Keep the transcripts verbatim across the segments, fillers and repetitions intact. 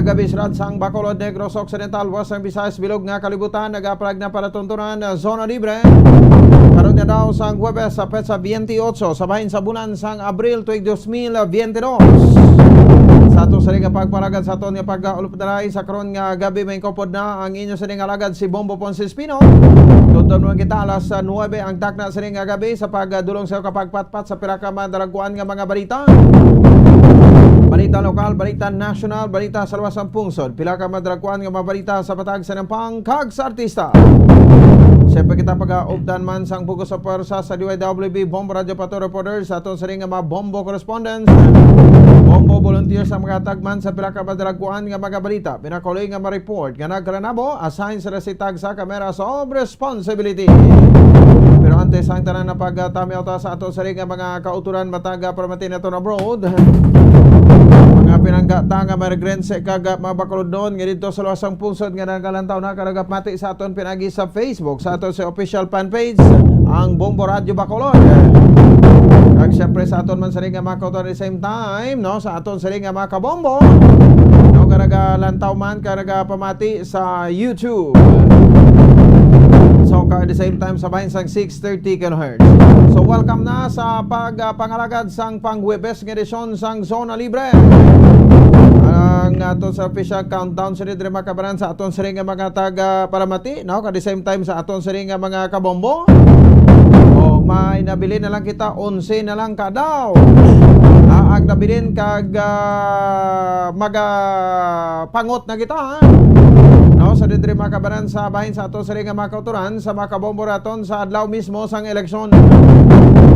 Gabi, syudad sang Bacolod, Negros Occidental, Western Visayas, bilog nga kalibutan, nagapalag na palatuntunan, ah, zona libre. Karon nga daw sang Huwebes sa petsa twenty-eight sa bahin sa bulan sang Abril tuig dos mil twenty-two. Sa ato sa nga pagpalagad sa aton nga pag-ulupdaray sa karon nga gabi, may kupod na ang inyo sa nga alagad si Bombo Ponce Espino. Tugtog naman kita alas, ah, nuebe ang takna sa nga gabi sa pagdulong sa kapagpatpat sa pila ka madalagkuan nga mga balita. Balita lokal, balita national, balita sa luwas sang pungsod. Pila ka madalagkuan nga mga balita sa patag sa nampang kag sa artista. Siyempre kita pag-updan man sang bug-os sa pwersa sa D Y W B Bombo Radio Pato Reporter sa aton siring nga mga Bombo correspondents, Bombo volunteers ang mga tagman sa pila ka madalagkuan nga mga balita. Pinakuli nga ma-report nga nagkalanabo, assign sila si tag sa kamera sa responsibility. Pero antes ang tanan na pagtamyaw ta sa aton siring nga mga kauturan matag, ah, paramati naton abroad. Mga pinanggata nga migrants kag, ah, mga Bacolodnon nga dito sa luwas sang pungsod nga nagalantaw na kag nagapamati sa aton pinagi sa Facebook, sa aton sa official fan page, ang Bombo Radio Bacolod. Kag siyempre sa aton man siring nga mga kauturan at the same time, no, sa aton siring nga mga kabombo, no, nga nagalantaw man kag nagapamati sa YouTube. So, ka, at the same time, sa bahin sang six thirty kilohertz. So, welcome na sa pag, ah, pangalagad sang panghuwebes nga edisyon sang Zona Libre. Ang aton sa official countdown sa diri, mga kabaran, sa aton siring nga mga taga paramati, no? At the same time, sa aton siring nga mga kabombo. O, may nabilin na lang kita, onse na lang ka daw. Ah, ang nabilin kag, ah, maga pangot na kita, ha? No, sa diri, mga kabaran, sa bahin sa aton siring nga mga kauturan, sa mga kabombo naton sa adlaw mismo sang eleksyon.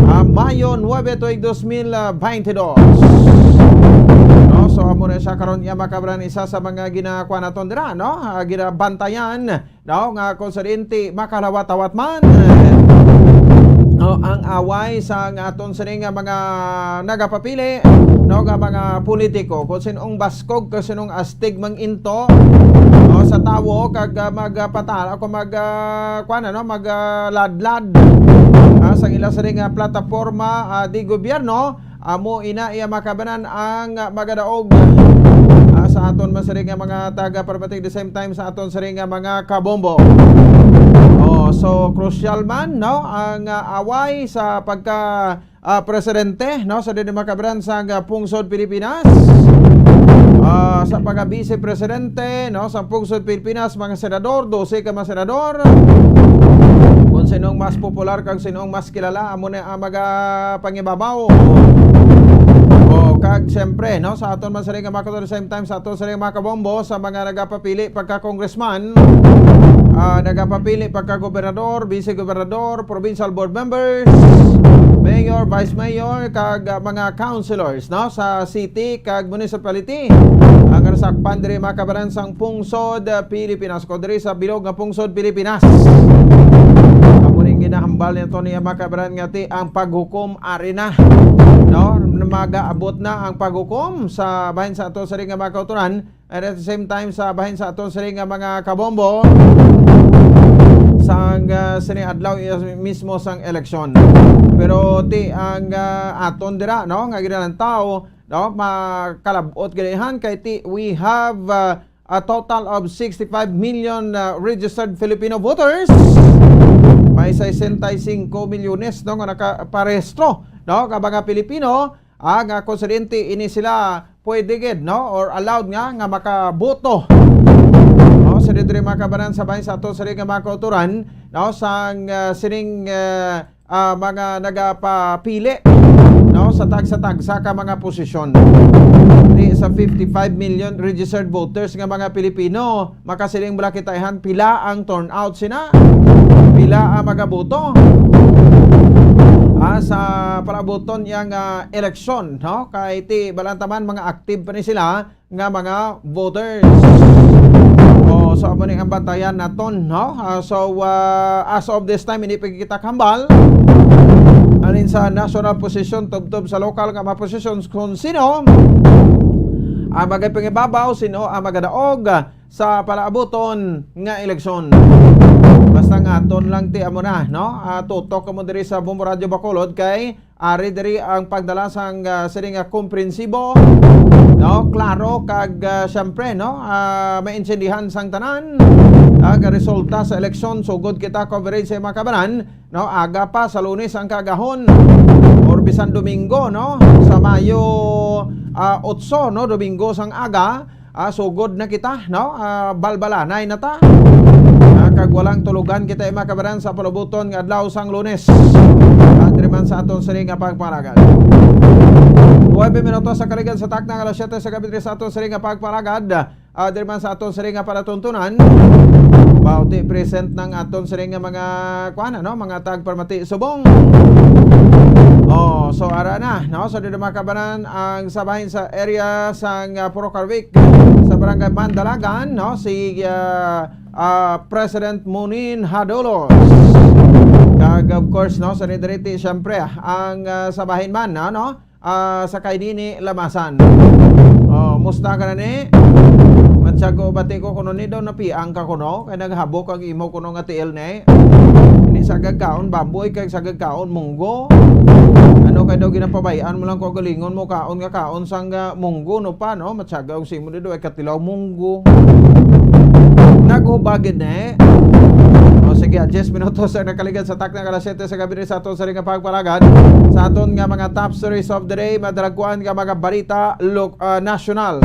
Ah, Mayo nuebe, tuig dos mil twenty-two. No, so amo na siya karon, iya, mga kabaran, isa sa mga ginakuha naton dira, no? Ah, ginabantayan, no, nga kung sa diin ti makalawat-awat man, eh, no, ang away sa nga aton siring nga mga nagapapili, no, nga mga politiko, kung sinong baskog, kung sinong astig manginto, no, sa tawo, kag, ah, magpatala, kung mag, ah, kuwan, ano, mag, ah, ladlad, ah, sang ila siring nga plataporma, ah, di gobyerno, amo ina iya, mga kabaran, ang magadaog, ah, sa aton man siring nga mga taga-paramati, the same time sa aton siring nga mga kabombo. Oh, so crucial man, no, ang, ah, away sa pagka, ah, presidente, no, sa diri, mga kabaran, sa, ah, pungsod Pilipinas. Ah, sa pagka-vice presidente, no, sa pungsod Pilipinas, mga senador, dose ka mga senador. Kung sinong mas popular kag sinong mas kilala, amo na ang magapangibabaw. O, kag siyempre, no, sa aton man siring nga mga kauturan, same time sa aton siring mga kabombo, sa mga nagapapili pagka-congressman, ah, nagapapili pagka-gobernador, vice-gobernador, provincial board members, mayor, vice mayor, kag, ah, mga councilors, no, sa city kag municipality. Ang nasakpan diri, mga kabaran, sang pungsod, ah, Pilipinas, ko diri sa bilog nga pungsod Pilipinas. Amo ning ginahambal nato niya, mga kabaran, nga ti ang paghukom ari na, no? Magaabot na ang paghukom sa bahin sa ato siring nga mga kauturan, and at the same time sa bahin sa aton siring nga mga kabombo sang, ah, sini adlaw, iya mismo sang eleksyon. Pero ti ang, ah, aton dira, no, nga ginalantaw, no, makalab-ot gid han kay ti we have, ah, a total of sixty-five million, ah, registered Filipino voters. May sesenta y cinco milyones, no, nga nakaparehistro, no, nga mga Pilipino, ah, nga kung sa diin ti ini sila pwede gid, no, or allowed nga, nga makaboto, no, sa diri, mga kabaran, sa bahin sa ato siring nga mga kauturan, no, sang, ah, sining, ah, ah, mga nagapapili, no, sa tagsa-tagsa ka mga posisyon. Ti sa fifty-five million registered voters nga mga Pilipino, makasiling bala kita han pila ang turnout sina? Pila ang magaboto? Ah, sa palaabuton yang, ah, eleksyon, no? Kay ti balantaman mga active pa ni sila nga mga voters. Oh, so amo ni ang bantayan naton, no? Ah, so, ah, as of this time, hindi pa kita kahambal. Alin sa national position, tubtob sa lokal nga mga positions, kung sino ang magapangibabaw, sino ang magadaog sa palaabuton nga eleksyon. Basta nga aton lang ti amo na, no? Ah, tutok kamo diri sa Bombo Radio Bacolod kay ari diri ang pagdala sang, ah, siring nga komprensibo, no? Aro kag, ah, siyempre, no, ah, maintindihan sang tanan ang resulta sa eleksyon. Sugod kita coverage sa mga kabanan, no, aga pa sa Lunes ang kaagahon or bisan Domingo, no, sa Mayo, ah, otso, no, Domingo sang aga, ah, sugod na kita, no, ah, balbalanay na ta. Ah, kag walang tulugan kita, mga kabanan, sa palabuton nga adlaw sang Lunes. Ah, diri man sa aton sini nga pagpangalagad. Nuebe minutos sa kaligad sa takna nga alas siyete sa gabi diri sa aton sini nga pagpangalagad. Ah, diri man sa aton sini nga palatuntunan. Bauti present ng aton sini nga mga, kuan, ano, mga tagpamati subong. Oh, so ara na, no? So dito, mga kabanan, ang sa bahin sa area sang, ah, Purok Arwic, sa Barangay Mandalagan, no? Si, ah, ah, President Munin Hadolos. Kag of course, no, sa Nidariti, siyempre, ang, ah, sa bahin man, no, no? Ah, sa kay Nini Lamasan. Oh, musta ka na ni? Matsago bati ko kuno ni daw napiang ka kuno kay naghabok ang imo kuno nga tiil ni. Ni sa gagkaon baboy kay sa gagkaon munggo. Ano kay daw ginapabay-an mo lang ko galingon mo kaon nga kaon sang, ah, munggo, no pa, no? Matsaga ang simo ni daw ay katilaw munggo. Naghubagid ni. O sige, ah, diyes minutos ang nakaligad sa takna nga alas siyete sa gabi sa aton sa ring pagpalagad. Sa aton nga mga top stories of the day, madalagkuan nga mga balita, look, ah, national.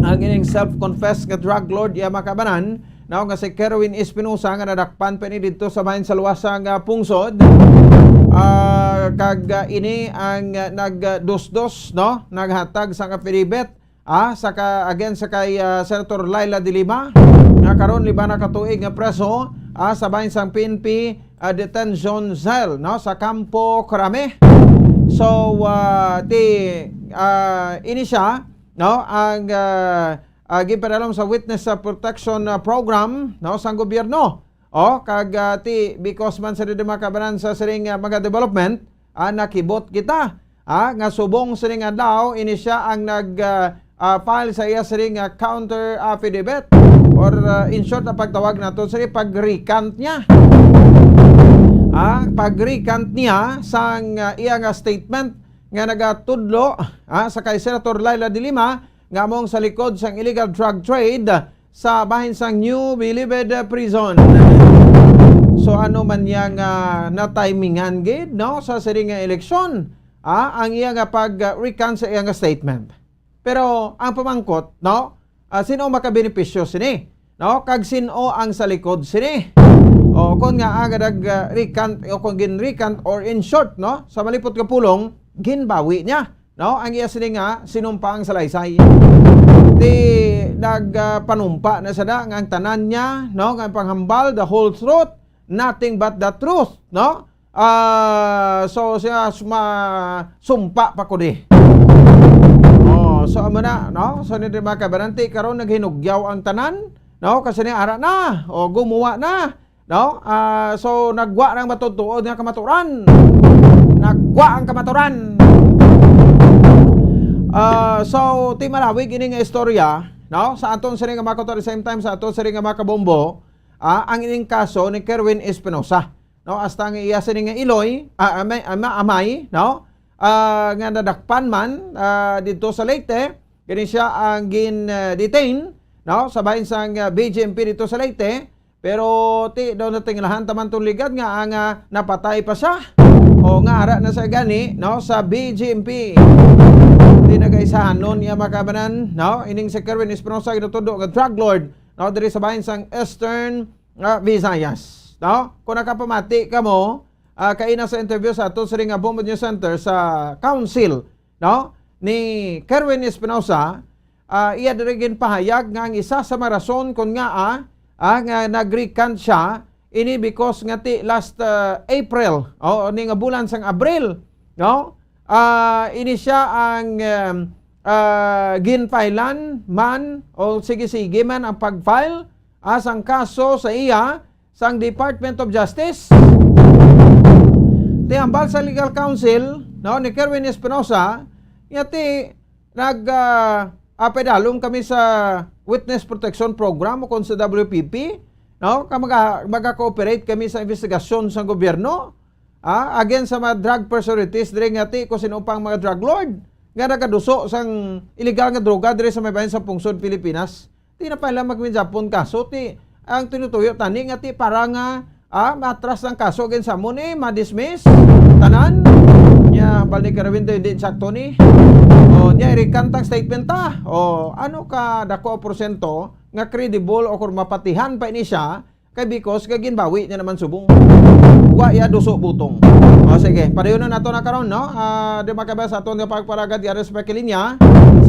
Ang ining self-confessed nga drug lord, iya makabanan, now nga si Kerwin Espinosa nga nadakpan pa ni dito sa bahin sa luwas nga pungsod. Ah, kag, ah, ini ang, ah, nagdusdos, no? Naghatag sa affidavit, ah, sa ka, again sa kay, ah, Senator Leila de Lima, nga karon lima na ka tuig nga preso, ah, sa bahin sang P N P, ah, detention cell, no, sa Campo Crame. So, ah, ti, ah, ini siya, no, ang, ah, ah, ginpadalom sa Witness, ah, Protection, ah, Program, no, sang gobyerno. O, kag, ah, ti, because man sa didimakabanan sa siring, ah, mga development, ah, nakibot kita, ah, nga subong sining adlaw, ini siya ang nag, ah, ah, file sa iya siring, ah, counter affidavit, or, ah, in short, ang pagtawag nato siring pag-recant niya. Ah, pag-recant niya sang, ah, iya nga statement nga nagatudlo, ah, sa kay Senator Leila de Lima, nga among sa likod sang illegal drug trade sa bahin sang New Bilibid Prison. So, ano man niya nga natimingan gid, no, sa siring nga eleksyon, ah, ang iya nga pag-recant sa iya nga statement. Pero ang pamangkot, no, ah, sino makabenepisyo sini, no? Kag sino ang sa likod sini? O kung nga aga nag, ah, recant, o kung gin-recant, or in short, no, sa malipot nga pulong, ginbawi niya, no, ang iya sini nga sinumpang salaysay. Ti nagpanumpa na sada nga ang tanan niya, no, nga panghambal, the whole truth, nothing but the truth, no? Ah, so siya suma-, sumpa pa ko di. Oh, so amo na, no? So ni mga kabanan, ti karon naghinugyaw ang tanan, no? Kasi ni ara na, o gumuwa na, no? Ah, so nagwa nang matutuod nga kamaturan. Nagwa ang kamaturan. Ah, so ti malawig ini nga istorya, no? Sa aton sini nga mga kuto, at the same time sa aton sini nga mga kabombo, ah, ang ining kaso ni Kerwin Espinosa, no? Hasta nga iya sini nga iloy, ah, amay, ama-, amay, no? Ah, nga nadakpan man, ah, dito sa Leyte, gani siya ang gin, ah, detain, no? Sa bahin sang, ah, B J M P dito sa Leyte, pero ti daw natinglahan taman tong ligad nga ang, ah, napatay pa siya. O nga ara na sa gani, no? Sa B J M P. Ti nagaisahanon niya makabanan, no? Ining si Kerwin Espinosa, ginatudo nga drug lord, no? Diri sa bahin sang Eastern, ah, Visayas, no? Kung nakapamati kamo, ah, kaina sa interview sa ato sa ring, ah, Bombo News Center sa counsel, no, ni Kerwin Espinosa, ah, iya diri ginpahayag nga ang isa sa mga rason kon ngaa, ah, nga nag-recant siya, ini because nga ti last, ah, April, o ni nga bulan sang Abril, no? Ah, ini siya ang, um, ah, ginfilean man o sige-sige man ang pag-file, ah, sang kaso sa iya sang Department of Justice. Ti hambal sa legal counsel, no, ni Kerwin Espinosa, nga ti nag, ah, ah, pedalom kami sa Witness Protection Program o kon sa W P P, no, ka maga-, maga-cooperate kami sa investigasyon sa gobyerno, ah, against sa mga drug personalities diri nga ti kung sino pang mga drug lord. nga nagaduso sang iligal nga droga diri sa may bahin sa pungsod Pilipinas. Di na pa nila magminjapon kaso, ti ang tinutuyo tani nga ti para nga, ah, matras ang kaso against sa amo ni, ma-dismiss tanan. Nya, bal ni Kerwin daw hindi sakto ni. O, nya, irikantang statement ta. O, ano ka dako porsyento nga credible o kung mapatihan pa ini siya, kay because nga ginbawi niya naman subong. Wa iya duso butong. O, sige, padayonon nato na karon, no? Ah, di makabaya sa aton nga pagparagad, di aras pa kilinya.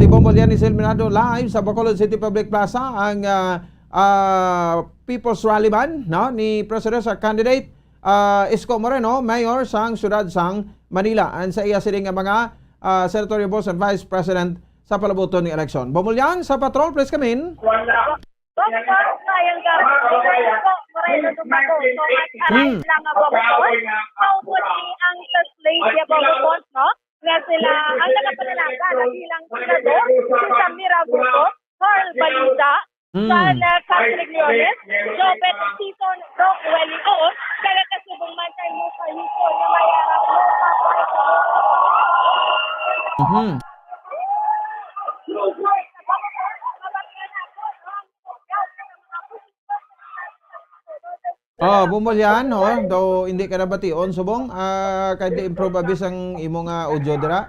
Si Bombolyan ni Silminado live sa Bacolod City Public Plaza, ang, ah, ah, People's Rally man, no? Ni Presidential Candidate, ah, Isko Moreno, Mayor sang Siyudad sang Manila. And sa iya sini nga mga, ah, Senatorial Boss and Vice President sa palabuton nga eleksyon. Bombolyan sa patrol, please come in. Bongkos, mayang gabi. Ako, Moreno Dumago. So, mas aray Hmm. lang nga bongkos. Maupod ni ang sa slate niya bongkos, no? Nga sila ang nagapanalangga na bilang senador, si Samira Bongkos, Carl Balita, Hmm. San, uh, Catherine Leones, Jobet Season, Rock Welly Oon, taga-Kasubong man kay Musa Yuso, nga may, uh, Mhm. Oh, Bombolyan, oh, daw hindi ka nabation subong. Ah, kay di improve abi sang imo nga audio dira.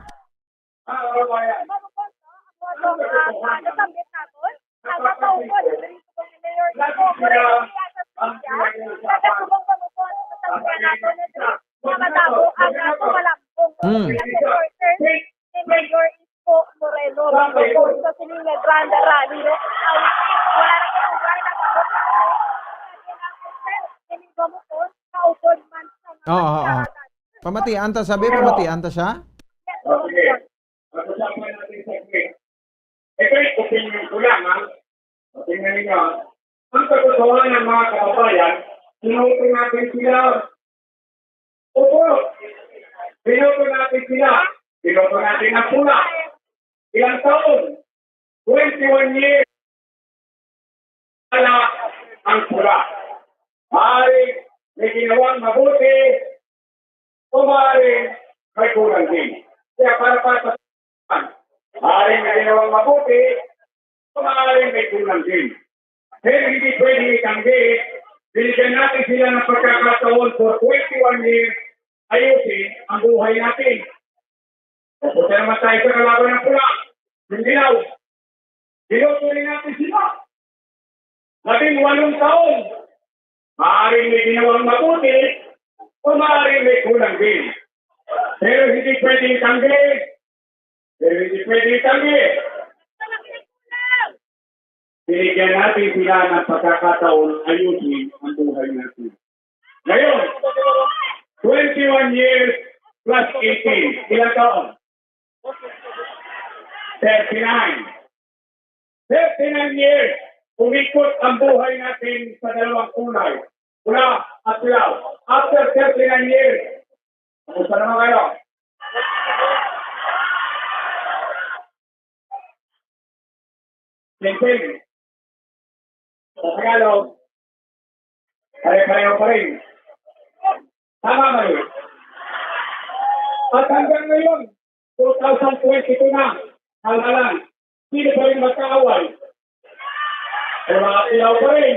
Hmm. Isko Moreno, sa sining nga grand rally, no? Ang wala na ko, wala na ko. Ini ba mo po? Kaupod man sa mga Oo, oo. Pamatian ta, sabi, pamatian ta siya? O, sige. Pag-usapan natin sa quick. Ito yung opinion ko lang, ha? Tingnan ninyo, ang katotohanan, mga kababayan, sinuko natin sila. Opo, binoto natin sila. Binoto natin ang pula. Ilang taon? Twenty-one years. Wala ang pula. Maaaring may ginawang mabuti o maaaring may kulang din. Kaya para, para sa maaaring may ginawang mabuti o maaaring may kulang din. Pero hindi pwede itanggi. Binigyan natin sila ng pagkakataon for twenty-one years, ayusin ang buhay natin. Pupunta naman tayo sa kalaban ng pula, ng dilaw. Diloto rin natin sila. Labing walong taon. Maaaring may ginawang mabuti o maaaring may kulang din. Pero hindi pwede itanggi. Pero hindi pwede itanggi. Binigyan natin sila ng pagkakataon ayusin ang buhay natin. Ngayon, twenty-one years plus eighteen. Ilang taon? Thirty-nine. Thirty-nine years, umikot ang buhay natin sa dalawang kulay, pula at dilaw. After thirty-nine years, kumusta naman kayo? Same thing. Sa Tagalog, pare-pareho pa rin. Tama ba yun? At hanggang ngayon, two thousand twenty-two na, halalan, sino pa rin magkaaway? Pula at dilaw pa rin.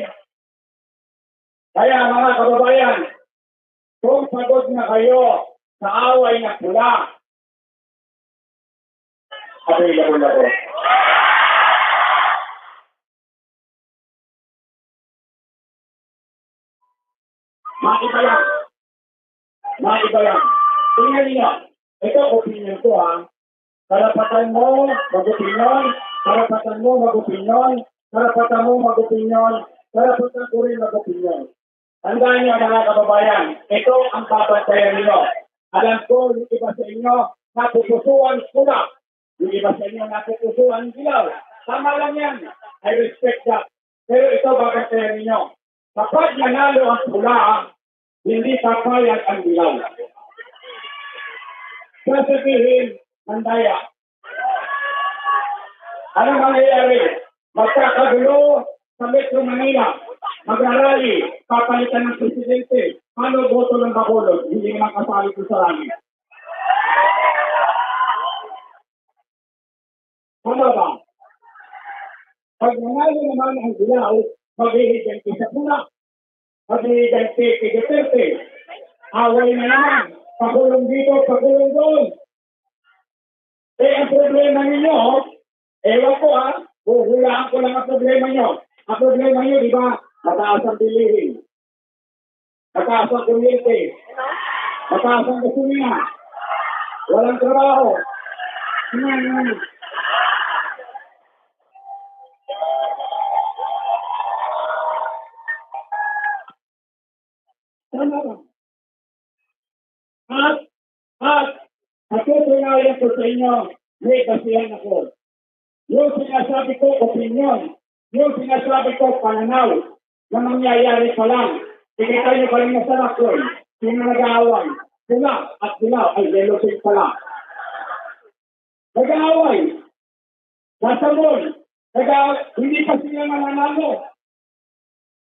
Kaya, mga kababayan, kung pagod na kayo sa away ng pula, available ako. Maiba yan. Maiba yan. Tingnan niyo. Ito, opinion ko, ha. Karapatan mo mag-opinyon, karapatan mo mag-opinyon, karapatan mo mag-opinyon, karapatan ko rin mag-opinyon. Tandaan niyo, mga kababayan, ito ang babantayan niyo. Alam ko, yung iba sa inyo, napupusuan ko na. Yung iba sa inyo, napupusuan ang dilaw. Tama lang yan. I respect that. Pero ito, babantayan ninyo. Kapag nanalo ang pula, hindi papayag ang dilaw. Sasabihin, mandaya. Ano mangyayari? Magkakagulo sa Metro Manila. Magrarally, papalitan ng presidente. Paano boto ng Bacolod? Hindi naman kasali ko sa rally. Baba. Pag nanalo naman ang dilaw, maghihigante sa pula. Maghihigante kay Duterte. Away na naman. Pakulong dito, pakulong doon. Eh, ang problema ninyo, ewan ko, ah, huhulaan ko lang ang problema nyo. Ang problema nyo, di ba, mataas ang bilihin. Mataas ang kuryente. Mataas ang gasolina. Walang trabaho. Hmm. Tama ba? At, at, patutunayan ko sa inyo, may basihan ako. Yung sinasabi ko, opinyon. Yung sinasabi ko, pananaw na mangyayari pa lang. Sige tayo kanina sa Lakson, sino nag-aaway? Sila at sila ay yellow pink pala. Nag-aaway. Sa Samol, nag-aaway. Hindi pa sila nananalo.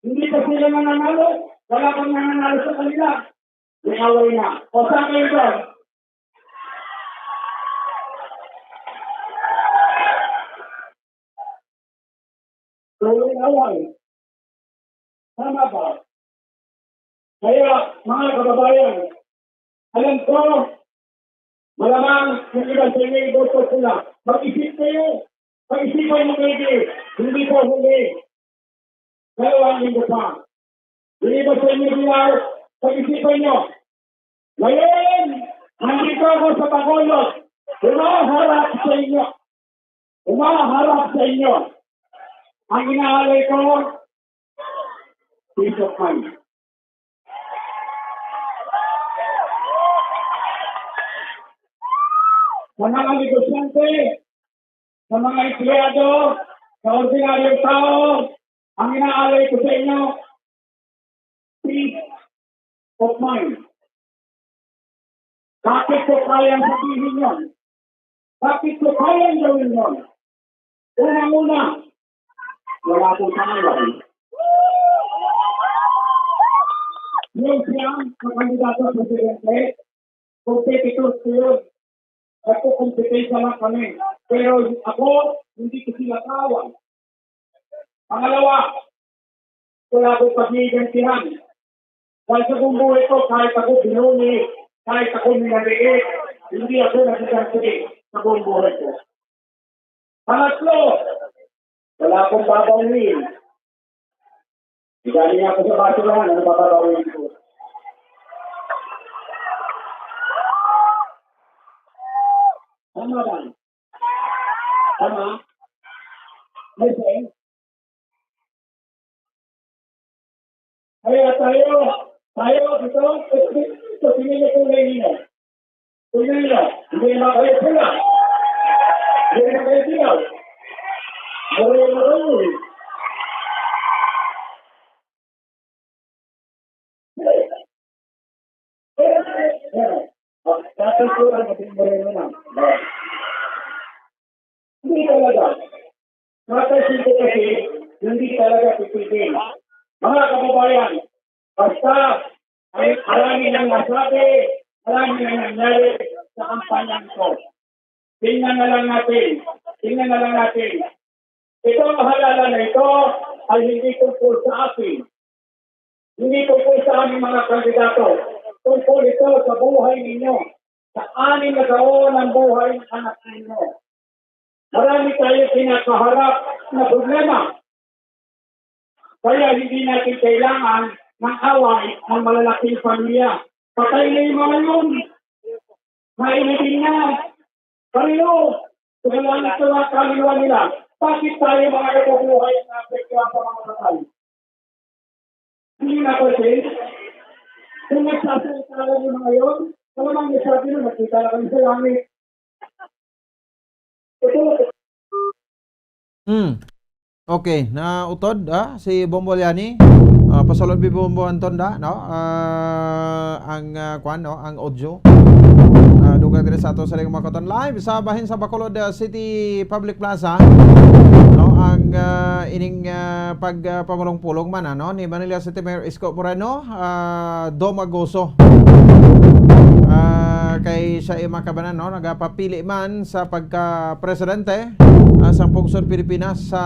Hindi pa sila nananalo. Wala pang nananalo sa kanila. May away na. O, saan kayo doon? Tuloy away. Tama ba? Kaya, mga kababayan, alam ko, malamang yung iba sa inyo, iboto sila. Mag-isip kayo. Pag-isipan mo kayo, hindi po huli. Dalawang linggo pa. Yung iba sa inyo, dilaw, pag-isipan nyo. Ngayon, nandito ako sa Bacolod. Humaharap sa inyo. Humaharap sa inyo. Ang inaalay ko, peace of mind. Sa mga negosyante, sa mga empleyado, sa ordinaryong tao, ang inaalay ko sa inyo, peace of mind. Bakit ko kayang sabihin yon? Bakit ko kayang gawin yon? Unang-una, wala akong pangalan. Yung siyang kakandidato sa presidente, competitor ko yun. Nagkukumpetensya lang kami. Pero ako, hindi ko sila kaaway. Pangalawa, wala akong paghihigantihan. Dahil sa buong buhay ko, kahit ako binuli, kahit ako minaliit, hindi ako nagiganti sa buong buhay ko. Pangatlo, wala akong babawin. Galing ako sa basurahan, ano babawin ko? Tama ba? Tama? May sense? Kaya tayo, tayo, ito, ito, ito, tingnan niyo kung may ninyo. Tingnan niyo, hindi naman kayo pula. Hindi naman kayo dilaw. Maroon na kayo eh. Tapos ko ang ating moreno na. Hindi talaga. Mata sito kasi, hindi talaga pipigil. Mga kababayan, basta ay marami nang nasabi, marami nang nangyari sa kampanya nito. Tingnan na lang natin. Tingnan na lang natin. Ito ang halalan na ito ay hindi tungkol sa akin. Hindi tungkol sa aming mga kandidato. Tungkol ito sa buhay ninyo. Sa anim na taon ang buhay ng anak ninyo. Marami tayo kinakaharap na problema. Kaya hindi natin kailangan ng away ng malalaking pamilya. Patay na yung mga yun. Mailibing na. Pareho. Kailangan sa mga kaluluwa nila. Bakit tayo mga nabubuhay ang naapektuhan sa mga patay? Hindi na kasi. Kung nagsasalita lang yung mga yun, malamang may sabi na nakita na kami sa langit. Ito, Hmm. Okay, nautod, ah, si Bombo Liani. Ah, pasulod bi Bombo Anton da, no? Ah, ang, ah, kwan, no? Ang audio. Ah, dugang diri sa ato sa Liang Makoton Live sa bahin sa Bacolod, ah, City Public Plaza, no? Ang, ah, ining, ah, pag, ah, pamulong-pulong man, ano, ni Manila City Mayor Isko Moreno, ah, Domagoso. Ah, kay siya ay makabanan, no? Nagapapili man sa pagka-presidente. ah, sang pungsod Pilipinas sa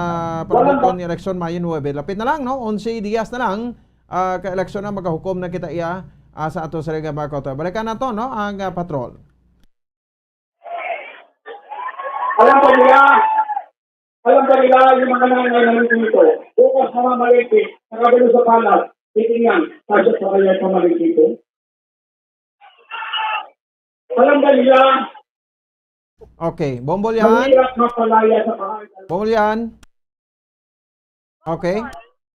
panabuton nga eleksyon, Mayo nuebe. Lapit na lang, no? Onse dias na lang, ah, ka eleksyon na, magahukom na kita iya, ah, sa ato sa mga koto. Balikan nato, no, ang, ah, patrol. Alam ba nila? Alam ba nila yung mga nanay na nandito? Bukas na mamalengke, nakabalo sa palas, titingnan, kasya sa kanya sa malengke ito? Alam ba nila? Okay, Bombo Lian. Mahirap mapalaya sa bahay. Bombo Lian. Okay.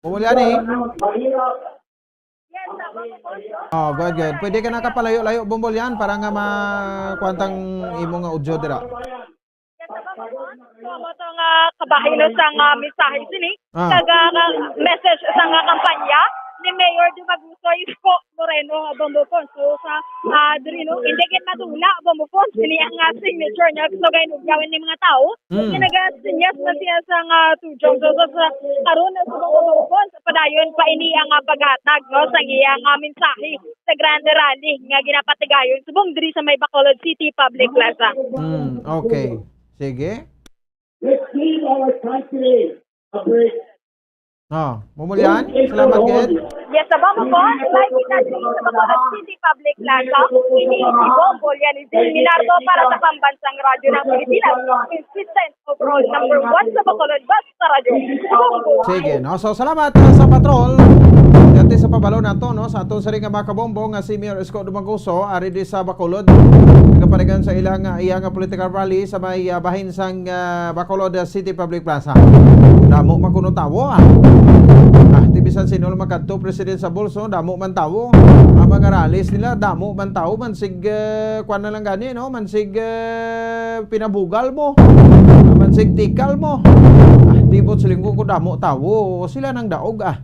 Bombo Lian, eh. Mahirap. Oh, good, good. Pwede ka nakapalayo-layo, Bombo Lian, para nga ma-, kuwantang imo nga audio dira. Yes, sa mga, so, mo to nga kabahin, no, sa nga mensahe sini. Ah. Kag, ah, message sa nga kampanya ni Mayor Dumaguso Isko Moreno, ah, Bombo Pons. So, sa, ah, diri, no, hindi gid madula, Bombo Pons, sini ang, ah, signature niya. So, kay nugyawan ni mga tao. Mm. Nagasinyas na siya sa nga tujong. So, sa, sa karon na subong, Bombo Pons, padayon pa ini ang, ah, paghatag, no, sa iyang, ah, mensahe sa Grande Rally nga ginapatigayon subong diri sa may Bacolod City Public Plaza. Mm, okay. Sige. Let's give our country a break. Oh, Bombo Lian, salamat gid. Yes, sa Bombo Pons, live kita diri sa Bacolod City Public Plaza. Ini si Bombo Lian, Izil Minardo para sa Pambansang Radyo ng Pilipinas. Consistent overall number one sa Bacolod, basta radyo. Bombo. Sige, no? So, salamat, uh, sa patrol. Dati sa pabalo nato, no? Sa aton sari nga mga kabombo nga si Mayor Isko Dumaguso, ari di sa Bacolod. Nagapaligan sa ilang, uh, iya nga political rally sa may, uh, bahin sang, uh, Bacolod, uh, City Public Plaza. Damo man kuno tawo, ah. Ah, ti bisan sino lang makadto, President, sa Bulso, damo man tawo. Ang mga rallies nila, damo man tawo, man sig, uh, kwan na lang gani, no? Man sig, uh, pinabugal mo. Naman sig tikal mo. Ah, di bot siling ko, kung damo tawo, sila nang daog, ah.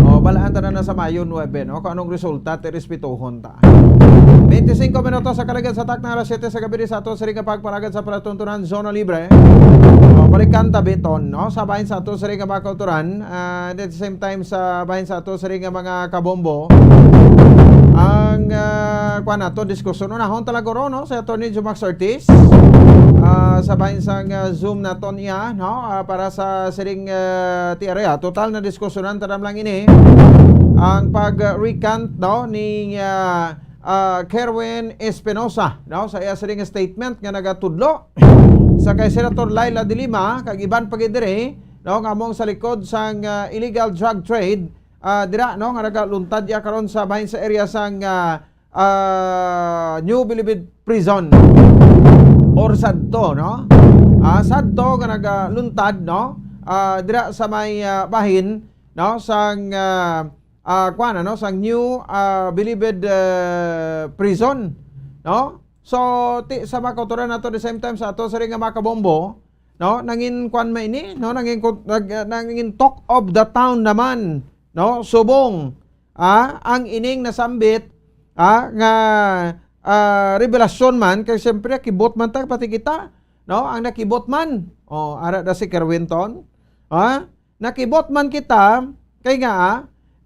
Oh, balaan ta na na sa Mayo nuebe, no? Kung anong resulta, ti respetuhon ta. Twenty-cinco minutos sa kaligad sa takna, alas siyete sa gabi sa ato, sari nga pagpalagad sa palatuntunan, Zona Libre. Oh, balikan ta, Beton, no? Sa bahin sa ato, sari nga mga kauturan, ah, at the same time, sa bahin sa ato, sari nga mga kabombo. Ang, ah, kuwan nato, diskusyon, unahon talaga ro, no? Sa Attorney Jumax Ortiz, ah, sa bahin sang, ah, Zoom naton iya, no? Ah, para sa siring, ah, ti area. Total na diskusyonan, tadam lang ini. Ang pag-recant, no, ni, ah, ah, Kerwin Espinosa, no? Sa iya siring statement nga nagatudlo sa kay Senator Leila de Lima, kag iban pa gid diri, no? Nga among sa likod sang, ah, illegal drug trade, ah, dira, no? Nga nagaluntad iya karon sa bahin sa area sang, ah, ah, New Bilibid Prison or sadto, no? Ah, sadto nga nagaluntad, no? Ah, dira sa may, ah, bahin, no? Sang, ah, ah, kuwan, ano? Sang New, ah, Bilibid, ah, Prison, no? So, ti-, sa mga kauturan nato, the same time, sa ato, sa ring nga mga kabombo, no? Nangin kuwan man ini, no? Nangin ku-, nag-, ah, nangin talk of the town naman, no? Subong, ah, ang ining nasambit, ah, nga, ah, revelasyon man, kay siyempre, kibot man ta, pati kita, no? Ang nakibot man, oh, ara na si Kerwin ton, ah, nakibot man kita, kay nga, ah,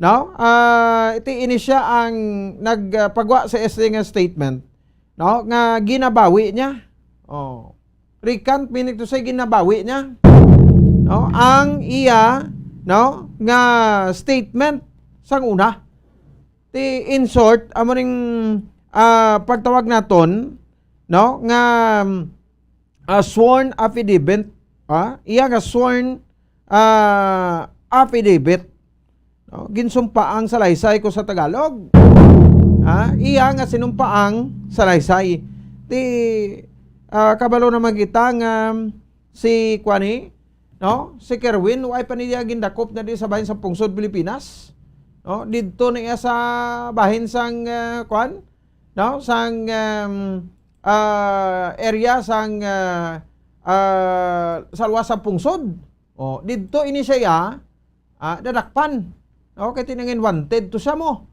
no? Ah, iti ini siya ang nagpagwa sa S T nga statement, no? Nga ginabawi niya. Oh. Recant, meaning to say, ginabawi niya, no? Ang iya, no, nga statement sang una. Ti, in short, amo ning, ah, pagtawag naton, no, nga, ah, sworn affidavit, ah, iya nga sworn, ah, affidavit. No? Ginsumpaang salaysay ko sa Tagalog. Ha? Iya nga sinumpaang salaysay. Ti, ah, kabalo naman kita nga si kuan ni, no? Si Kerwin, wa pa niya gindakop na di sa bahin sa pungsod Pilipinas. No? Didto na iya sa bahin sang, ah, kuan? No? Sang, um, ah, area sang, ah, ah, sa luwas sa pungsod. Oh, didto ini siya, ah, nadakpan. Oh, kay tinangin wanted to siya mo.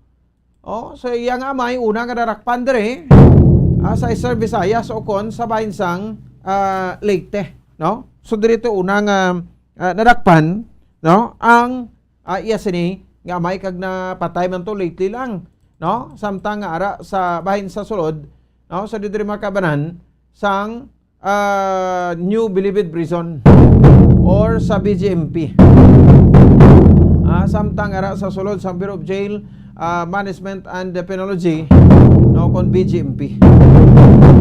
Oh, so iya nga amay, una nga nadakpan diri, ah, sa Eastern Visayas o kon sa bahin sang, ah, Leyte, no? So diri to una nga, ah, nadakpan, no? Ang, ah, iya sini nga amay kag napatay man to lately lang, no? Samtang nga ara sa bahin sa sulod, no? Sa didiri mga kabanan sang ah, New Bilibid Prison or sa B J M P. Ah, samtang ara sa sulod sa Bureau of Jail, ah, Management and Penology, no, kon B J M P.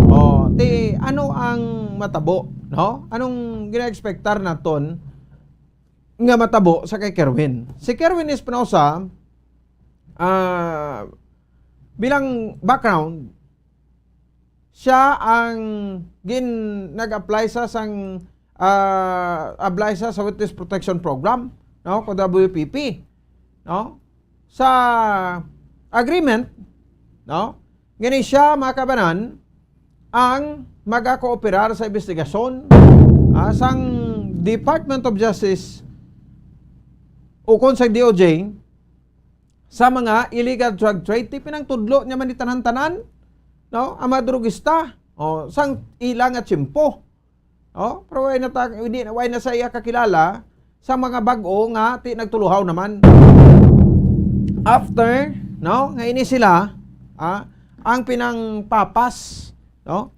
Oh, ti ano ang matabo, no? Anong gina-expectar naton nga matabo sa kay Kerwin? Si Kerwin Espinosa, ah, bilang background, siya ang gin-, nag-apply sa sang, ah, apply sa, sa Witness Protection Program, no, ko W P P, no? Sa agreement, no, gani siya, mga kabanan, ang magakooperar sa investigasyon, ah, sang Department of Justice ukon sa D O J sa mga illegal drug trade. Ti pinangtudlo niya man ni tanan-tanan, no? Ang mga drugista, oh, sang ila nga tiyempo. Oh, pero way na ta-, hindi, way na sa iya kakilala sa mga bag-o nga ti nagtuluhaw naman. After, no, nga ini sila, ah, ang pinangpapas, no?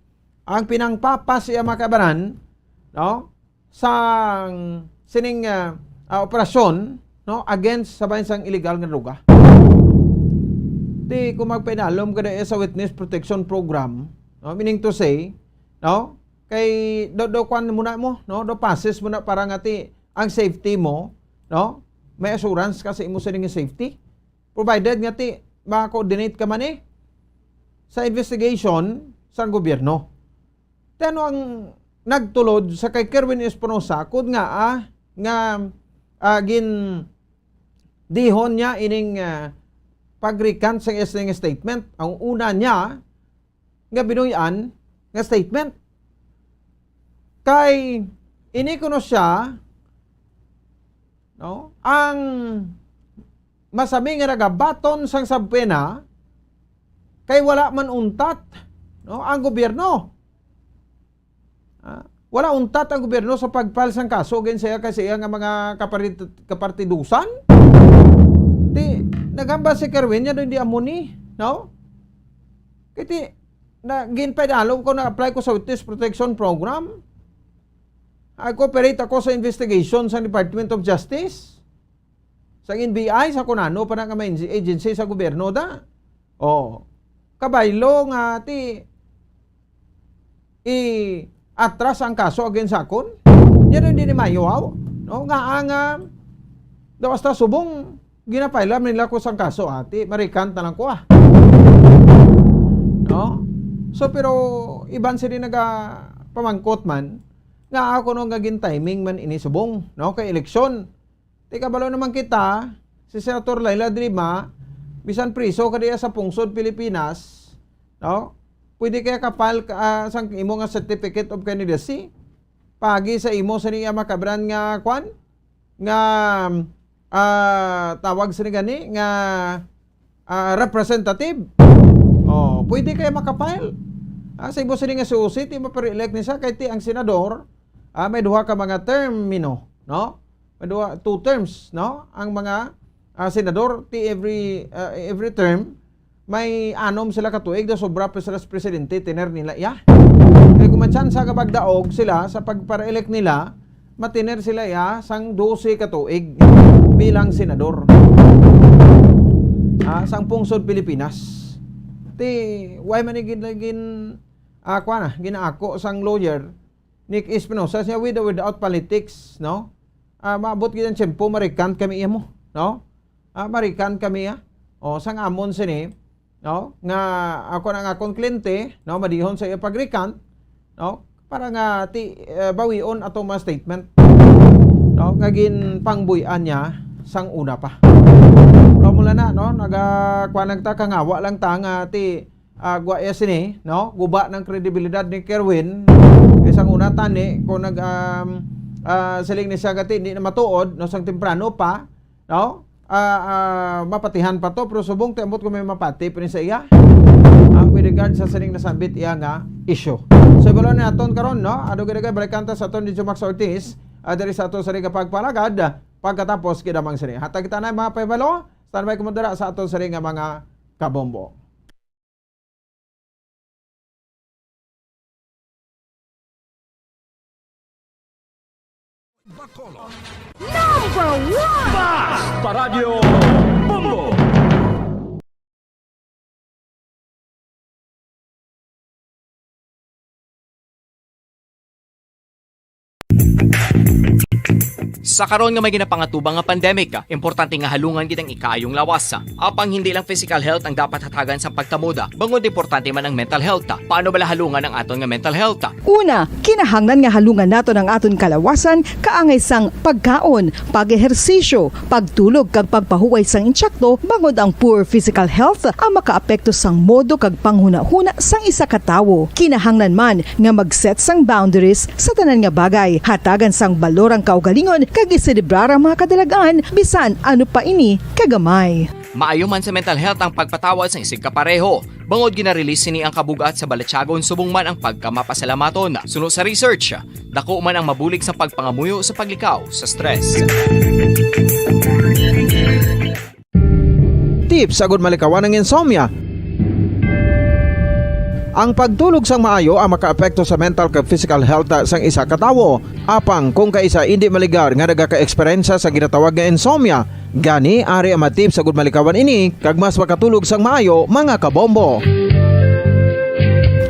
Ang pinangpapas iya mga kabanan, no? Sang sining, ah, ah, operasyon, no, against sa bahin sang illegal nga droga. Ti kung magpainalom ka na sa Witness Protection Program, no, meaning to say, no, kay do, do kwan muna mo, no, do passes muna para nga ti ang safety mo, no, may assurance ka sa imo sining safety. Provided nga ti ma-coordinate ka man, eh, sa investigation sang gobyerno. Ti ano ang nagtulod sa kay Kerwin Espinosa kud nga, ah, nga, ah, gin-, dihon niya ining, ah, pag-recant sa iyang statement? Ang una niya nga binuy-an nga statement. Kay ini kuno siya, no, ang masami nga nagabaton sang subpoena kay wala man untat, no, ang gobyerno. Ah, wala untat ang gobyerno sa pag-file sang kaso against sa iya kay sa iya nga mga kaparit-, kapartidusan. Ti, naghambal si Kerwin niya, "Di amo ni, no?" Kay ti, na, ginpainalom ko, nag-apply ko sa Witness Protection Program. Nag-cooperate ako sa investigation sa Department of Justice, sa N B I, sa kun ano pa na nga mga agency sa gobyerno da. Oh, kabaylo nga ti i-atras ang kaso against sa akon. Yan ang dinimayo, aw, no? Nga ang, ah, daw hasta subong ginapailam nila ko sang kaso, ah, ti ma-recant na lang ko, ah. No? So, pero iban sila nagapamangkot man nga ako no nga gin-timing man ini subong, no? Kay eleksyon. Ti kabalo naman kita, si Senator Leila de Lima, bisan priso ka diya sa pungsod Pilipinas, no? Pwede kaya ka-file ka, ah, sang imo nga certificate of candidacy. Pagi sa imo sa niya makabran nga kwan, nga, ah, tawag sa ni gani, nga, ah, representative. Oh, pwede kaya maka-file. Ah, sa imo sini nga C O C, ti mapa-re-elect ni siya, kay ti ang senador, ah, may duha ka mga termino, no? May duha, two terms, no? Ang mga, ah, senador, ti every, ah, every term, may anom sila ka tuig, daw sobra pa sila sa presidente, tiner nila iya. Kay kung matsansa ka pagdaog sila sa pagpara-elect nila, matiner sila iya sang dose ka tuig bilang senador, ah, sang pungsod Pilipinas. Ti, why man ni gin-, gin-, ah, kuwan na, ginaako sang lawyer ni Espinosa siya, with or without politics, no? Ah, maabot gid ang tiyempo, ma-recant kami iya mo, no? Ah, ma-recant kami, ah. O, sang amon sini, no? Nga ako na nga akon kliyente, no? Madihon sa iya pag-recant, no? Para nga ti, eh, bawion atong mga statement, no? Nga ginpangbuy-an niya sang una pa. Pero mula na, no? Naga-, kuwan lang ta, kangawa lang ta nga ti, ah, gwa iya sini, no? Guba ng kredibilidad ni Kerwin. Kay sang una tani, kung nag, um, ah, siling ni siya gati, hindi na matuod, no? Sang temprano pa, no? Ah, ah, mapatihan pa to, pero subong ti ambot ko may mapati pa rin sa iya. Ah, with regard sa sining nasambit iya nga issue. So, ibalo na aton karon, no? Ano gid kay balikan ta sa aton ni Jumax Ortiz, ah, diri sa aton sa Riga Pagpalagad, pagkatapos gid amang sini. Hatag kita na mga pahibalo, standby ko mo dira sa aton sa Riga mga kabombo. Bacolod. Number one! Basta Radyo Bombo! Sa karon nga may ginapangatubang nga pandemic, importante nga halungan gid ang ikaayong lawas. Apang hindi lang physical health ang dapat hatagan sang pagtamod, bangod importante man ang mental health. Paano bala halungan ang aton nga mental health? Una, kinahanglan nga halungan naton ang aton kalawasan kaangay sang pagkaon, pag-ehersisyo, pagtulog kag pagpahuway sang intsakto, bangod ang poor physical health ang makaapekto sang modo kag panghunahuna sang isa ka tawo. Kinahanglan man nga mag-set sang boundaries sa tanan nga bagay, hatagan sang balor ang kaugalingon kag iselebrar ang mga kadalag-an bisan ano pa ini kagamay. Maayo man sa mental health ang pagpatawad sang isigkapareho, bangod gina-release sini ang kabug-at sa balatyagon subong man ang pagkamapasalamaton. Suno sa research, dako man ang mabulig sa pagpangamuyo sa paglikaw sa stress. Tips agud malikawan ang insomnia. Ang pagtulog sang maayo ang makaapekto sa mental kag physical health sang isa ka tawo. Apang kung kaisa indi maligar nga nagaka-eksperyensya sa ginatawag nga insomnia, gani ari ang mga tips agud malikawan ini kag mas makatulog sang maayo, mga kabombo.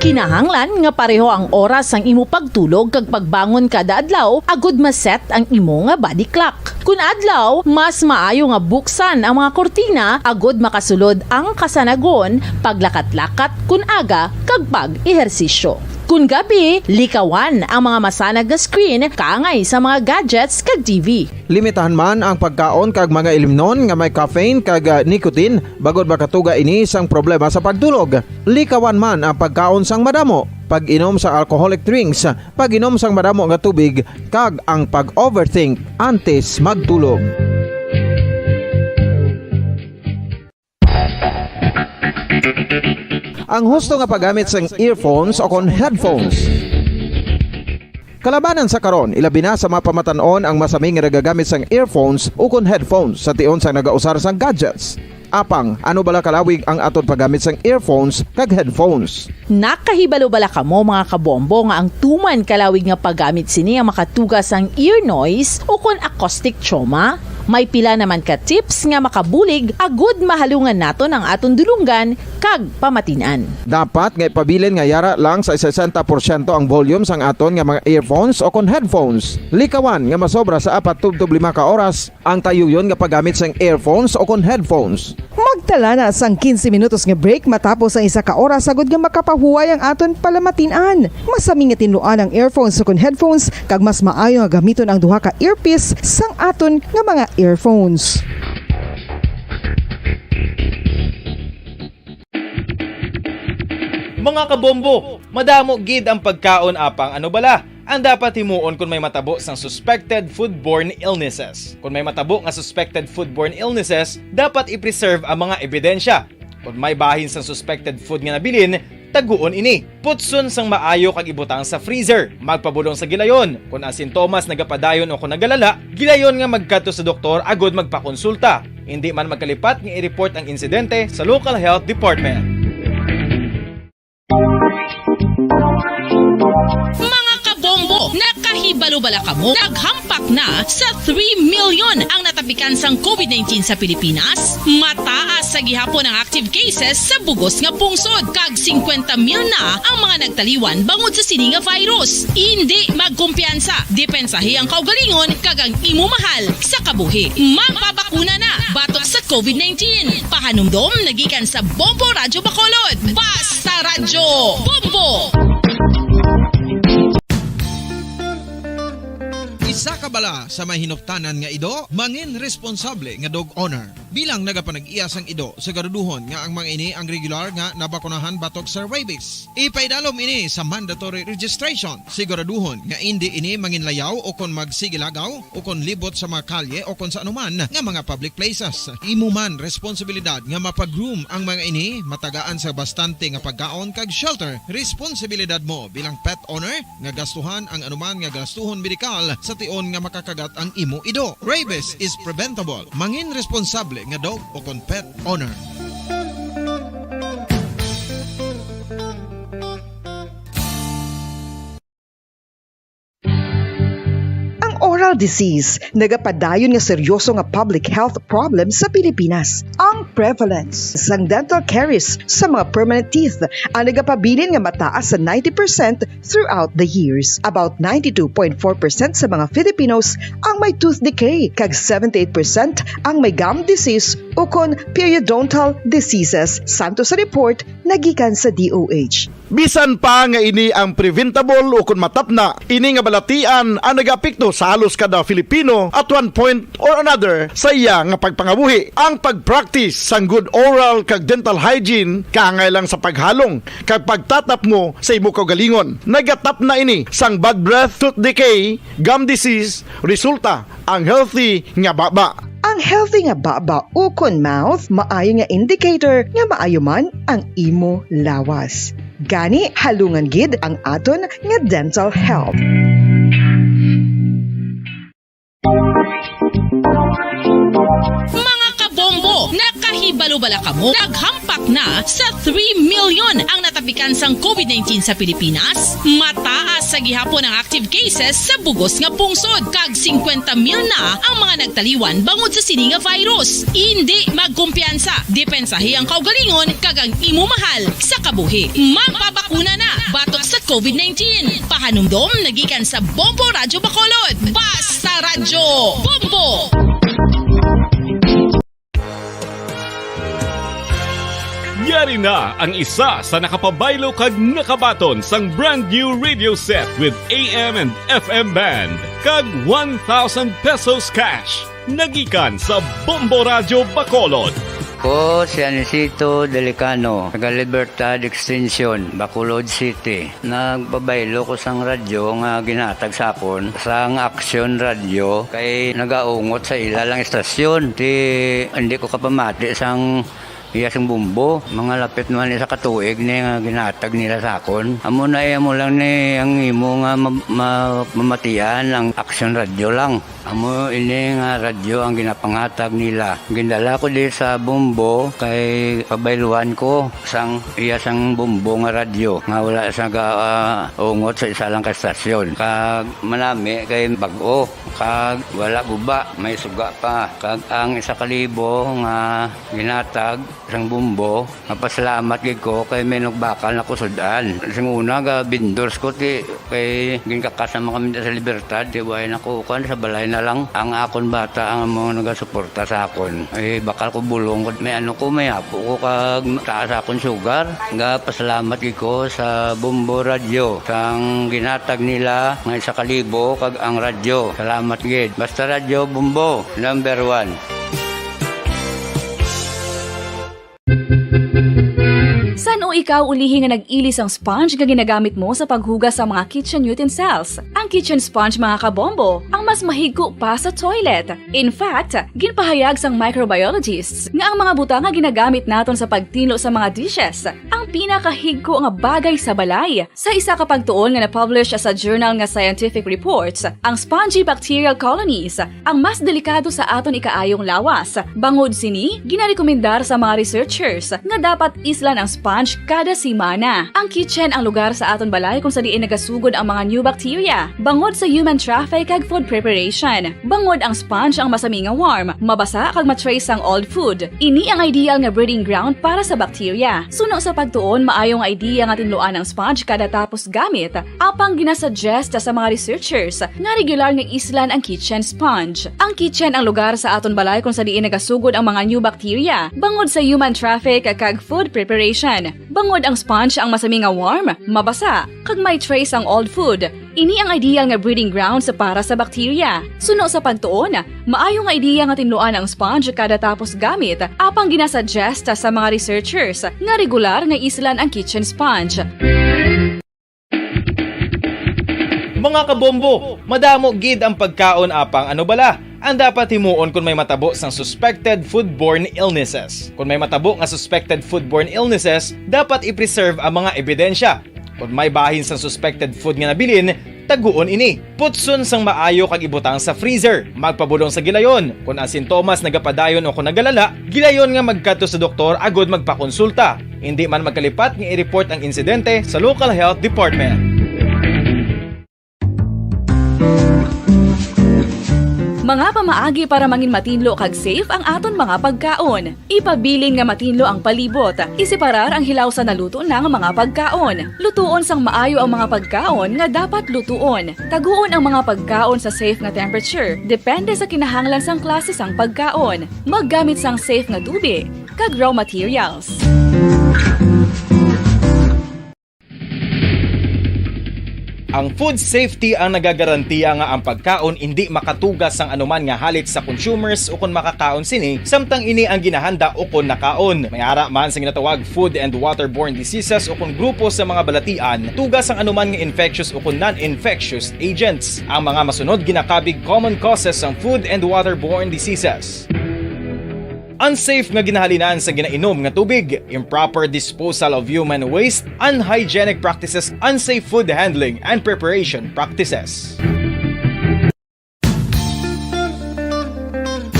Kinahanglan nga pareho ang oras sang imo pagtulog kag pagbangon kada adlaw agud ma-set ang imo nga body clock. Kun adlaw, mas maayo nga buksan ang mga kurtina agud makasulod ang kasanagon, paglakat-lakat kun aga, kag pag-ehersisyo. Kun gabi, likawan ang mga masanag nga screen kaangay sa mga gadgets kag T V. Limitahan man ang pagkaon kag mga ilimnon nga may caffeine kag, ah, nicotine, bangod makatuga ini sang problema sa pagtulog. Likawan man ang pagkaon sang madamo, pag-inom sa alcoholic drinks, pag-inom sang madamo nga tubig, kag ang pag-overthink antes magtulog. Ang husto nga paggamit sang earphones o kon headphones. Kalabanan sa karon, ilabi na sa mga pamatan-on ang masami nga nagagamit sang earphones o kon headphones sa tion sang nagausar sang gadgets. Apang, ano bala kalawig ang aton paggamit sang earphones kag headphones? Nakahibalo bala kamo, mga kabombo, nga ang tuman kalawig nga paggamit sini ang makatuga sang ear noise o kon acoustic trauma? May pila naman ka tips nga makabulig agud mahalungan naton ang aton dulonggan kag pamatin-an. Dapat nga ipabilin nga yara lang sa sesenta porsyento ang volume sang aton nga mga earphones o kon headphones. Likawan nga masobra sa apat tubtob lima ka oras ang tayuyon nga paggamit sang earphones o kon headphones. Magtala na sang quince minutos nga break matapos ang isa ka oras, agud nga makapahuway ang aton palamatin-an. Masami nga tinluan ang earphones o kon headphones, kag mas maayo nga gamiton ang duha ka earpiece sang aton nga mga earphones. Mga kabombo, madamo gid ang pagkaon, apang ano bala ang dapat himuon kon may matabo sang suspected foodborne illnesses? Kon may matabo nga suspected foodborne illnesses, dapat i-preserve ang mga ebidensya. Kon may bahin sang suspected food nga nabilin, taguon ini. Putson sang maayo kag ibutang sa freezer. Magpabulong sa gilayon. Kon ang sintomas nagapadayon o kon nagalala, gilayon nga magkadto sa doktor agud magpakonsulta. Indi man magkalipat nga i-report ang insidente sa local health department. Mga kabombo, nakahibalo bala kamo? Naghampak na sa three million ang natapikan sang covid nineteen sa Pilipinas. Mataas sa gihapon ang active cases sa bugos nga pungsod, kag singkwenta mil na ang mga nagtaliwan bangod sa sini nga virus. Indi magkumpiyansa, depensahi ang kaugalingon kag ang imo mahal sa kabuhi. Magpabakuna na batok sa covid nineteen. Pahanumdom nagikan sa Bombo Radyo Bacolod. Basta Radyo Bombo! Isa ka bala sa may hinuptanan nga ido, mangin responsable nga dog owner. Bilang nagapanag-iya sang ido, siguraduhon nga ang mga ini ang regular nga nabakunahan batok sa rabies. Ipaidalom ini sa mandatory registration. Siguraduhon nga indi ini manginlayaw o kon magsigilagaw o kon libot sa mga kalye o kon sa anuman nga mga public places. Imo man responsibilidad nga mapa-groom ang mga ini, matagaan sa bastante nga pagkaon kag shelter. Responsibilidad mo bilang pet owner nga gastuhan ang anuman nga gastuhon medikal sa tion nga makakagat ang imo ido. Rabies is preventable. Mangin responsable nga dog o kon pet owner. Ang Oral disease, nagapadayon nga seryoso nga public health problem sa Pilipinas. Ang prevalence sang dental caries sa mga permanent teeth ang nagapabilin nga mataas sa ninety percent throughout the years. About ninety-two point four percent sa mga Filipinos ang may tooth decay, kag seventy-eight percent ang may gum disease ukon periodontal diseases, santo sa report nga gikan sa D O H. Bisan pa nga ini ang preventable ukon matapna, ini nga balatian ang nagaapekto sa halos kada Filipino at one point or another sa iya nga pagpangabuhi. Ang pag-practice sang good oral kag dental hygiene kaangay lang sa paghalong kag pagtatapmo sa imo kaugalingon. Nagatapna ini sang bad breath, tooth decay, gum disease, resulta ang healthy nga baba. Ang healthy nga baba ukon mouth maayo nga indicator nga maayo man ang imo lawas. Gani, halungan gid ang aton nga dental health. Mga kabombo, nakahibalo bala kamo? Naghampak na sa three million ang natapikan sang covid nineteen sa Pilipinas. Mataas sa gihapon ang active cases sa bugos nga pungsod, kag singkwenta mil na ang mga nagtaliwan bangod sa sini nga virus. Indi magkumpiyansa, depensahi ang kaugalingon kag ang imo mahal sa kabuhi. Magpabakuna na batok sa covid nineteen. Pahanumdom nagikan sa Bombo Radyo Bacolod. Basta Radyo Bombo! Yari na ang isa sa nakapabaylo kag nakabaton sang brand new radio set with A M and F M band kag one thousand pesos cash. Nagikan sa Bombo Radyo Bacolod. Ko si Anisito Delicano, taga Libertad Extension, Bacolod City. Nagpabaylo ko sang radyo nga ginhatag sa akon sang Action Radio kay nagaungot sa ila lang istasyon. Ti, hindi ko kapamati sang iya sing bumbo. Mga lapit naman isa ka tuig ni nga ginhatag nila sa akon. Amo na iya mo lang ni ang imo nga ma-, ma-, mamatian ang Action Radio lang. Amo ini nga radyo ang ginapangatag nila. Gindala ko di sa Bombo kay pabayluan ko sang iya sang Bombo nga radyo nga wala sa ga, ah, ungot sa isa lang ka estasyon. Kag manami kay bag-o, kag wala guba, may suga pa. Kag ang isa ka libo nga ginatag sang Bombo, mapasalamat gid ko kay may nagbakal na ko sud-an. Sing una, ga vendors ko, ti, kay ginkakas naman kami sa Libertad, ti, way na ko, kuan, sa balay na lang. Ang akon bata ang mga nagasuporta sa akon. Ay, bakal ko bulong, may ano ko, may apo ko, kag taas akon sugar. Ga pasalamat gid ko sa Bombo Radio, sang ginatag nila nga isa ka libo, kag ang radyo. Salamat gid. Basta Radyo Bombo, number one. San-o ikaw ulihi nga nag-ili sang sponge nga ginagamit mo sa paghugas sa mga kitchen utensils? Ang kitchen sponge, mga kabombo, ang mas mahigko pa sa toilet. In fact, ginpahayag sang microbiologists nga ang mga butang nga ginagamit naton sa pagtinlo sa mga dishes ang pinakahigko nga bagay sa balay. Sa isa ka pagtuon nga na-publish sa journal nga Scientific Reports, ang spongy bacterial colonies ang mas delikado sa aton ikaayong lawas. Bangod sini, ginarekomendar sa mga researchers nga dapat islan ang sponge kada semana. Ang kitchen ang lugar sa aton balay kung sa diin nagasugod ang mga new bacteria, bangod sa human traffic kag food preparation. Bangod ang sponge ang masami nga warm, mabasa kag ma-trace ang old food. Ini ang ideal nga breeding ground para sa bacteria. Suno sa pagtuon, maayo nga idea nga tinluan ang sponge kada tapos gamit. Apang ginasuggest sa mga researchers nga regular nga islan ang kitchen sponge. Ang kitchen ang lugar sa aton balay kung sa diin nagasugod ang mga new bacteria, bangod sa human traffic kag food preparation. Bangod ang sponge ang masami nga warm, mabasa, kag may trace ang old food. Ini ang ideal nga breeding grounds para sa bacteria. Suno sa pagtuon, maayo nga idea nga tinluan ang sponge kada tapos gamit, apang ginasuggest sa mga researchers nga regular nga islan ang kitchen sponge. Mga kabombo, madamo gid ang pagkaon, apang ano bala ang dapat himuon kon may matabo sang suspected foodborne illnesses? Kon may matabo nga suspected foodborne illnesses, dapat i-preserve ang mga ebidensya. Kon may bahin sang suspected food nga nabilin, taguon ini. Putson sang maayo kag ibutang sa freezer. Magpabulong sa gilayon. Kon ang sintomas nagapadayon o kon nagalala, gilayon nga magkadto sa doktor agud magpakonsulta. Indi man magkalipat nga i-report ang insidente sa local health department. Mga pamaagi para mangin matinlo kag safe ang aton mga pagkaon. Ipabilin nga matinlo ang palibot. Iseparar ang hilaw sa naluto na nga mga pagkaon. Lutuon sang maayo ang mga pagkaon nga dapat lutuon. Taguon ang mga pagkaon sa safe nga temperature, depende sa kinahanglan sang klase sang pagkaon. Maggamit sang safe nga tubi kag raw materials. Ang food safety ang nagagarantiya nga ang pagkaon indi makatuga sang anuman nga halit sa consumers ukon makakaon sini, samtang ini ang ginahanda ukon nakaon. May ara man sa ginatawag food and waterborne diseases ukon grupo sa mga balatian, tuga sang anuman nga infectious ukon non-infectious agents. Ang mga masunod ginakabig common causes sang food and waterborne diseases. Unsafe nga ginahalinan sa ginainom nga tubig, improper disposal of human waste, unhygienic practices, unsafe food handling and preparation practices.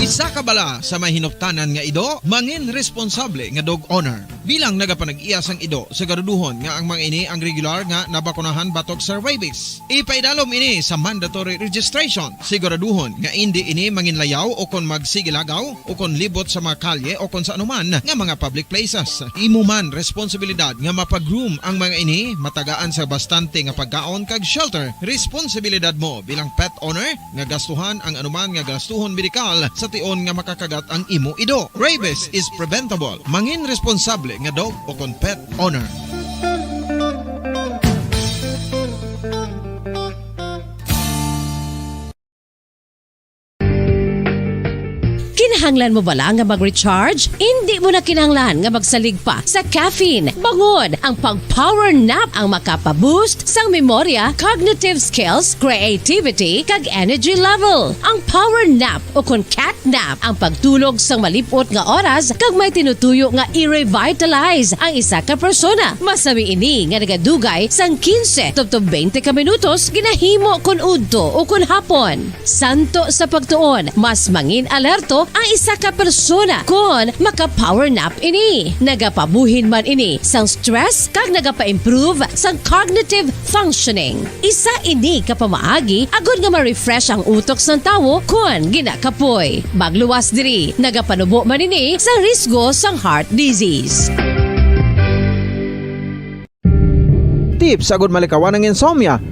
Isa ka bala sa may hinuptanan nga ido, mangin responsable nga dog owner. Bilang nagapanag-iya sang ido, siguraduhon nga ang mga ini ang regular nga nabakunahan batok sa rabies. Ipaidalom ini sa mandatory registration. Siguraduhon nga indi ini manginlayaw o kon magsigilagaw o kon libot sa mga kalye o kon sa anuman nga mga public places. Imo man responsibilidad nga mapag-groom ang mga ini, matagaan sa bastante nga pagkaon kag shelter. Responsibilidad mo bilang pet owner nga gastuhan ang anuman nga gastuhon medikal sa tion nga makakagat ang imo ido. Rabies is preventable. Mangin responsable nga dog o kon pet owner. Kinahanglan mo bala nga mag-recharge? Indi mo na kinahanglan nga magsalig pa sa caffeine. Bangod ang pag-power nap ang makapa-boost sang memorya, cognitive skills, creativity, kag energy level. Ang power nap o kon cat nap ang pagtulog sang malip-ot nga oras kag may tinutuyo nga i-revitalize ang isa ka persona. Masami ini nga nagadugay sang quince tubtob twenty ka minutos ginahimo kon udto o kon hapon. Santo sa pagtuon, mas mangin alerto ang isa ka persona kon maka-power nap ini. Nagapabuhin man ini sang stress kag nagapa-improve sang cognitive functioning. Isa ini ka pamaagi agod nga ma-refresh ang utok sang tawo kon ginakapoy. Magluwas diri, nagapanubo man ini sa risgo sang heart disease. Tips agud malikawan ang insomnia.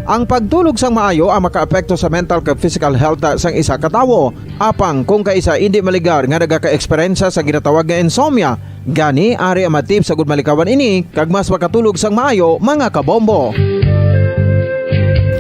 Ang pagtulog sang maayo ang makaapekto sa mental kag physical health sang isa ka tawo. Apang kung kaisa indi maligar nga nagaka-eksperyensya sa ginatawag nga insomnia, gani ari ang mga tips agud malikawan ini kag mas makatulog sang maayo, mga kabombo.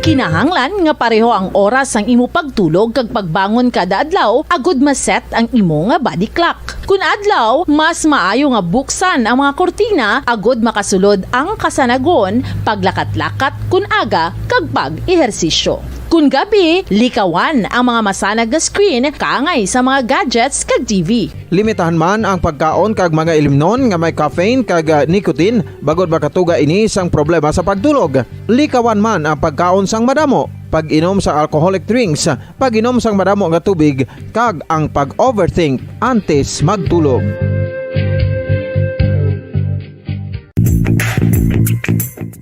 Kinahanglan nga pareho ang oras sang imo pagtulog kag pagbangon kada adlaw agud ma-set ang imo nga body clock. Kun adlaw, mas maayo nga buksan ang mga kurtina agud makasulod ang kasanagon, paglakat-lakat kun aga, kag pag-ehersisyo. Kun gabi, likawan ang mga masanag nga screen kaangay sa mga gadgets kag T V. Limitahan man ang pagkaon kag mga ilimnon nga may caffeine kag, ah, nicotine, bangod makatuga ini sang problema sa pagtulog. Likawan man ang pagkaon sang madamo, pag-inom sa alcoholic drinks, pag-inom sang madamo nga tubig, kag ang pag-overthink antes magtulog.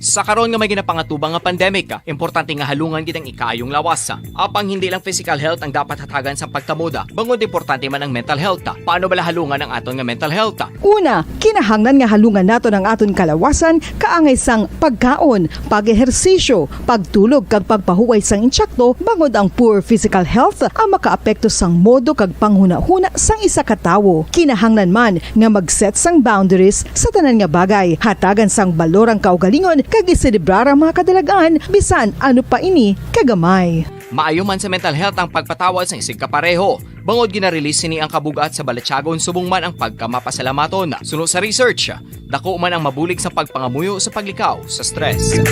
Sa karon nga may ginapangatubang nga pandemic, importante nga halungan gid ang ikaayong lawas. Apang hindi lang physical health ang dapat hatagan sang pagtamod, bangod importante man ang mental health. Paano bala halungan ang aton nga mental health? Una, kinahanglan nga halungan naton ang aton kalawasan kaangay sang pagkaon, pag-ehersisyo, pagtulog kag pagpahuway sang insakto, bangod ang poor physical health ang makaapekto sang modo kag panghunahuna sang isa ka tawo. Kinahanglan man nga mag-set sang boundaries sa tanan nga bagay. Hatagan sang balor ang kaugalingon kag iselebrar ang mga kadalag-an, bisan ano pa ini kagamay. Maayo man sa mental health ang pagpatawad sang isigkapareho, bangod gina-release sini ang kabug-at sa balatyagon subong man ang pagkamapasalamaton. Suno sa research, dako man ang mabulig sa pagpangamuyo sa paglikaw sa stress.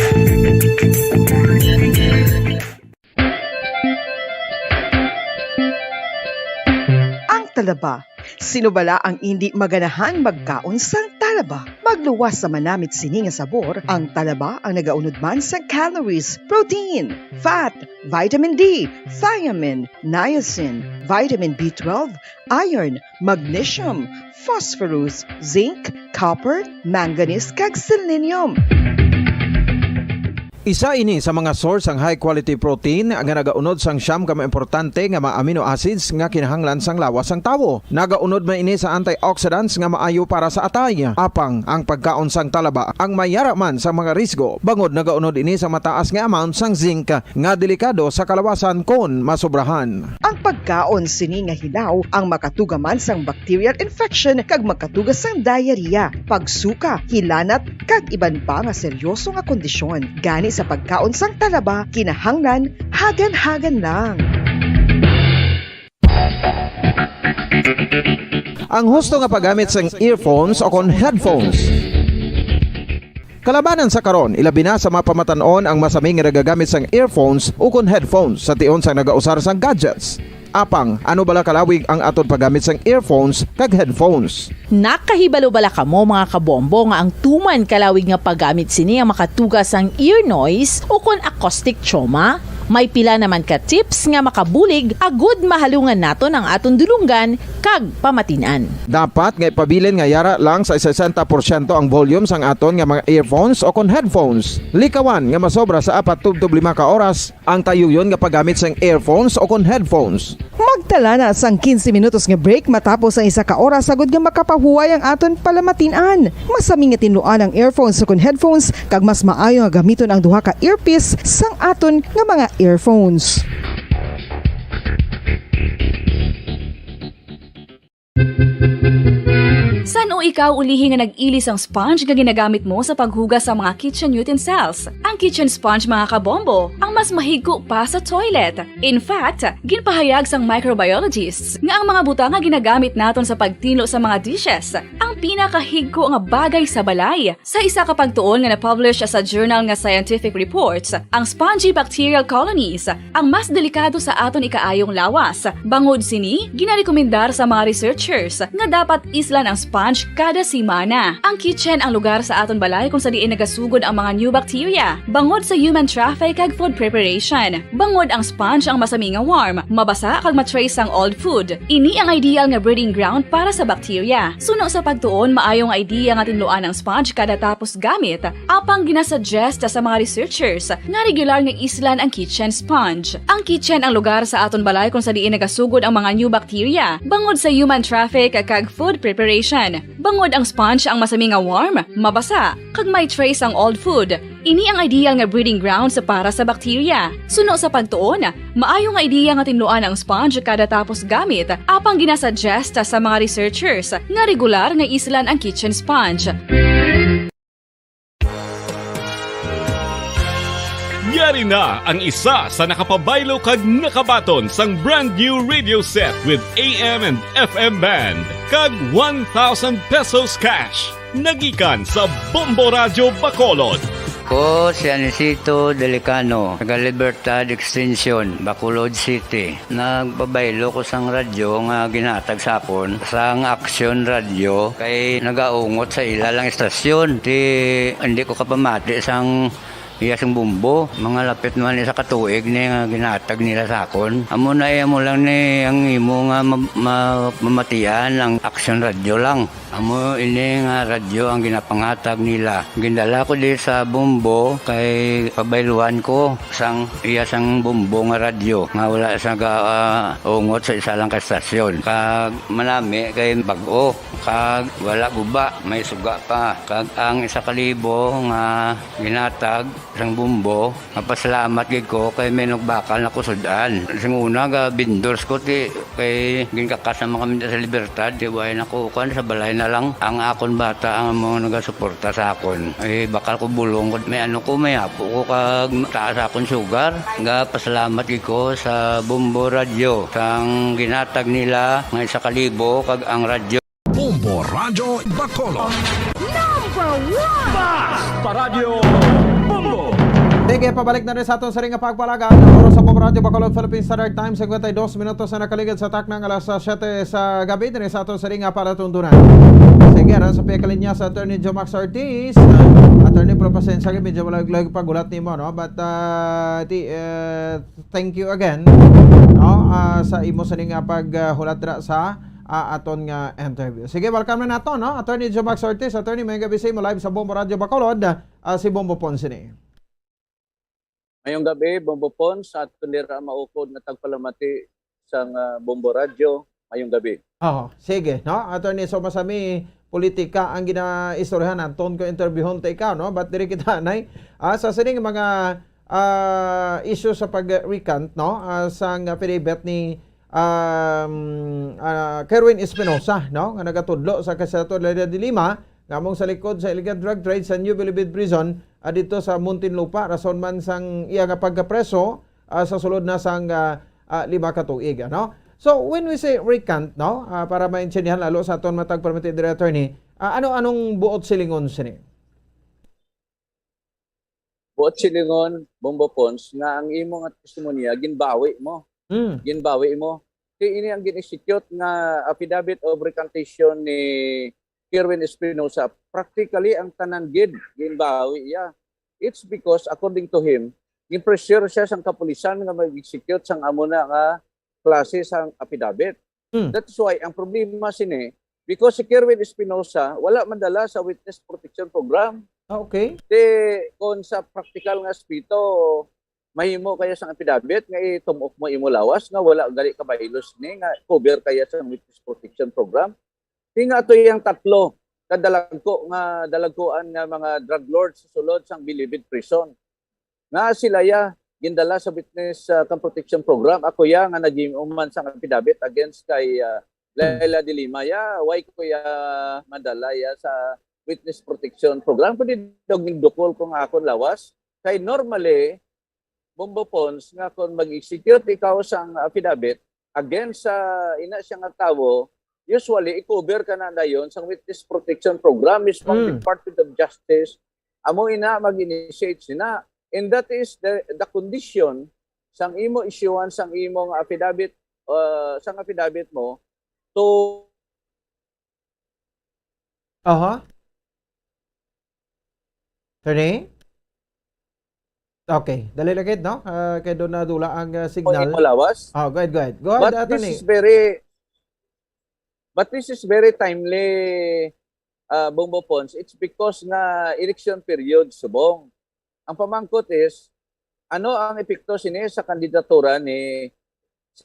Ang talaba. Sino bala ang indi maganahang magkaon sang talaba? Magluwas sa manamit sini nga sabor, ang talaba ang nagaunod man sa calories, protein, fat, vitamin D, thiamine, niacin, vitamin B twelve, iron, magnesium, phosphorus, zinc, copper, manganese, kag selenium. Isa ini sa mga source sang high quality protein nga nagaunod sang siyam ka mga importante nga mga amino acids nga kinahanglan sang lawas sang tawo. Nagaunod man ini sa antioxidants nga maayo para sa atay. Apang ang pagkaon sang talaba ang may yara man sa mga risgo, bangod nagaunod ini sa mataas nga amount sang zinc nga delikado sa kalawasan kon masobrahan. Ang pagkaon sini nga hilaw ang makatuga man sang bacterial infection kag makatuga sang diarrhea, pagsuka, hilanat, kag iban pa nga seryoso nga kondisyon. Gani sa pagkaon sang talaba, kinahanglan hagan-hagan lang. Ang husto nga paggamit sang earphones o kon headphones. Kalabanan sa karon, ilabi na sa mga pamatan-on ang masami nga nagagamit sang earphones o kon headphones sa tion sang nagausar sang gadgets. Apang, ano bala kalawig ang aton paggamit sang earphones kag headphones? Nakahibalo bala kamo, mga kabombo, nga ang tuman kalawig nga paggamit sini ang makatuga sang ear noise o kon acoustic trauma? May pila naman ka tips nga makabulig agud mahalungan naton ang aton dulonggan kag pamatin-an. Dapat nga ipabilin nga yara lang sa sesenta porsyento ang volume sang aton nga mga earphones o kon headphones. Likawan nga masobra sa apat tubtob lima ka oras ang tayuyon nga paggamit sang earphones o kon headphones. Magtala na sang quince minutos nga break matapos ang isa ka oras, agud nga makapahuway ang aton palamatin-an. Masami nga tinluan ang earphones o kon headphones, kag mas maayo nga gamiton ang duha ka earpiece sang aton nga mga earphones. San-o ikaw ulihi nga nag-ili sang sponge nga ginagamit mo sa paghugas sa mga kitchen utensils? Ang kitchen sponge, mga kabombo, ang mas mahigko pa sa toilet. In fact, ginpahayag sang microbiologists nga ang mga butang nga ginagamit naton sa pagtinlo sa mga dishes ang pinakahigko nga bagay sa balay. Sa isa ka pagtuon nga na-publish sa journal nga Scientific Reports, ang spongy bacterial colonies ang mas delikado sa aton ikaayong lawas. Bangod sini, ginarekomendar sa mga researchers nga dapat islan ang sponge kada semana. Ang kitchen ang lugar sa aton balay kung sa diin nagasugod ang mga new bacteria, bangod sa human traffic kag food preparation. Bangod ang sponge ang masami nga warm, mabasa kag ma-trace ang old food. Ini ang ideal nga breeding ground para sa bacteria. Suno sa pagtuon, maayo nga idea nga tinluan ang sponge kada tapos gamit. Apang ginasuggest sa mga researchers nga regular nga islan ang kitchen sponge. Ang kitchen ang lugar sa aton balay kung sa diin nagasugod ang mga new bacteria, bangod sa human traffic kag food preparation. Bangod ang sponge ang masami nga warm, mabasa, kag may trace ang old food. Ini ang ideal nga breeding grounds para sa bacteria. Suno sa pagtuon, maayo nga idea nga tinluan ang sponge kada tapos gamit, apang ginasuggest sa mga researchers nga regular nga islan ang kitchen sponge. Yari na ang isa sa nakapabaylo kag nakabaton sang brand new radio set with A M and F M band kag one thousand pesos cash. Nagikan sa Bombo Radyo Bacolod. Ko si Anisito Delicano, taga Libertad Extension, Bacolod City. Nagpabaylo ko sang radyo nga ginhatag sa akon sang Action Radio kay nagaungot sa ila lang istasyon. Ti, hindi ko kapamati sang iya sing bumbo. Mga lapit man isa ka tuig ni nga ginhatag nila sa akon. Amo na, eh, amo lang ni ang imo nga ma-, ma-, mamatian ang Action Radio lang. Amo ini nga radyo ang ginapanghatag nila. Gindala ko di sa bumbo kay pabayluan ko sang iya sang bumbo nga radyo nga wala sa ga, ah, ungot sa isa lang ka estasyon. Kag manami kay bag-o, kag wala guba, may suga pa. Kag ang isa ka libo nga ginhatag sang bumbo, mapasalamat gid ko kay may nagbakal na ko sud-an. Sing una, ga vendors ko, ti, kay ginkakas naman kami sa Libertad, ti, way na ko, kuan, sa balay na lang. Ang akon bata ang amo nagasuporta sa akon. Ay, bakal ko bulong ko, may ano ko, may apo ko, kag taas akon sugar. Ga pasalamat gid ko sa Bombo Radio, sang ginhatag nila nga isa ka libo, kag ang radyo. Bombo Radyo Bacolod. Number one! Basta Radyo Bombo! Sige, pabalik na rin sa aton siring nga pagpalagad. Ang oras sa Bombo Radyo Bacolod, Philippine Standard Time, cincuenta y dos minutos na nakaligid sa takna nga alas siyete sa gabi. Diri sa aton siring nga palatundunan. Sige, aron sa piyakalinya sa Attorney Jomax Ortiz. Attorney, pero pasensya, medyo malag-lag paghulat nimo, no? But, uh, ti, uh, thank you again, no? Ah, sa imo sini nga paghulat dira sa, ah, aton nga interview. Sige, welcome na nato, no? Attorney Jomax Ortiz. Attorney, may gabi sa imo, live sa Bombo Radyo Bacolod. Ah, si Bombo Ponce ni. Mayong gabi, Bombo Pons, sa aton dira maukod nga tagpalamati sang, ah, Bombo Radyo. Mayong gabi. Oh, sige, no? Attorney, so masami politika ang ginaistoryahan naton kung interviewon ta ikaw, no? But diri kita, nay, ah, sa sining mga, ah, issue sa pag-recant, no? Ah, sang affidavit ni, um, ah, Kerwin Espinosa, no? Nga nagatudlo sa Kay Senator Leila de Lima, nga among sa likod sa illegal drug trade sa New Bilibid Prison, ah, dito sa Muntinlupa, rason man sang iya nga pagkapreso, ah, sa sulod na sang, ah, ah, lima ka tuig, ano? So, when we say recant, no, ah, para maintindihan lalo sa aton matag permit, Director, ni, ah, ano, anong buot silingon sini? Buot silingon, Bombo Pons, nga ang imo nga testimonya, ginbawi mo. Mm. Ginbawi mo. Kay ini ang gin-execute nga affidavit of recantation ni Kerwin Espinosa. Practically, ang tanan gid, ginbawi iya. It's because, according to him, gin-pressure siya sang kapulisan nga mag-execute sang amo na nga klase sang affidavit. Hmm. That is why ang problema sini, because si Kerwin Espinosa wala man dala sa Witness Protection Program. Ah, okay. Di, kung sa practical nga aspeto, mahimo kaya sang affidavit nga itum-ok mo imo lawas nga wala gali kabaylos ni nga cover kaya sang Witness Protection Program? Di nga ato yang tatlo ka dalagko nga dalagkuan nga mga drug lords sa sulod sang Bilibid Prison. Nga sila ya gindala sa Witness, ah, kang Protection Program. Ako ya nga naghimuman sang affidavit against kay, ah, Leila de Lima ya. Why ko ya madala ya sa Witness Protection Program? Kundi daw gindukol ko nga akon lawas. Kay normally, Bombo Pons, nga kung mag-execute ikaw sang affidavit against sa ina siya nga tawo, usually, i-cover ka na dayon sang Witness Protection Program, mismo ang Mm. Department of Justice, amo ina mag-initiate sina. And that is the, the condition sang imo issuean sang imo nga affidavit, uh, sang affidavit mo to Aha. Attorney? Okay, dali lang gid, no? Ah, kay doon nadula ang, ah, signal. Imo lawas. Oh, go ahead, go ahead. Go ahead, But this attorney. Is very, but this is very timely, ah, Bombo Pons. It's because nga election period subong. Ang pamangkot is, ano ang epekto sini sa kandidatura ni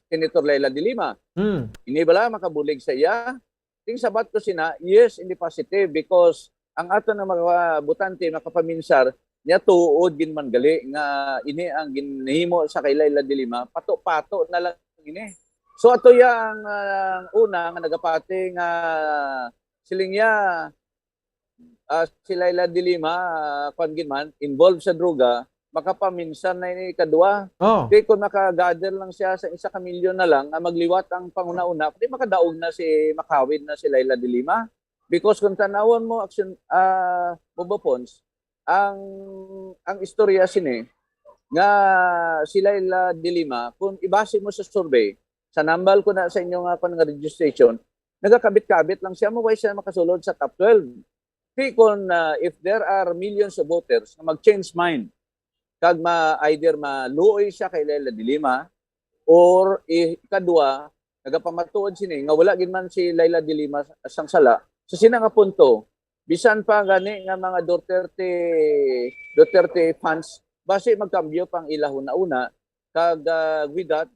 Senator Leila de Lima? Hmm. Ini bala makabulig sa iya? Ting sabat ko sina, yes, in the positive, because ang aton nga mga botante makapaminsar niya tuod gid man gali nga ini ang ginhimo sa kay Leila de Lima, pato-pato na lang ini. So ato ya ang, ah, una nga nagapati nga siling ya, ah, si Leila de Lima, ah, kwan gid man, involved sa droga, makapaminsan na ini ikadua. Oh. Kay kung makagather lang siya sa isa ka milyon na lang, nga magliwat ang panguna-una, di makadaog na si, makawid na si Leila de Lima. Because kung tanawon mo, action, ah, Bobo Pons, ang, ang istorya sini, nga si Leila de Lima, kung ibase mo sa survey, sa nambal ko na sa inyo nga, kwan nga registration, nagakabit-kabit lang siya, mo why siya makasulod sa top twelve. Di kon, ah, if there are millions of voters nga mag-change mind, kag ma-, either maluoy siya kay Leila de Lima, or i-, ikadua, nagapamatuod sini nga wala gid man si Leila de Lima sang sala. Sa sina nga punto, bisan pa gani nga mga Duterte, Duterte fans, basi magkambyo pang ila huna-una, kag, ah, with that,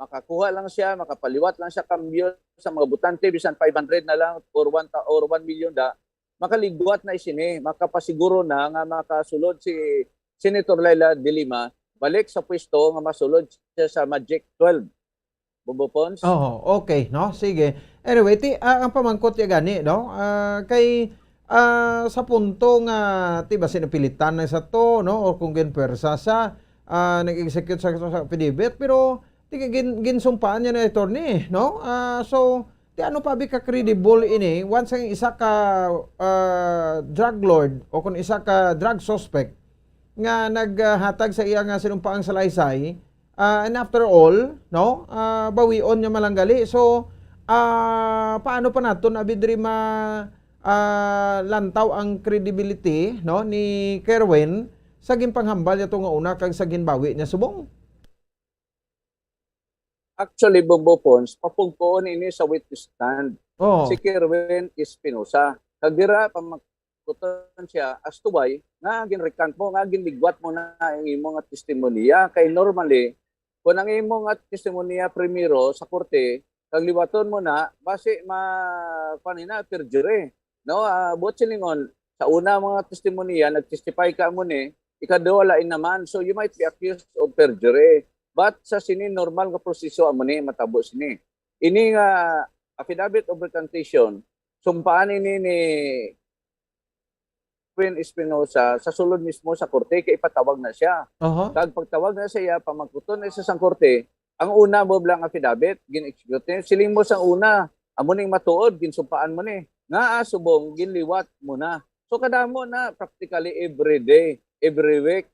makakuha lang siya, makapaliwat lang siya kambyo sa mga botante, bisan five hundred na lang or one ta-, or one million da, makaligwat na isini, makapasiguro na nga makasulod si Senator Leila de Lima balik sa pwesto nga masulod siya sa Magic twelve. Bobo Pons? Oo, okay, no? Sige. Anyway, ti, ah, ang pamangkot ya gani, no? Ah, kay, ah, sa punto nga, ti ba, sinapilitan na sa to, no? O kung ginpwersa sa, ah, nag-execute sa, sa affidavit, pero Di ka gin-, ginsumpaan niya na, attorney, no? Ah, so, ti ano pa bi ka credible ini once ang isa ka, ah, drug lord o kung isa ka drug suspect nga naghatag sa iya nga sinumpaang salaysay, ah, and after all, no? Ah, bawion niya malanggali. So, ah, paano pa naton abi diri ma-, ah, lantaw ang credibility, no, ni Kerwin sa ginpanghambal niya to nga una kag sa ginbawi niya subong? Actually, Bobo Pons, papugkoon ini sa witness stand. Oo. Si Kerwin Espinosa. Kag dira, pam-, pamangkuton siya as to why nga ginrecant mo, nga ginligwat mo na ang imo nga testimonya. Kay normally, kung ang imo nga testimonya primero sa korte, kag liwaton mo na, basi ma-, kuwan na, perjury. No? Ah, buot silingon, sa una mga testimonya, nag-testify ka mo ni, ikaduha lain naman. So, you might be accused of perjury. But sa sini, normal nga proseso amo ni matabo sini. Ini nga affidavit of recantation, sumpaan ini ni Queen Espinosa sa sulod mismo sa korte kay ipatawag na siya. Aha. Kag pagtawag na sa iya, pamangkuton na siya sang korte, ang una mo lang affidavit, gin-execute niya. Siling mo sang una, amo ning matuod, ginsumpaan mo ni. Nga subong, ginliwat mo na. So kadamo na, practically every day, every week.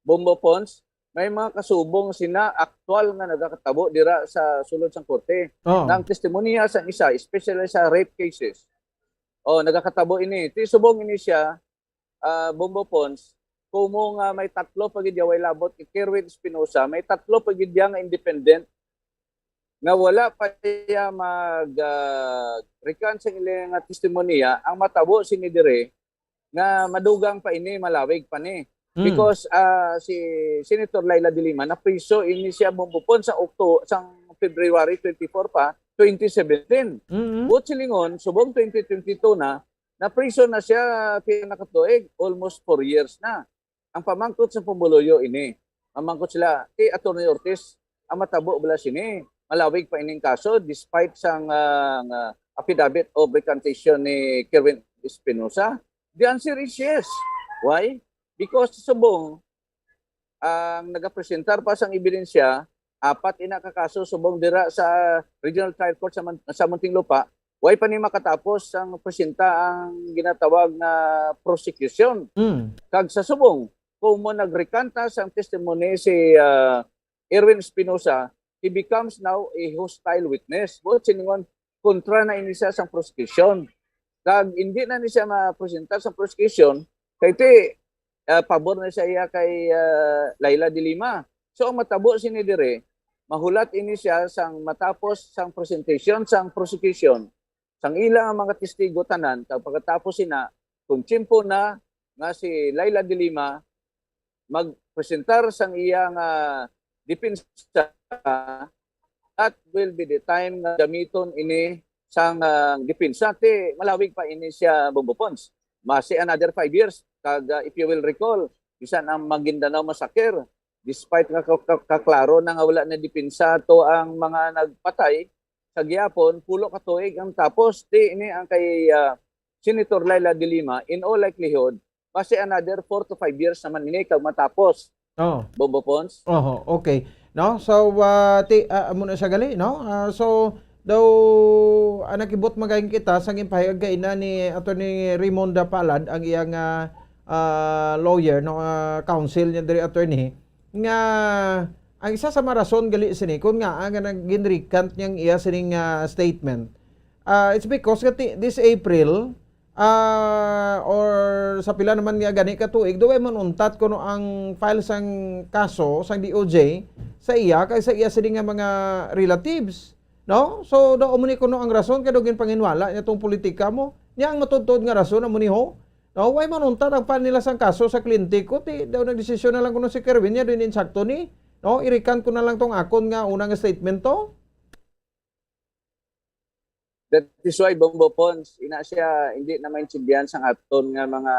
Bombo Pons, may mga kasubong sina aktual nga nagakatabo dira sa sulod sang korte. Oh. Nga ang testimonya sang isa, especially sa rape cases, oh, nagakatabo ini. Ti subong ini siya, ah, Bombo Pons, kumo nga may tatlo pa gid ya way labot kay Kerwin Espinosa, may tatlo pa gid ya nga independent nga wala pa iya mag, ah, recant sa ila nga testimonya, ang matabo sini dire nga madugang pa ini, malawig pa ni. Mm. Because ah, si Senator Leila de Lima napriso ini siya, Bombo Pons, sa Octo-, sang February twenty-four pa, twenty seventeen. Mm-mm. Buot silingon, subong twenty twenty-two na, napriso na siya pila na ka tuig, almost four years na. Ang pamangkot sa pumuluyo ini, mamangkot sila, kay Attorney Ortiz, ang matabo bala sini, malawig pa ining kaso despite sang ah, nga affidavit of recantation ni Kerwin Espinosa? The answer is yes. Why? Because subong ang nagapresentar pa sang ebidensya, apat ina ka kaso subong dira sa Regional Trial Court sa Man-, sa Muntinlupa, way pa ni makatapos ang presenta ang ginatawag nga prosecution. Mm. Kag sa subong, kung mo nagrecant sang testimony si ah, Erwin Espinosa, he becomes now a hostile witness. Buot silingon, kontra na ini siya sang prosecution. Kag hindi na ni siya mapresentar sa prosecution, kay ti, ah, pabor na siya iya kay ah, Leila de Lima. So ang matabo sini dire, mahulat ini siya sang matapos sang presentation sang prosecution, sang ila nga mga testigo tanan, kag pagkatapos sina, kung tiyempo na nga si Leila de Lima magpresentar sang iya nga depensa, that will be the time nga gamiton ini sang ah, depensa. Ti malawig pa ini siya, Bombo Pons. Masi another five years. Kag ah, if you will recall, bisan ang Maguindanao Massacre, despite nga ka-, ka-, kaklaro na nga wala na depensa to ang mga nagpatay, sa gihapon, pulo ka tuig ang tapos. Ti ini ang kay ah, Senator Leila de Lima, in all likelihood, basi another four to five years naman ini kag matapos. Oh. Bombo Pons? Oho, okay. No? So, ah, ti, ah, amo na siya gali, no? Ah, so, daw, ah, nakibot magayon kita sa ginpahayag kaina ni Attorney Raymonda Palad, ang iyang ah, ah, lawyer, no, ah, counsel niya diri, attorney, nga ang isa sa marason gali sini kung nga nga nag-, ginrecant niyang iya sining ah, statement. Ah, it's because nga ti-, this April, ah, or sa pila naman nga gani ka tuig, daw way man untat kuno ang file sang kaso sang D O J sa iya kag sa iya sini nga mga relatives, no? So daw amo ni kuno ang rason kay daw ginpanginwala niya tong politika mo. Niya ang matuod-tuod nga rason amo ni ho. No, way man untat ang file nila sang kaso sa kliyente ko, ti daw nagdesisyon na lang kuno si Kerwin niya din insakto ni, no? I-recant ko na lang tong akon nga una nga statement to. That is why, Bombo Pons, ina siya, hindi na maintindihan sang aton nga mga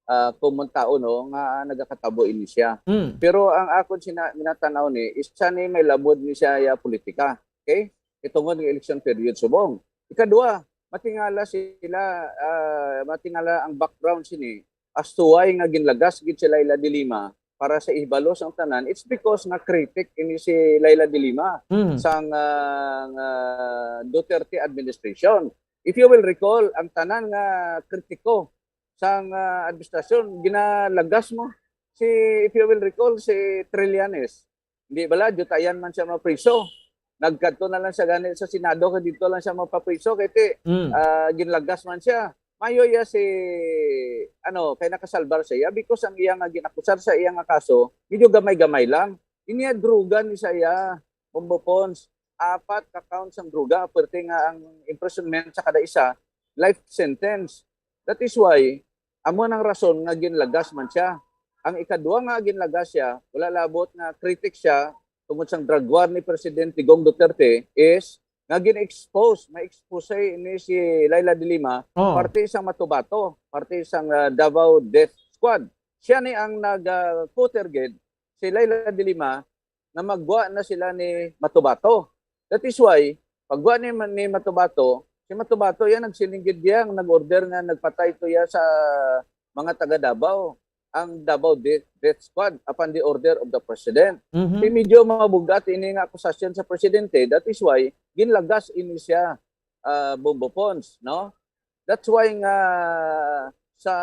ah, common tao, no, nga nagakatabo ini siya. Mm. Pero ang akon sina ginatanaw ni, isa ni may labod ni siya ya politika. Okay? Itungod nga election period subong. Ikadua, matingala sila, ah, matingala ang background sini as to why nga ginlagas gid si Leila de Lima para sa ihibalo sang tanan. It's because nga critic ini si Leila de Lima Mm. sang ah, nga Duterte administration. If you will recall, ang tanan nga kritiko sang ah, administrasyon, ginalagas mo si, if you will recall, si Trillanes. Hindi bala, dutayan man siya mapriso. Nagkadto na lang siya gani sa Senado, kay dito lang siya mapapriso, kay ti, Mm. ah, ginlagas man siya. Mayo iya si, ano, kay nakasalbar siya because ang iya nga ginakusar sa iya nga kaso, medyo gamay-gamay lang. Inya druga ni siya, Bombo Pons, apat ka counts ang druga, aparte nga ang imprisonment sa kada isa, life sentence. That is why, amo nang rason nga ginlagas man siya. Ang ikadua nga ginlagas siya, wala labot nga critic siya tungod sang drug war ni Presidente Digong Duterte is nga gin-expose, ma-expose ini si Leila de Lima, Oh. parte sang Matubato, parte sang ah, Davao Death Squad. Siya ni ang nag ah, cutter gid si Leila de Lima na magwa na sila ni Matubato. That is why, pagwa ni, ni Matubato, si Matubato yan nagsiling gid diya ang nag-order nga nagpatay to ya sa mga taga Davao, ang Davao Death, Death Squad upon the order of the President. Mhm. Kay medyo mabugat ini nga akusasyon sa presidente, that is why ginlagas ini siya, ah, Bombo Pons, no? That's why nga sa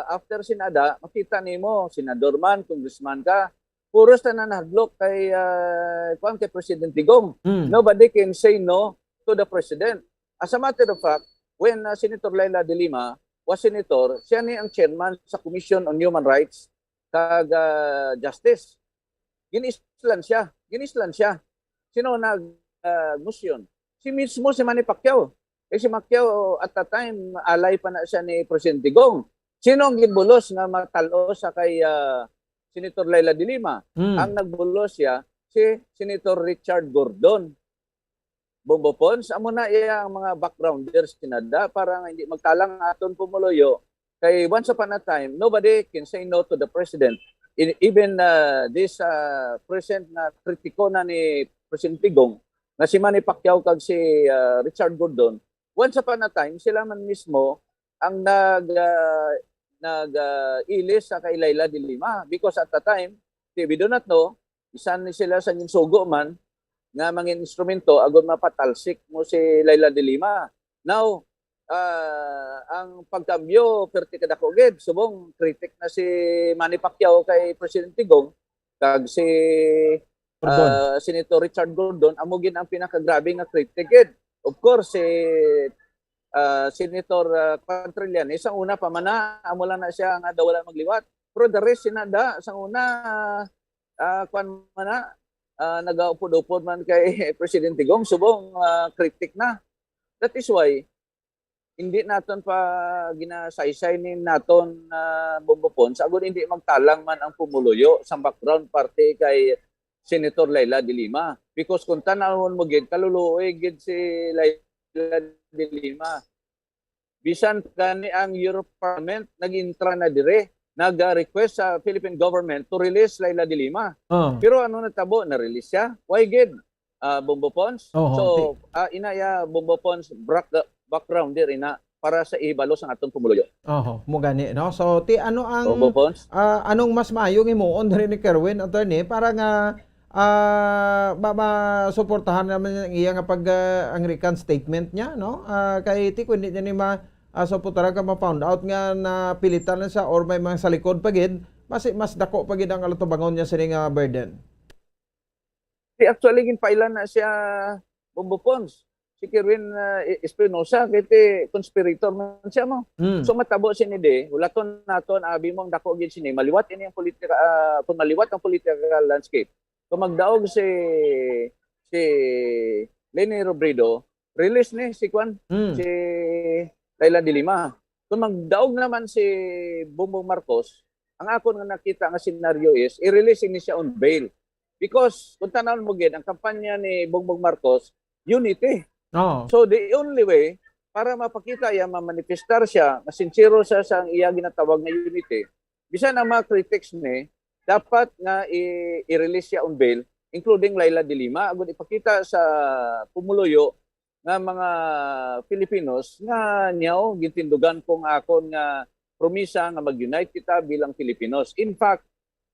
after Senada, makita nimo, senador man, congressman ka, puros tanan nahadlok kay ah, kuwan, kay President Digong. Mm. Nobody can say no to the president. As a matter of fact, when uh, Senator Leila de Lima was senator, siya ni ang chairman sa Commission on Human Rights kag ah, Justice. Ginislan siya. Ginislan siya. Sino nag ah, motion? Si mismo si Manny Pacquiao. Eh si Pacquiao at that time alay pa na siya ni President Digong. Sino ang ginbulos nga matal-o sa kay ah, Senator Leila de Lima? Mm. Ang nagbulos siya si Senator Richard Gordon. Bombo Pons, amo na iya ang mga backgrounders kinada para nga hindi magtalang ang aton pumuluyo. Kay once upon a time, nobody can say no to the president. E- Even uh, this uh, present na kritiko na ni President Digong, na si Manny Pacquiao kag si uh, Richard Gordon, once upon a time, sila man mismo ang nag uh, nag uh, ilis sa kay Leila de Lima because at the time, we do not know, isa ni sila sa ginsugo man nga mga instrumento agon mapatalsik mo si Leila de Lima. Now, ah, ang pagkambyo perti kadako gid, subong critic na si Manny Pacquiao kay President Digong kag si Gordon. ah, Senator Richard Gordon, amo gid ang pinakagrabe nga critic gid. Of course, si ah, Senator ah, Quadrillanes, sa una pa man na, amo lang na siya nga daw wala magliwat. Pero the rest, sinada, sa una, ah, kwan man na, ah, nagaupod-upod man kay Presidente Gong, subong ah, critic na. That is why, hindi naton pa ginasaysay ni naton uh, Bombo Pons, agud hindi magtalang man ang pumuluyo sa background parte kay Senator Leila de Lima. Because kung tanawon mo gid, kaluluoy gid si Leila de Lima. Bisan gani ang Europe Parliament nag-intra na dire, nag-request sa Philippine government to release Leila de Lima. Oh. Pero ano natabo? Na-release siya. Why gid? Ah, Bombo Pons? Oho, So, ah, ina ya Bombo Pons brak- background diri na para sa ihibalo sang atong pumuluyo. Oho, mo gani, no? So, ti ano ang Bombo Pons? ah, anong mas maayo nga himuon diri ni Kerwin, attorney, para nga ah, ma masuportahan naman ang iya nga pag ah, ang recant statement niya, no? Ah, kay ti kundi niya ni ma ah, suportahan ka ma-found out nga napilitan na siya or may mga sa likod pa gid, mas mas dako pa gid ang alatubangon niya sini nga burden. Di actually ginpailan na siya Bombo Pons. Si Kerwin uh, Espinosa, kay ti conspirator man siya mo. Mm. So matabo sini di, hulaton naton abi mo ang dako gid sini. Maliwat ini ang politika, ah, kung maliwat ang political landscape. Kung magdaog si si Leni Robredo, release ni si Kwan, Mm. si Leila de Lima. Kung magdaog naman si Bongbong Marcos, ang akon nga nakita nga scenario is i-release ini siya on bail. Because kung tanawon mo gid ang kampanya ni Bongbong Marcos, unity. Oh. So the only way para mapakita iya, mamanifestar siya, nga sincero siya sa ang iya ginatawag nga unity, bisan ang mga critics ni, dapat nga i- i-release siya on bail, including Leila de Lima, agud ipakita sa pumuluyo nga mga Filipinos nga niyaw gintindugan ko nga akon nga promisa nga mag-unite kita bilang Filipinos. In fact,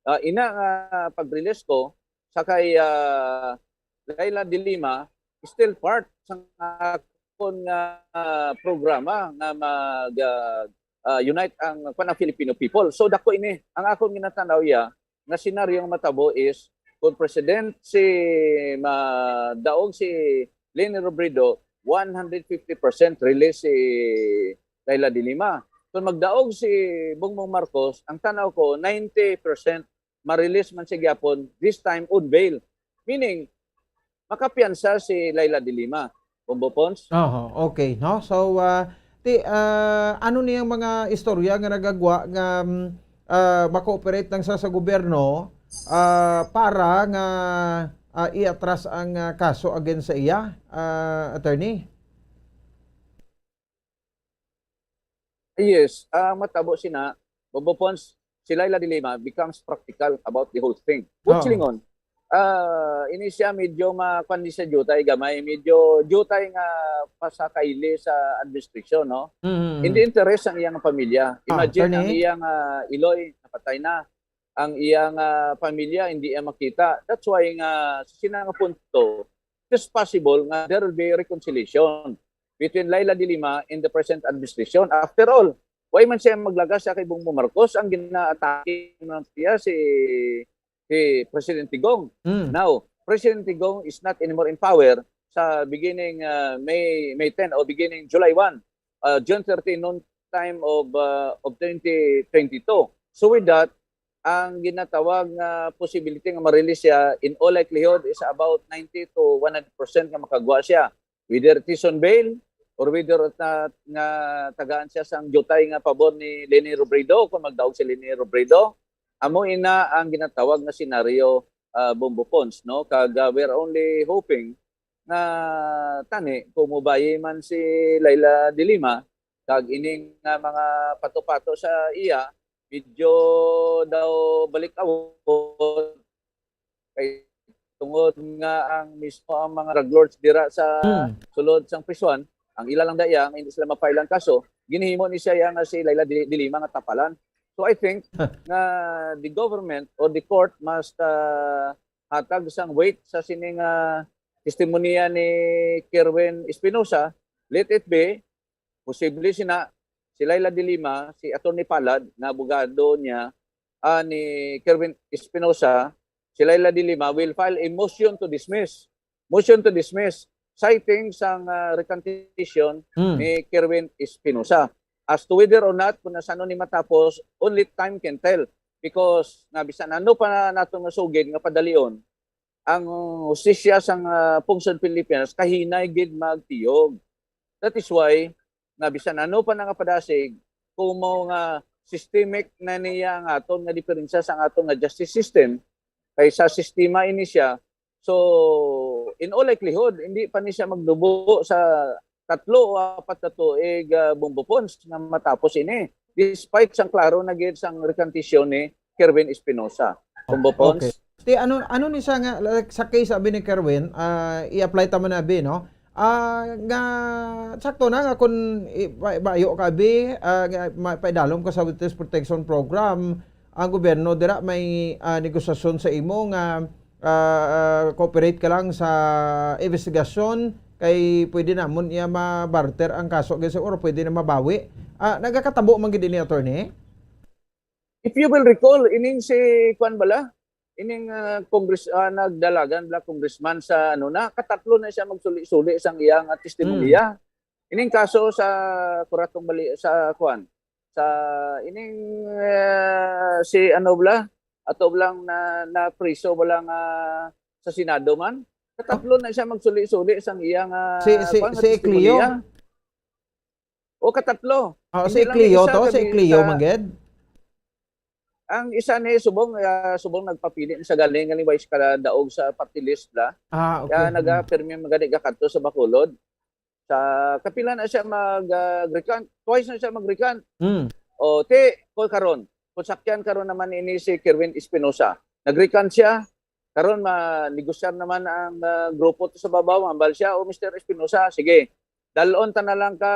ah, ina nga pag-release ko sa kay ah, Leila de Lima, still part sa akon nga ah, programa nga mag ah, ah, unite ang kwan ang Filipino people. So dako ini ang akon ginatanaw iya nga senaryo nga matabo is kung president si madaog si Leni Robredo, one hundred fifty percent release si Leila de Lima. Kung magdaog si Bongbong Marcos, ang tanaw ko ninety percent ma-release man siya gyapon, this time on bail. Meaning makapiyansa si Leila de Lima. Bombo Pons? Oho, okay, no? So, ah, Ti, ah, ano niyang mga istorya nga nagagwa nga, mm, ah, ma-cooperate lang sa, sa gobyerno, ah, para nga, ah, i-atras ang, ah, kaso against sa iya, ah, attorney? Yes, ah, matabo sina, Bobo Pons, si Leila de Lima becomes practical about the whole thing. Which Oo. Lingon, ah, ini siya medyo ma-, kwan di siya jutay gamay, medyo jutay nga pasakayli sa administration, no? Mm. In the interest ang iyang pamilya. Ah, Imagine ang attorney? iyang ah, iloy, napatay na. Ang iyang ah, pamilya, hindi iya makita. That's why nga, sa sina nga punto, it is possible nga there will be reconciliation between Leila de Lima and the present administration. After all, why man siya maglagas siya kay Bongbong Marcos ang ginaatake ng siya si si President Digong. Mm. Now, President Digong is not anymore in power sa beginning uh, May May ten o beginning July one, uh, June thirty noon time of uh, of twenty twenty-two. So with that, ang ginatawag nga possibility nga ma-release siya in all likelihood is about ninety to one hundred percent nga makagwa siya. Whether it is on bail or whether or not nga tagaan siya sang jutay nga pabor ni Leni Robredo, kung magdaog si Leni Robredo, amo ina ang ginatawag nga senaryo, uh, Bombo Pons, no? Kag uh, we're only hoping nga tani kung mubayi man si Leila de Lima kag ining nga mga pato-pato sa iya, medyo daw balik awon kay tungod nga ang mismo ang mga drug lords dira sa Mm. sulod sang prisuan, ang ila lang daya nga hindi sila ma-file ang kaso, ginhimo ni siya nga si Leila de, de Lima nga tapalan. So I think nga the government or the court must uh, hatag sang weight sa sining uh, testimonya ni Kerwin Espinosa. Let it be, posible sina si Leila de Lima, si Attorney Palad, nga abogado niya, ah, ni Kerwin Espinosa, si Leila de Lima will file a motion to dismiss. Motion to dismiss, citing sang ah, recantation Mm. ni Kerwin Espinosa. As to whether or not, kung nasano ni matapos, only time can tell. Because nga bisan ano pa nato nga sugid nga padalion, ang hustisya sang ah, Pungson Pilipinas kahinay gid magtiyog. That is why nga bisan ano pa na nga padasig, kung mao nga systemic na niya ang aton nga diferensya sa aton nga justice system, kay sa sistema ini siya. So, in all likelihood, hindi pa ni siya magdubo sa tatlo o apat ka tuig, ah, Bombo Pons nga matapos ini, despite sang klaro na gid sang recantation ni Kerwin Espinosa. Bombo Pons. Okay. Ti, ano, ano ni siya nga, like, sa case abi ni Kerwin, ah, i-apply ta man abi, no? Ah, nga, sakto na nga kung i-, ba-, bayo ka abi, ah, nga ma-, paidalom ka sa Witness Protection Program, ang gobyerno dira may, ah, negosasyon sa imo nga, ah, ah, cooperate ka lang sa investigasyon kay pwede namon iya ma-barter ang kaso, gid siguro pwede na mabawi. Ah, nagakatabo man gid ini, attorney? If you will recall, ining si, kuan bala, ining ah, Congress, ah, nagdalagan bala congressman sa, ano na, katatlo na siya magsuli-suli sang iyang ah, testimonya. Ining kaso sa Kuratong Bali, sa, kuan, sa ining ah, si, ano bala, ato lang na, na priso bala nga sa Senado man. Katatlo na siya magsuli-suli sang iyang ah, Si, si, kuan, nga si Cleo? testimonya. O katatlo. Oh, Hindi si lang Cleo isa, to, si gabi Cleo sa- man gid? Ang isa ni subong, ah, subong nagpapili sa galing, galing wala siya kadaog sa party list bala. Ah, okay. Kaya nagapirmi magani gakadto sa Bacolod. Sa kapila na siya mag ah, recant, twice na siya mag-recant. Mm. O ti, ko karon, kung sakyan karon naman ini si Kerwin Espinosa. Nag-recant siya, karon manegosyar naman ang ah, grupo to sa babaw, hambal siya, "O Mister Espinosa, sige, dalon ta na lang ka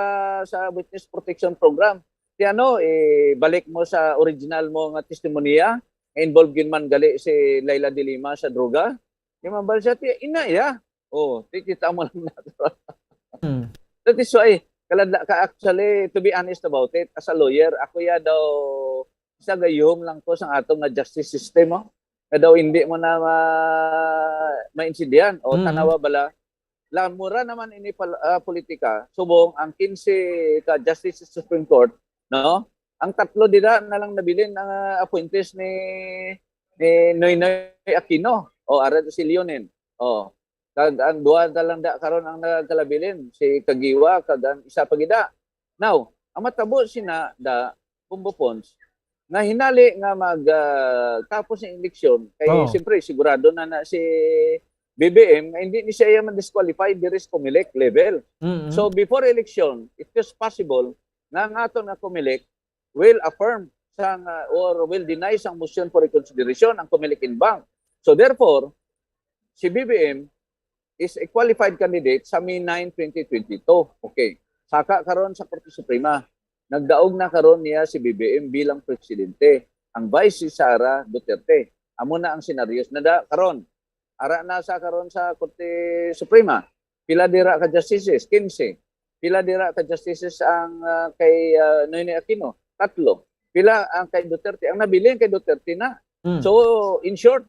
sa Witness Protection Program. Ti ano, ibalik mo sa original mo nga testimonya, nga involved gyud man gali si Leila de Lima sa droga." Di mambal siya, "Ti, ina ya." Oh, ti kita mo lang nato. Mm. That is why, kaladla ka actually, to be honest about it, as a lawyer, ako ya daw, sa gayuhom lang ko sa atong nga justice system, oh. Nga daw hindi mo na ma maintindihan. O, Mm. Tanawa bala, lamura naman ini pal- ah, politika, subong ang kinse ka Justice sa Supreme Court, no? Ang tatlo dira na lang nabilin ang ah, appointees ni ni Noynoy Aquino o Arat si Leonin. Oh. Kag ang duha na lang da karon ang nagkalabilin, si Kagiwa kag ang isa pa gida. Now, ang matabo sina da, Bombo Pons, nga hinali nga mag, ah, tapos ng eleksyon, kay Oh. siyempre, sigurado na na si B B M nga hindi ni siya man disqualified diri sa Comelec level. Mm-hmm. So, before election, it is possible nga ang aton nga Comelec will affirm sang, ah, or will deny sang motion for reconsideration ang Comelec en banc. So, therefore, si B B M is a qualified candidate sa May nine, twenty twenty-two. Okay. Saka karon sa Korte Suprema, nagdaog na karon niya si B B M bilang presidente. Ang vice si Sara Duterte. Amo na ang senaryos na da karon. Ara na sa karon sa Korte Suprema. Pila dira ka justices? Quince. Pila dira ka justices ang, ah, kay, ah, Noynoy Aquino? Tatlo. Pila ang kay Duterte? Ang nabilin kay Duterte na. Mm. So, in short,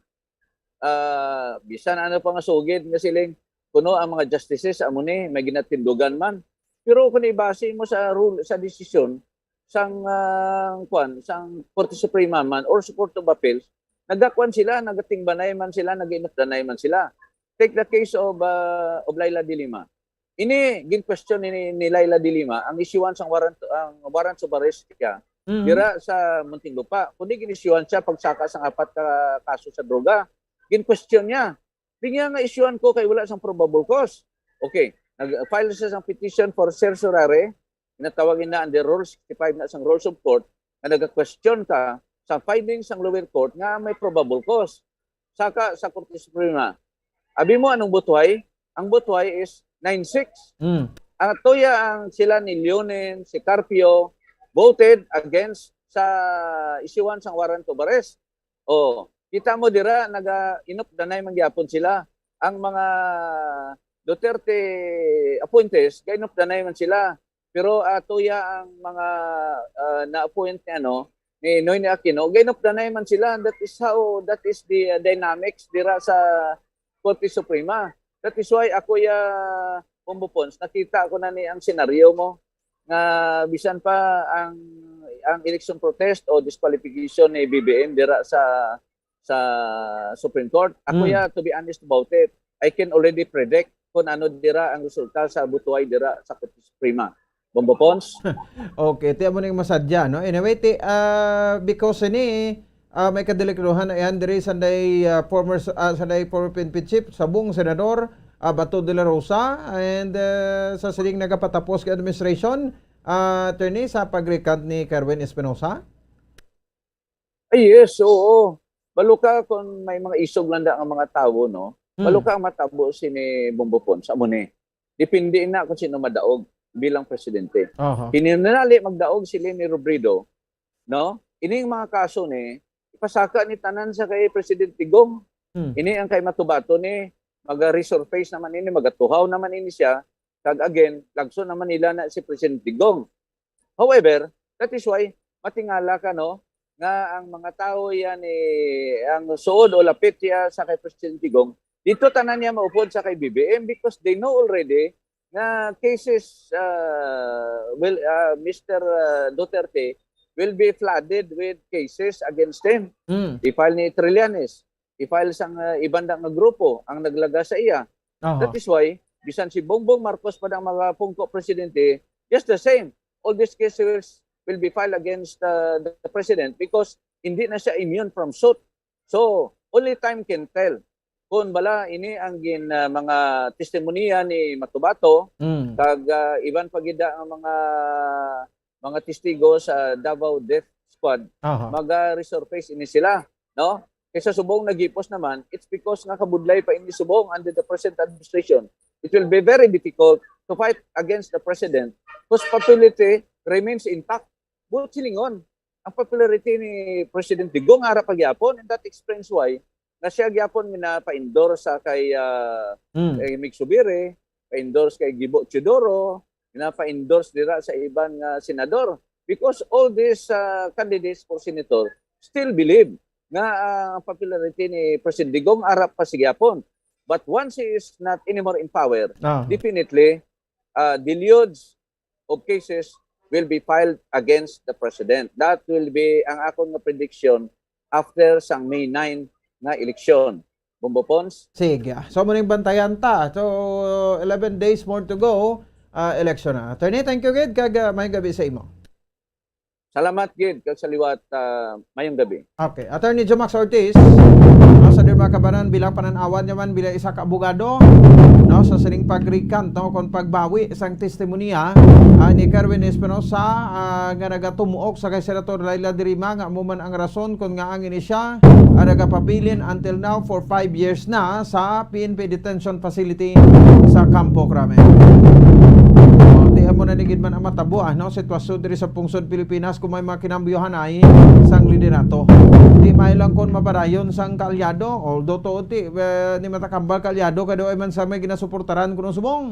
ah, bisan ano pa nga sugid nga siling, kuno ang mga justices, amo ni, may ginatindugan man. Pero kung ibase mo sa rule, sa desisyon, sang, ah, kwan, sang Korte Suprema man or sa Court of Appeals, nagakwan sila, nagatingbanay man sila, nag-inupdanay man sila. Take the case of, ah, of Leila de Lima. Ini, gin-question ni, ni Leila de Lima, ang isyuhan sang warrant, ang warrants of arrest siya, Mhm. dira sa Muntinlupa. Kundi gin-isyuhan siya pagsaka sang apat ka kaso sa droga. Gin-question niya. Di niya nga isyuhan ko kay wala sang probable cause. Okay, nag-file siya sang petition for certiorari, ginatawag na under Rule sixty-five na sang Rules of Court, nga naga-question ka sa findings sang lower court nga may probable cause. Saka sa Korte Suprema, abi mo anong butuhay? Ang butuhay is nine six. Mm. Ang tuya ang sila ni Leonen, si Carpio, voted against sa isyuhan sang warrant of arrest. Oh, kita mo dira, naga-inupdanay man gyapon sila. Ang mga Duterte appointees, ga-inupdanay man sila. Pero, ah, tuya ang mga, ah, na-appoint ni, ano, ni Noynoy Aquino, ga-inupdanay man sila. That is how, that is the, ah, dynamics dira sa Korte Suprema. That is why ako, ya, Bombo Pons, nakita ko na ni ang senaryo mo nga bisan pa ang, ang election protest o disqualification ni B B M dira sa, sa Supreme Court. Ako, Mm. ya, to be honest about it, I can already predict kung ano dira ang resulta sa butuhay dira sa Korte Suprema. Bombo Pons? Okay, ti amo ning masadya, no? Anyway, ti, ah, because ini, ah, may kadelikadadohan na yan diri sa day, ah, former s-, ah, sa day former P N P chief, Sabong Senador, ah, Bato de la Rosa, and, ah, sa siling nagapatapos kay administration, ah, attorney, sa pag-recant ni Kerwin Espinosa? Ay, yes, oo. Balo ka kung may mga isog lang da ang mga tawo, no? Hmm. Balo ka ang matabo sini Bombo Pons, amo ni. Depende na kung sino madaog bilang presidente. Aha. Kininali magdaog si Leni Robredo, no? Ining mga kaso ni, ipasaka ni tanan sa kay President Digong. Hmm. Ini ang kay Matubato ni, maga-resurface naman ini, magatuhaw naman ini siya, kag again, lagso naman nila na si President Digong. However, that is why matingala ka, no, nga ang mga tawo yan, eh, ang suod o lapit siya sa kay President Digong, dito tanan niya maupod sa kay B B M because they know already nga cases, uh, will, uh, Mister, uh, Duterte will be flooded with cases against him. Mm. I-file ni Trillanes, i-file sang, uh, iban da nga grupo ang naglaga sa iya. Aha. That is why, bisan si Bongbong Marcos pa ang mga pungko presidente, just the same, all these cases will be filed against, uh, the president because hindi na siya immune from suit. So, only time can tell. Kung bala, ini ang gin, uh, mga testimonya ni Matubato, Mm. kag, uh, iban pa gid ang mga, mga testigo sa Davao Death Squad, Aha. maga-resurface ini sila, no? Kay sa subong nagipos naman, it's because nga kabudlay pa ini subong under the present administration. It will be very difficult to fight against the president whose popularity remains intact. Buot silingon, ang popularity ni President Digong ara pa gyapon, and that explains why na siya gyapon ginapa-endorse sa kay, ah, Mm. kay Mig Zubiri, pa-endorse kay Gibo Teodoro, ginapa-endorse dira sa iban nga senador. Because all these, ah, candidates for senator still believe nga, ah, ang popularity ni President Digong ara pa sa gyapon. But once he is not anymore in power, Ah. definitely, ah, deluge of cases will be filed against the president. That will be ang akon nga prediction after sang May nine nga eleksyon. Bombo Pons? Sige. So, muning bantayan ta. So, eleven days more to go. ah, eleksyon na. Attorney, thank you gid, kag, ah, maayong gabi sa imo. Salamat gid kag sa liwat, ah, mayong gabi. Okay, Attorney Jomax Ortiz, no, sa Dirma Kabanan, bilang panan-awan niya man bilang isa ka abogado, no, sa sining pag-recount, no, kon pagbawi sang testimonya, ah, ni Kerwin Espinosa, ah, nga nagatumuok sa kay Senator Leila de Lima nga amo man ang rason kon ngaa ini siya, ah, nagapabilin until now for five years na sa P N P detention facility sa Campo Crame. O, ti amo na ni gid man ang matabo, ah, no? Sitwasyon diri sa pungsod Pilipinas kung may mga kinambyohanay sang liderato. Di may lang kon mapadayon sang kaalyado, although tuod ti, eh, ni matakambal kaalyado kay daw ay man sa may ginasuportaran kuno subong.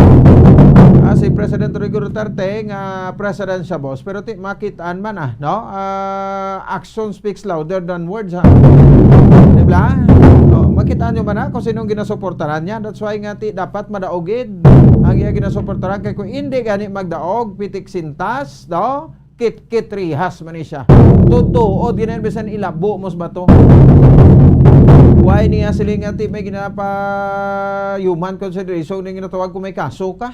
Ah, si President Rodrigo Duterte nga presidential boss, pero ti makitaan man, ah, no? Ah, action speaks louder than words, ha? Di ba? O, makita nyo man na kung sinong ginasuportaran niya. That's why nga ti dapat madaog gid ang iya ginasuportaran. Kay kung hindi gani magdaog, pitik sintas, no? Kit-kit rihas man ni siya. Totoo, di na bisan ilabo mo sa bato. Why niya siling nga ti may ginapa human consideration ning ginatawag kung may kaso ka?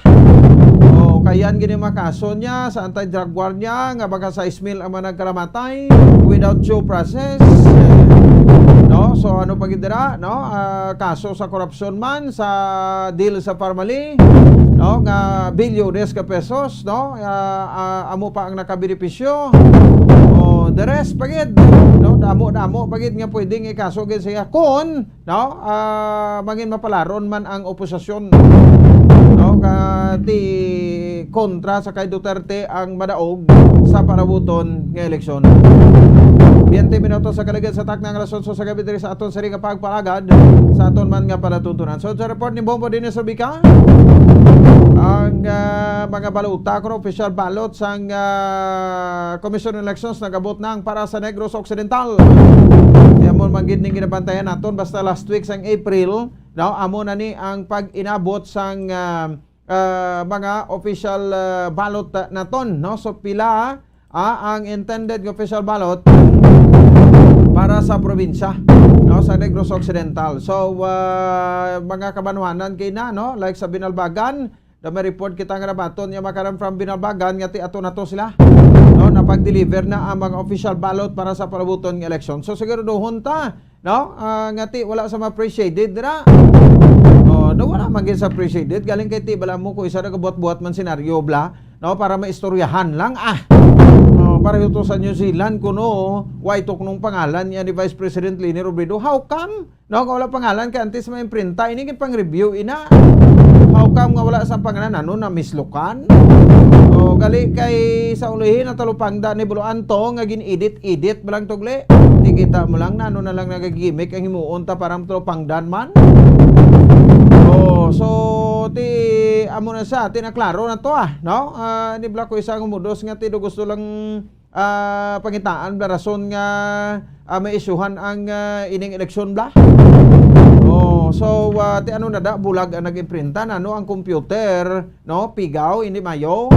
O, kayan gini mga kaso niya sa anti-drug war niya nga baka sa Ismail ang mga nagkalamatay without due process. No? So ano pa gid dira, no? Ah, kaso sa korupsyon man, sa deal sa Parmali, no? Nga bilyones ka pesos, no? Ah, ah, amo pa ang nakabenepisyo. O, the rest pa gid, no? Damo-damo pa gid nga pwedeng ikaso gid siya kung, no? Ah, mangin mapalaron man ang oposisyon, no? Ka ti kontra sa kay Duterte ang madaog sa palabuton nga eleksyon. Biyente minutos sa kaligid sa takna nga alas onse sa gabi diri sa aton sari nga pagpalagad sa aton man nga palatuntunan. So, sa report ni Bombo Dennis Rubica, ang, ah, mga balota, kuno official ballot sang, ah, Commission on Elections nagabot na ang para sa Negros Occidental. Kaya mo man gid ning ginabantayan naton basta last week sang April, no, amo na ni ang pag-inabot sang, ah, ah, mga official, ah, ballot, ah, naton, no? So pila, ah, ang intended nga official ballot para sa probinsya, no, sa Negros Occidental. So, ah, mga kabanwanan kay na, no, like sa Binalbagan, na may report kita nga nabaton nga makaram from Binalbagan nga ti ato na to sila, no, napag-deliver na ang mga official ballot para sa palabuton nga eleksyon. So siguraduhon ta, no, ah, nga ti wala sa mga pre-shaded dira. Oh, no, wala man gid sa pre-shaded. Galing kay ti bala mo kung isa nagabuhat-buhat man senaryo bla, no, para maistoryahan lang, ah. Oh, pareho to sa New Zealand kuno, way tuknong pangalan niya ni Vice President Leni Robredo. How come? No, kung wala pangalan kay antes may imprinta, ini gid pang-review ina. How come nga wala sa pangalan, ano, na mislukan? O, gali kay sa ulihi na talupangda ni Buluan to nga gin-edit-edit ba lang tugli? Di kita mo lang na ano na lang nagagimik ang himuon ta para talupangdan man. Oh, so ti amo na sa ti naklaro na to, ah, no? Ah, ni Black ko isang umudos nga ti do gusto lang, ah, pangitaan bla rason nga, ah, may isyuhan ang, ah, ining eleksyon bla. Oh, so, ah, ti ano na da, bulag ang nag-imprinta na, no, ang computer, no, pigaw, hindi mayo.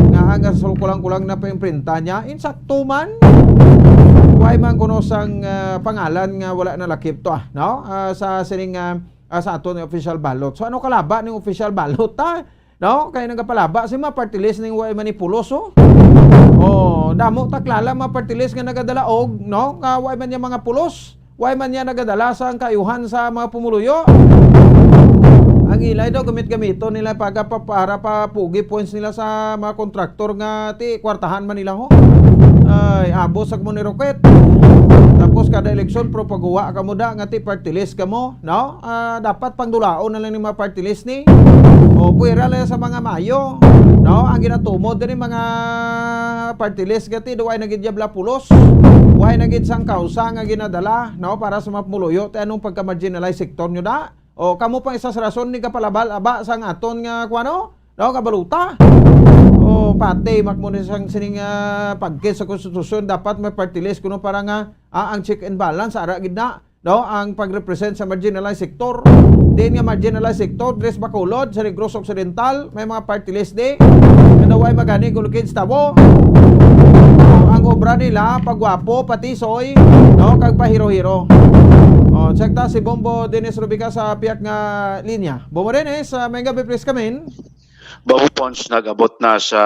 Nga ang sul-, kulang-kulang na pa-imprinta niya, insakto man. Why man kuno sang, ah, pangalan nga wala nalakip to, ah, no? Ah, sa sining, ah, ah, sa aton nga official ballot. So ano kalaba ning official ballot, ah? No? Kay nagapalaba si mga party list ning way manipulos, oh. Oh, damo taklala mga party list nga nagadala og, no? Nga way man niya mga pulos, way man niya nagadala sa ang kaayuhan sa mga pumuluyo. Ang ilay daw gamit-gamiton nila paga pa, para pa pugi points nila sa mga kontraktor nga ti kwartahan man nila ho. Ay, abos sa mo ni Roquet. Tapos kada eleksyon propaguwa ka mo da nga ti party list ka mo, no? Ah, dapat pangdulaon na lang ni mga party list ni. O puwera lang sa mga mayo, no? Ang ginatumod ni mga party list gati, duway na gid diabla pulos. Way na gid sang kausa nga ginadala, no, para sa mga pumuluyo. Ti anong pagka-marginalized sector nyo da? O kamo pang isa sa rason ni kapalabal aba sang aton nga kuano, no, kabaluta. O pati makmo ni sang sining, ah, pagkit sa konstitusyon dapat may party list kuno para nga, ah, ang check and balance ara gid na, no, ang pag-represent sa marginalized sector. Din nga marginalized sector, Tres Bacolod, sa Negros Occidental, may mga party list di. Kadaway magani kung kids tabo. Ang obra nila, pagwapo, patisoy, no, kag pahiro-hiro. O, check ta si Bombo Dennis Rubica sa piyak nga linya. Bombo Dennis, ah, may gabi, please come in. Bambo Pons, nag-abot na sa,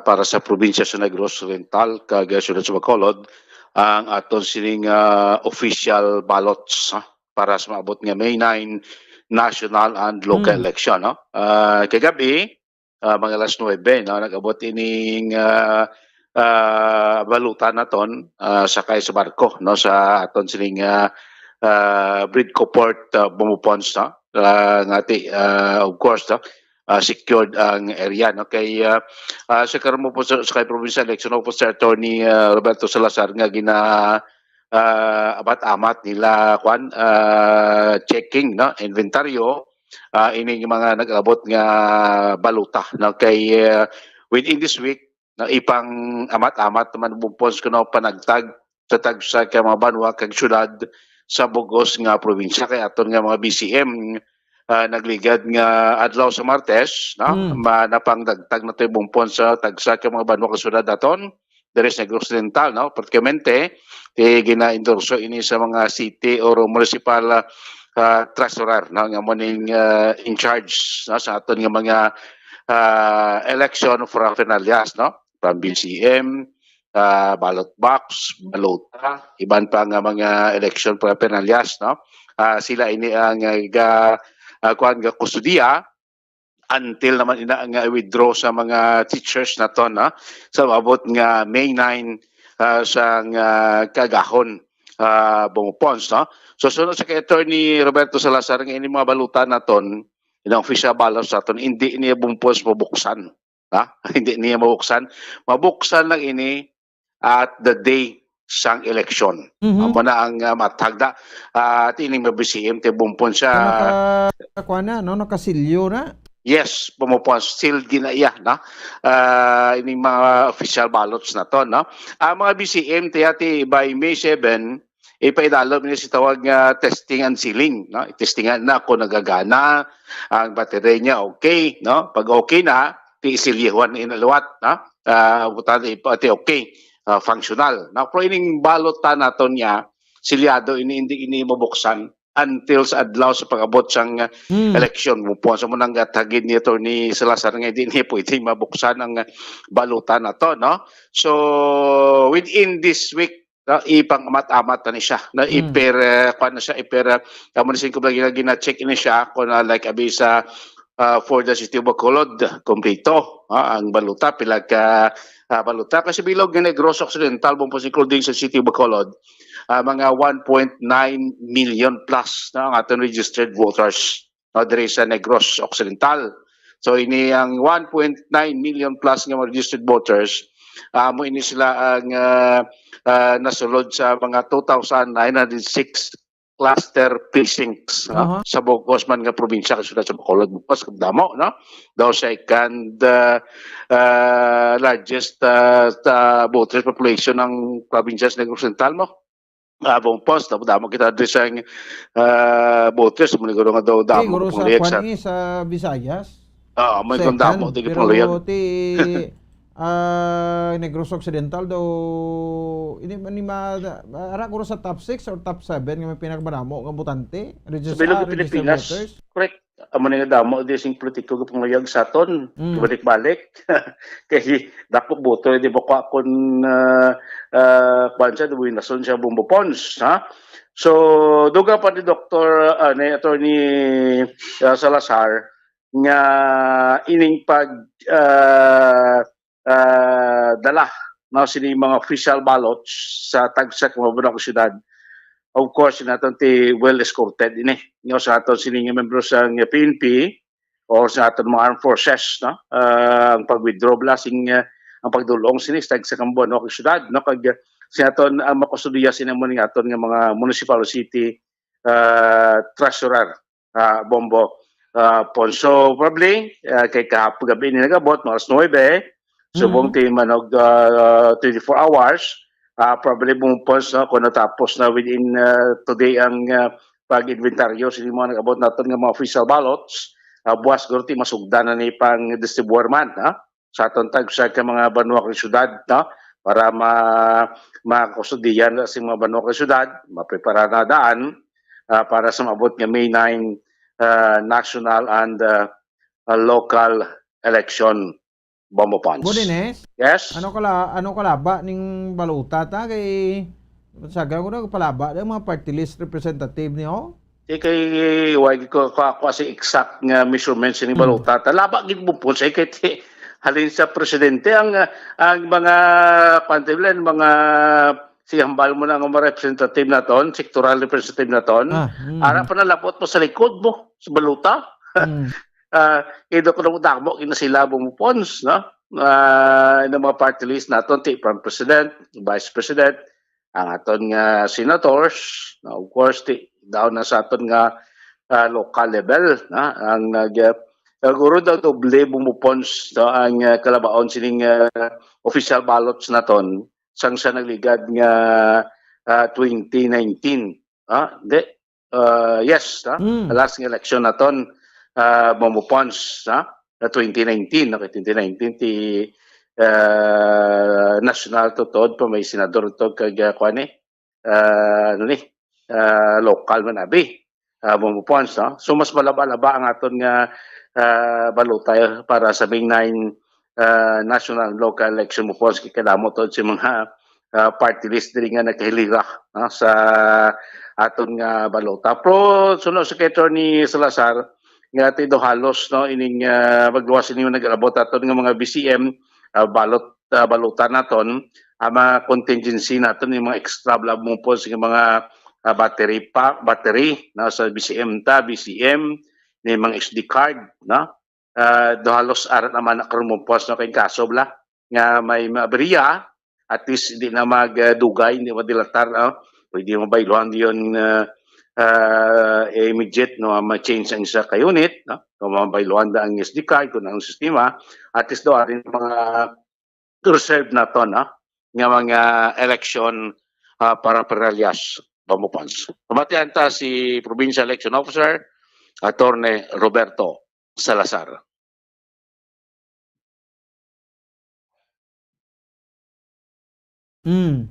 para sa probinsya sa Negros Oriental kag, uh, siyudad sa Bacolod, ang aton sining, uh, official ballots, ha, para sa maabot nga May nine national and local Hmm. election, no? Uh, kagabi, uh, mga alas nuebe, no, nag-abot ining, uh, uh, baluta naton, uh, sakay sa barko, no, sa aton sining, uh, uh, Bridco Port, uh, Bambo Pons, no? Uh, ngati, uh, of course, no? Uh, secured ang area, no? Kay, uh, uh, sa karon mo po sa, sa kay provincial election officer, Attorney, uh, Roberto Salazar, nga gina, uh, amat-amat nila, kwan, uh, checking, no? Inventaryo, uh, ining mga nag-abot nga baluta, no? Kay, uh, within this week, no, ipang amat-amat naman, Bambo Pons, kuno panagtag sa tagsa ka mga banwa kag syudad sa bug-os nga probinsya. Kay aton nga mga B C M, ah, nagligad nga adlaw sa Martes, no? Hmm. Ma-, napangdagtag na to, Bambo Pons, sa tagsa ka mga banwa kag syudad aton diri sa Negros Oriental, no? Pratikamente, eh, gina-endorso ini sa mga city or municipal, ah, ah, treasurer, no? Nga mo ning, ah, in charge, no? Sa aton nga mga, ah, election paraphernalias, no? From B C M, ah, ballot box, balota, iban pa nga mga election paraphernalias, no? Ah, sila ini ang, ah, ga-, ah, kuwan, ga-, kustodiya until naman ina nga withdraw sa mga teachers naton, no? Sa maabot nga May nine, ah, sa nga kaagahon, ah, Bambo Pons, no? So, sunod sa kay Attorney Roberto Salazar, nga ini mga baluta naton, inang official ballots naton, hindi niya, Bambo Pons, mabuksan. Ha? Hindi niya mabuksan. Mabuksan lang ini at the day sang election. Mhm. Amo na ang, ah, matag na, ah, at ining B C M, ti Bambo Pons, siya. Naka-, kuha na, no? Nakasilyo na? Yes, Bambo Pons, sealed gina iya, no? Ah, ining mga official ballots naton, no? Ang mga B C M, ti, ti by May seven, ipaidalom ni si tawag nga testing and sealing, no? Testingan na kung nagagana ang battery niya, okay, no? Pag okay na, ti isilyehan na liwat, no? Ah, butan ipa-, ti okay, ah, functional. No? Pero ining balota naton niya, silyado ini, hindi ini mabuksan until sa adlaw sa pag-abot sang, ah, Hmm. election. Bambo Pons, amo nang gatagid ni Attorney Salazar nga hindi niya pwede mabuksan ang, ah, balota naton, no? So, within this week, no, ipang-amat-amat na ni siya, no? Hmm. Iper, eh, kuwan na siya, iper, eh, amo na siya, kumbaga, gina-check ini siya kung, ah, like, abi sa, ah, for the city of Bacolod, kompleto, ah, ang balota, pila ka, ah, balota. Kasi bilog nga Negros Occidental, Bambo Pons, including sa city of Bacolod, ah, mga one point nine million plus, no, ang aton registered voters, no, diri sa Negros Occidental. So, ini ang one point nine million plus nga mga registered voters, ah, amo ini sila ang, ah, ah, nasulod sa mga two thousand nine hundred six cluster precincts, no? Aha. Sa bug-os man nga probinsya, kag siyudad sa Bacolod, bug-os kag damo, no? Daw second, ah, ah, largest, ah, sa voters population ng probinsya sa Negros Occidental mo. Ah, Bambo Pons, damo, damo kita diri sa, ah, voters, maniguro nga daw, damo siguro sa pumuli sa kwan, eh, sa Visayas. Oo, may kung damo, second, di pero pumuli. Ti, ah, Negros Occidental daw, ini, ini ma-, ara, guro sa top six or top seven nga may pinakamadamo nga botante? Sa Register-, bilog ah, registered Pilipinas, voters? Correct. Amo ni nga damo di sing politiko nga panguyag sa aton. Mm. Balik-balik. Kay dako boto di ba kwa kun, ah, ah, kwan siya, di ba, nason siya, Bambo Pons, ha? So, dugang pa ni Doktor, ah, ni Attorney, ah, Salazar nga ining pag, ah, ah, dala, no, sini mga official ballots sa tagsa ka mga banwa kag syudad. Of course, naton ti well escorted ini, no, sa aton sini nga membro sa nga P N P or sa aton mga armed forces, no, ah, ang pag-withdraw bala sing, ah, ang pagdulong sini sa tagsa ka mga banwa kag syudad, no, kag, ah, sa aton ang makustodiya sini mo ning aton nga mga municipal city, ah, treasurer, ah, Bambo, ah, Pons. So, probably, ah, kay kahapon gabi ni nag-abot, mga alas nuebe, subong Mm. ti manog, ah, twenty-four hours, ah, probably, Bambo Pons, no, kung natapos na within, ah, today ang, ah, pag-inventaryo sa mga nag-abot naton nga mga official ballots, ah, buwas siguro ti masugdan na ni pang distribuer man, ha? Sa aton tagsa ka mga banwa kag syudad, no? Para ma-, makustodiya na sa mga banwa kag syudad, maprepara na daan, ah, para sa maabot nga May nine, ah, national and, ah, ah, local election, Bombo Pons. Mo din eh. Yes? Ano kala ano kalaba ning balota ta kay saga ko na palaba ang mga party list representative niyo. Di kay wag ko ko ako si exact nga measurements ni balota ta. Laba gid mo po sa kay ti- halin sa presidente ang ang mga kwantilan mga si hambal mo na nga mga representative naton, sectoral representative naton. Ah, mm. Ara pa nalabot mo sa likod mo sa balota. Mm. Ah, ido ko nang damo kina sila mo Pons, no? Ah, ng mga party list naton, ti from president, vice president, ang aton nga senators, no? Of course, ti down na sa aton nga ah, local level, no? Ang nag uh, siguro daw doble mo Pons, no? Ang ah, kalabaon sining ah, official ballots naton sang sa nagligad nga ah, twenty nineteen. Ah, di. Ah, yes, no? Mm. Last nga election naton ah, mo Pons, no? Na twenty nineteen, no? Kay twenty nineteen ti ah, national to tod pa may senador to kag ah, kuan eh. Ah, ano ni? Ah, local man abi. Ah, mo Pons, no? So mas malaba-laba ang aton nga ah, balota para sa May nine ah, national local election mo Pons kay kadamo to si mga ah, party list diri nga nakahilira, no, sa aton nga balota. Pero suno sa kay Attorney Salazar nga ti do halos, no, ining ah, magluwas ini nga nag-abot aton nga mga B C M ah, balot ah, balota naton ang mga contingency naton, yung mga extra lab mo po sa mga ah, battery pa battery, no, sa B C M ta, B C M, ni mga S D card, no? Ah, do halos arat naman na karon mo Pons, no, kay kaso bla nga may maabriya, at least hindi na magdugay, hindi madilatar, no? Pwede mo bayluhan yun ah, ah, immediate, no, ma-change ang isa ka unit, no? Kung mabayluhan da ang S D card, kung ang sistema, at least do arin mga reserve naton, no, nga mga election ah, para peralyas, Bombo Pons. Pamatian ta si Provincial Election Officer, Attorney Roberto Salazar. Mm.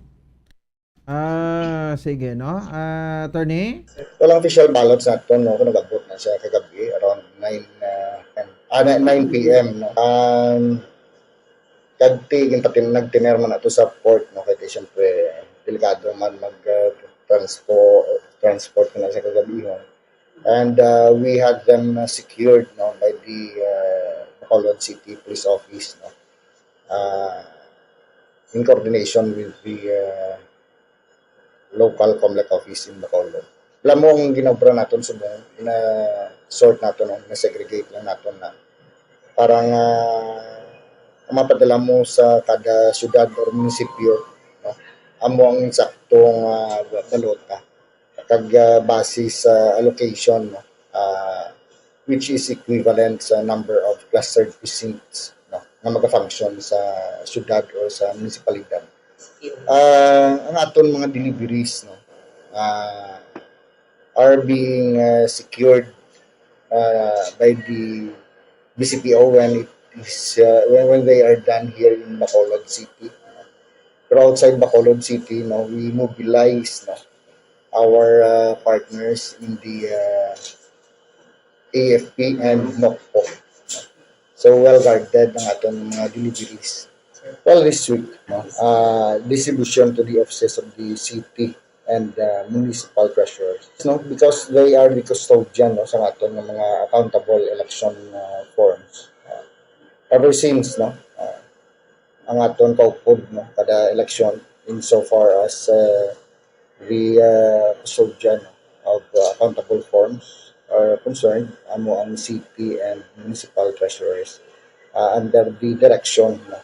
Ah, sige, no? Ah, attorney? Walang official ballots nato, no? Kung nag-abot na siya kagabi, around nine, ah, ten, ah, nine p.m., no? Um, kagti, ginpatin-, nagtiner man nato sa port, no? Kaya siyempre, delikado man mag uh, transpo, transport na sa kagabi, no? And uh, we had them uh, secured, no, by the uh, Bacolod City Police Office, no? Uh, in coordination with the uh, local Comlec office in Bacolod. Alam mo ang ginobra naton subong na sort naton, no? Na segregate lang naton na para nga mapadala mo sa kada syudad or munisipyo, no? Amo ang saktong uh, balota kag uh, base sa allocation, no? Uh, which is equivalent sa number of clustered precincts, no, nga magafunction sa syudad or sa munisipalidad. Uh, ang aton mga deliveries, no, uh, are being uh, secured uh, by the B C P O when it is uh, when, when they are done here in Bacolod City. Pero outside Bacolod City, no, we mobilize, no, our uh, partners in the uh, A F P and NOCPO. So well guarded ang aton mga deliveries. Well, this week, no, uh, distribution to the offices of the city and uh, municipal treasurers, no, because they are the custodian, no, sa aton nga mga accountable election uh, forms. Uh, ever since, no, uh, ang aton kaupod, no, kada election, insofar as uh, the uh, custodian of uh, accountable forms are concerned, amo ang city and municipal treasurers uh, under the direction, no,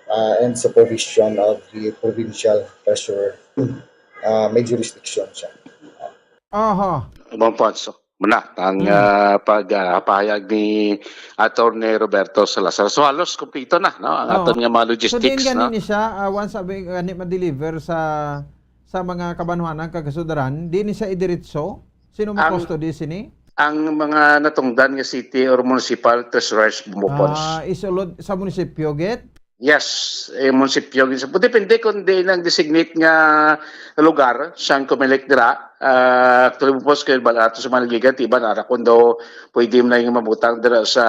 uh, and supervision of the provincial treasurer. Uh, may jurisdiction siya. Aha. Bombo Pons, muna ang Mm. ah, pagpahayag ni Attorney Roberto Salazar. So halos kompleto na, no, ang Oo. aton nga mga So diin logistics, gani no? Ni siya, ah, once abi gani ma-deliver sa sa mga kabanwanan kag kasudaran, di ni siya idiretso? Sino Ang- mo-custody sini? Ang mga natungdan nga city or municipal treasurers, Bombo Pons. Ah, isulod sa munisipyo git? Yes, eh, munisipyo. Depende kung di nang designate nga lugar sang Comelec dira. Ah, actually, Bombo Pons, kay balato sa mga nagligan, iban ara kung daw pwede mo na yung mabutang dira sa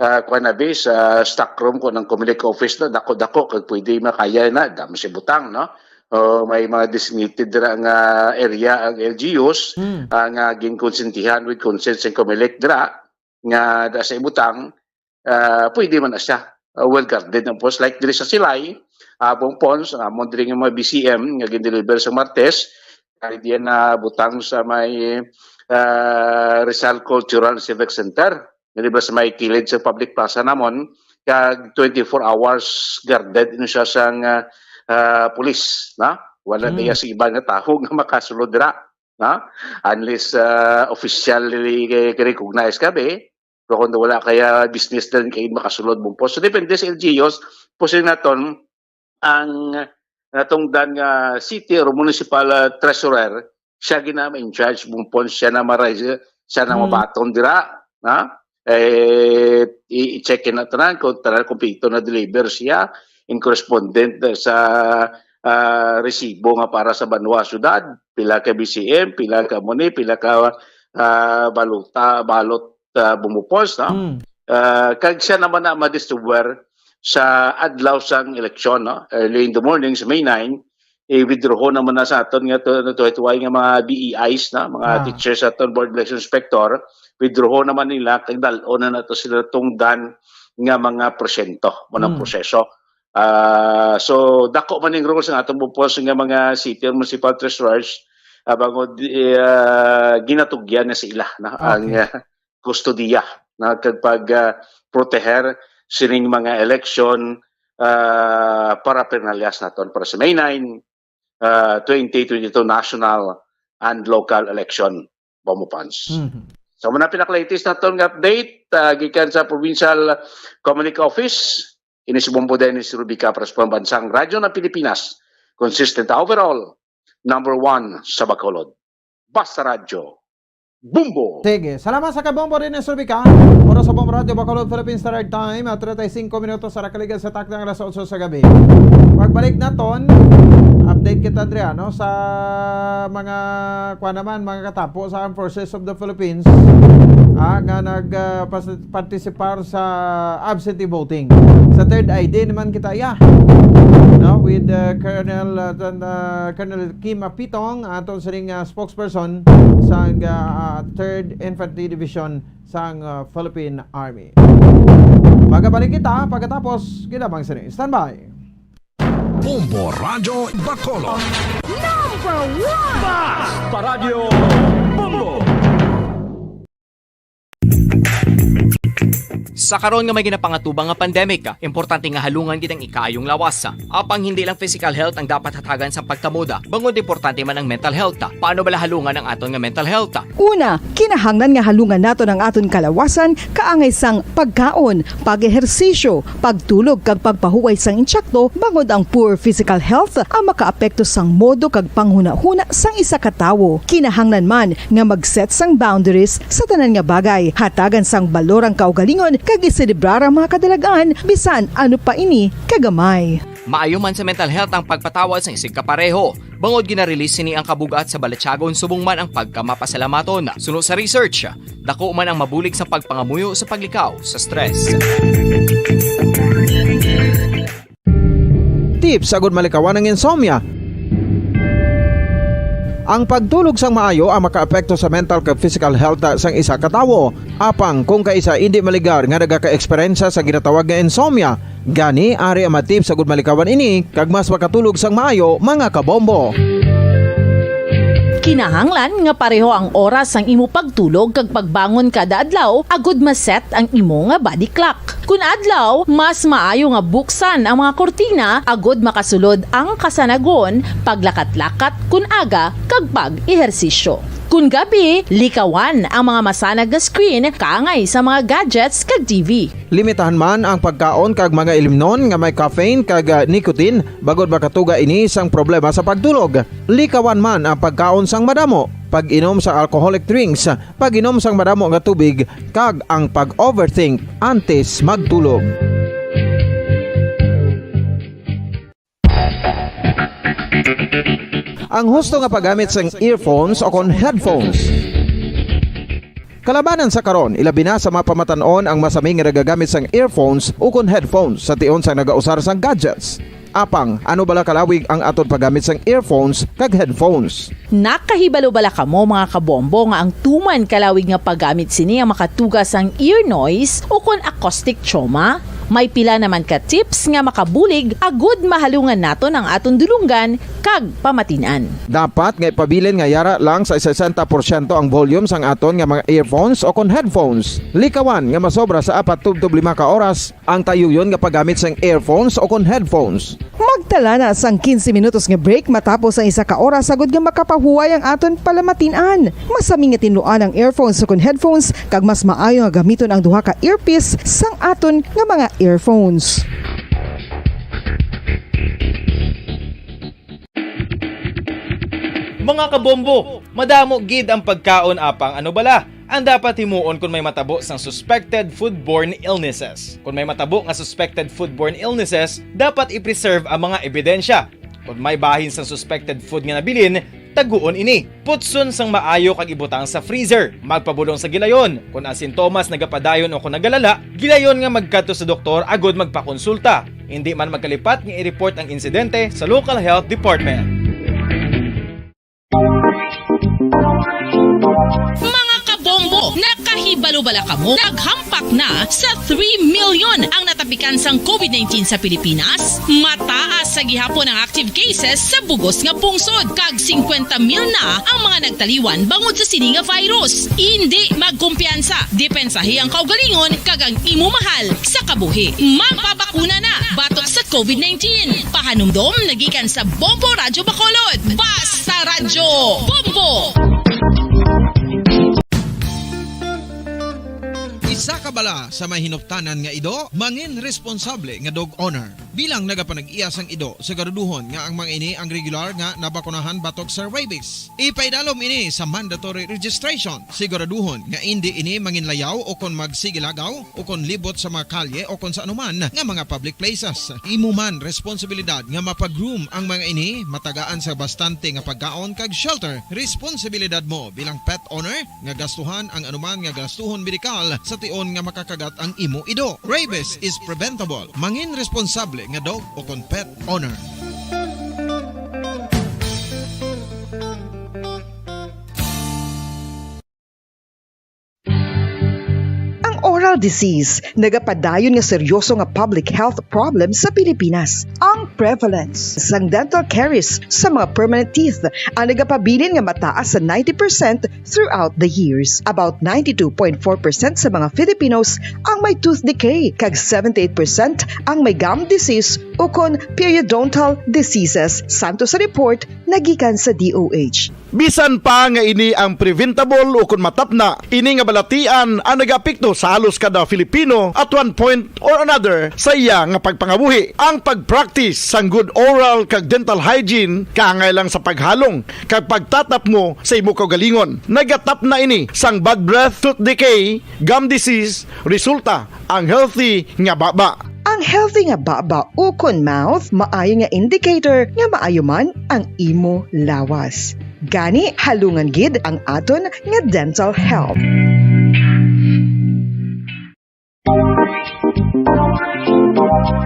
ah, kuwan na, bis, ah, stock room ko ng Comelec office na, dako-dako, kag pwede makaya na, damo si butang, no? O, may mga designated dira nga area ang L G Us, Mm. ah, nga ginkonsentihan with consent sa Comelec dira, nga da sa ibutang, ah, pwede man na siya. Ah, well guarded, ang pos, like diri sa Silay, ah, Bong Pons, ang amon diri nga mga B C M nga gindeliver sa Martes, kay diyan na butang sa may, ah, Rizal Cultural Civic Center. Diri ba sa may kilid sa public plaza namon, kag twenty-four hours guarded ino siya sang, ah, ah, pulis, na? Wala Mm. kaya sa iba nga tawo nga makasulod dira, na? Unless, ah, officially recognize ka, be. Pero kung wala kaya business din kay makasulod mo po. So, depende sa L G Us, po sila naton, ang natungdan nga city or municipal, ah, treasurer, siya gina in charge, bumpon siya na maray, siya na Mm. mabaton dira, na? Eh, i- i-check na tanan kung tanan kompleto na deliver siya in correspondent sa, ah, resibo nga para sa banwa, syudad, pila ka B C M, pila ka muni, pila ka, ah, balota, balot, ah, bumupos, no? Mm. Ah, kag siya naman na ma-discover sa adlaw sang eleksyon, no? Early in the morning, sa May nine, i-withdraw naman na sa aton nga to, to, to, nga mga B E Is, no? Mga Ah. teachers sa aton, Board Election Inspector, withdraw naman nila, kag dal-on na nato sila tungdan nga mga porsyento mo ng Mm. proseso. Ah, so, dako man yung roles ng atong bupos nga mga city or municipal treasurers, ah, bangod, eh, ah, ginatugyan na sa ila, no? Ang, Okay. ah, kustodiya, no? Kag pag, ah, proteher sining mga election, ah, paraphernalias naton para sa May nine, ah, twenty twenty-two national and local election, Bombo Pons. Mhm. So, muna pinaka-latest naton nga update, ah, gikan sa Provincial Comelec Office, ini si Bombo Dennis Rubica para sa Pambansang Radyo ng Pilipinas. Consistent overall, number one sa Bacolod. Basta Radyo, Bombo! Sige, salamat sa Kabombo Dennis Rubica. Oras sa Bombo Radyo Bacolod, Philippine Standard Time, at treinta y cinco minutos sa nakaligan sa takdang alas otso sa gabi. Pagbalik naton, update kita, Andrea, no, sa mga, kwa naman, mga katapo sa Armed Forces of the Philippines, ah, nga nag, ah, pas-, participar sa absentee voting. Sa third I D naman kita, yeah. No, with, uh, Colonel, uh, tan-, uh, Colonel Kim Apitong, aton sining, uh, spokesperson sang, uh, third Infantry Division sang, uh, Philippine Army. Magabalik kita pagkatapos ginamang sini. Standby. Bombo Radyo Bacolod. Number one! Basta Radyo Bombo! Sa karon nga may ginapangatubang nga pandemic, importante nga halungan gid ang ikaayong lawas. Apang hindi lang physical health ang dapat hatagan sang pagtamod, bangod importante man ang mental health. Paano bala halungan ang aton nga mental health? Una, kinahanglan nga halungan naton ang aton kalawasan kaangay sang pagkaon, pag-ehersisyo, pagtulog kag pagpahuway sang intsakto, bangod ang poor physical health ang makaapekto sang modo kag panghunahuna sang isa ka tawo. Kinahanglan man nga mag-set sang boundaries sa tanan nga bagay, hatagan sang balor ang kaugalingon kag iselebrar ang mga kadalag-an, bisan ano pa ini kagamay. Maayo man sa mental health ang pagpatawad sang isigkapareho, bangod gina-release sini ang kabug-at sa balatyagon subong man ang pagkamapasalamaton. Suno sa research, dako man ang mabulig sa pagpangamuyo sa paglikaw sa stress. Tips agud malikawan ang insomnia. Ang pagtulog sang maayo ang makaapekto sa mental kag physical health sang isa ka tawo. Apang kung kaisa indi maligar nga nagaka-eksperyensya sa ginatawag nga insomnia, gani ari ang mga tips agud malikawan ini kag mas makatulog sang maayo, mga kabombo. Kinahanglan nga pareho ang oras sang imo pagtulog kag pagbangon kada adlaw agud ma-set ang imo nga body clock. Kun adlaw, mas maayo nga buksan ang mga kurtina agud makasulod ang kasanagon, paglakat-lakat kun aga, kag pag-ehersisyo. Kun gabi, likawan ang mga masanag nga screen kaangay sa mga gadgets kag T V. Limitahan man ang pagkaon kag mga ilimnon nga may caffeine kag, ah, nicotine, bangod makatuga ini sang problema sa pagtulog. Likawan man ang pagkaon sang madamo, pag-inom sa alcoholic drinks, pag-inom sang madamo nga tubig, kag ang pag-overthink antes magtulog. Ang husto nga paggamit sang earphones o kon headphones. Kalabanan sa karon, ilabi na sa mga pamatan-on ang masami nga nagagamit sang earphones ukon headphones sa tion sang nagausar sang gadgets. Apang, ano bala kalawig ang aton paggamit sang earphones kag headphones? Nakahibalo bala kamo, mga kabombo, nga ang tuman kalawig nga paggamit sini ang makatuga sang ear noise ukon acoustic trauma? May pila naman ka tips nga makabulig agud mahalungan naton ang aton dulonggan kag pamatin-an. Dapat nga ipabilin nga yara lang sa sesenta porsyento ang volume sang aton nga mga earphones ukon headphones. Likawan nga masobra sa apat tubtob lima ka oras ang tayuyon nga paggamit sang earphones ukon headphones. Magtala na sang quince minutos nga break matapos ang isa ka oras, agud nga makapahuway ang aton palamatin-an. Masami nga tinluan ang earphones ukon headphones, kag mas maayo nga gamiton ang duha ka earpiece sang aton nga mga earphones. Mga kabombo, madamo gid ang pagkaon, apang ano bala ang dapat himuon kon may matabo sang suspected foodborne illnesses? Kon may matabo nga suspected foodborne illnesses, dapat i-preserve ang mga ebidensya. Kon may bahin sang suspected food nga nabilin, taguon ini. Putson sang maayo kag ibutang sa freezer. Magpabulong sa gilayon. Kon ang sintomas nagapadayon o kon nagalala, gilayon nga magkadto sa doktor agud magpakonsulta. Indi man magkalipat nga i-report ang insidente sa local health department. Mga kabombo, nakahibalo bala kamo? Naghampak na sa three million ang natapikan sang covid nineteen sa Pilipinas. Mataas sa gihapon ang active cases sa bugos nga pungsod, kag singkwenta mil na ang mga nagtaliwan bangod sa sini nga virus. Indi magkumpiyansa, depensahi ang kaugalingon kag ang imo mahal sa kabuhi. Magpabakuna na batok sa covid nineteen. Pahanumdom nagikan sa Bombo Radyo Bacolod. Basta Radyo Bombo! Isa ka bala sa may hinuptanan nga ido, mangin responsable nga dog owner. Bilang nagapanag-iya sang ido, siguraduhon nga ang mga ini ang regular nga nabakunahan batok sa rabies. Ipaidalom ini sa mandatory registration. Siguraduhon nga indi ini manginlayaw o kon magsigilagaw o kon libot sa mga kalye o kon sa anuman nga mga public places. Imo man responsibilidad nga mapa-groom ang mga ini, matagaan sa bastante nga pagkaon kag shelter. Responsibilidad mo bilang pet owner nga gastuhan ang anuman nga gastuhon medikal sa tion nga makakagat ang imo ido. Rabies is preventable. Mangin responsable nga dog o kon pet owner. Ang oral disease nagapadayon nga seryoso nga public health problem sa Pilipinas. Ang prevalence sang dental caries sa mga permanent teeth ang nagapabilin nga mataas sa ninety percent throughout the years. About ninety-two point four percent sa mga Filipinos ang may tooth decay, kag seventy-eight percent ang may gum disease ukon periodontal diseases, santo sa report nagikan sa D O H. Bisan pa nga ini ang preventable ukon matapna, ini nga balatian ang nagaapekto sa halos kada Filipino at one point or another sa iya nga pagpangabuhi. Ang pag-practice sang good oral kag dental hygiene kaangay lang sa paghalong kag pagtatapmo sa imo kaugalingon. Nagatapna ini sang bad breath, tooth decay, gum disease, resulta ang healthy nga baba. Ang healthy nga baba ukon mouth maayo nga indicator nga maayo man ang imo lawas. Gani, halungan gid ang aton nga dental health.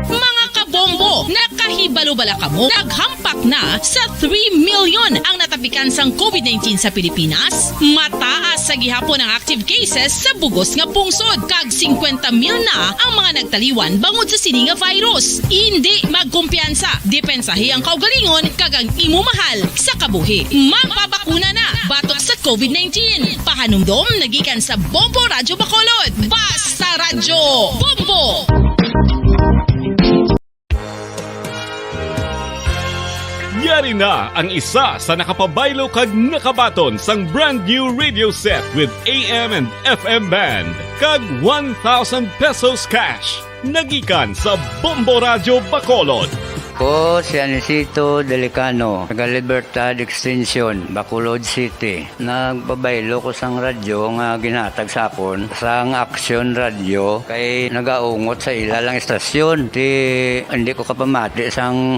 Mga kabombo, nakahibalo bala kamo? Naghampak na sa three million ang natapikan sang covid nineteen sa Pilipinas. Mataas sa gihapon ang active cases sa bugos nga pungsod, kag singkwenta mil na ang mga nagtaliwan bangod sa sini nga virus. Indi magkumpiyansa, depensahi ang kaugalingon kag ang imo mahal sa kabuhi. Magpabakuna na batok sa covid nineteen. Pahanumdom nagikan sa Bombo Radyo Bacolod. Basta Radyo Bombo! Yari na ang isa sa nakapabaylo kag nakabaton sang brand new radio set with A M and F M band kag one thousand pesos cash. Nagikan sa Bombo Radyo Bacolod. Ko si Anisito Delicano, taga Libertad Extension, Bacolod City. Nagpabaylo ko sang radyo nga ginhatag sa akon sang Action Radio, kay nagaungot sa ila lang istasyon. Ti, hindi ko kapamati sang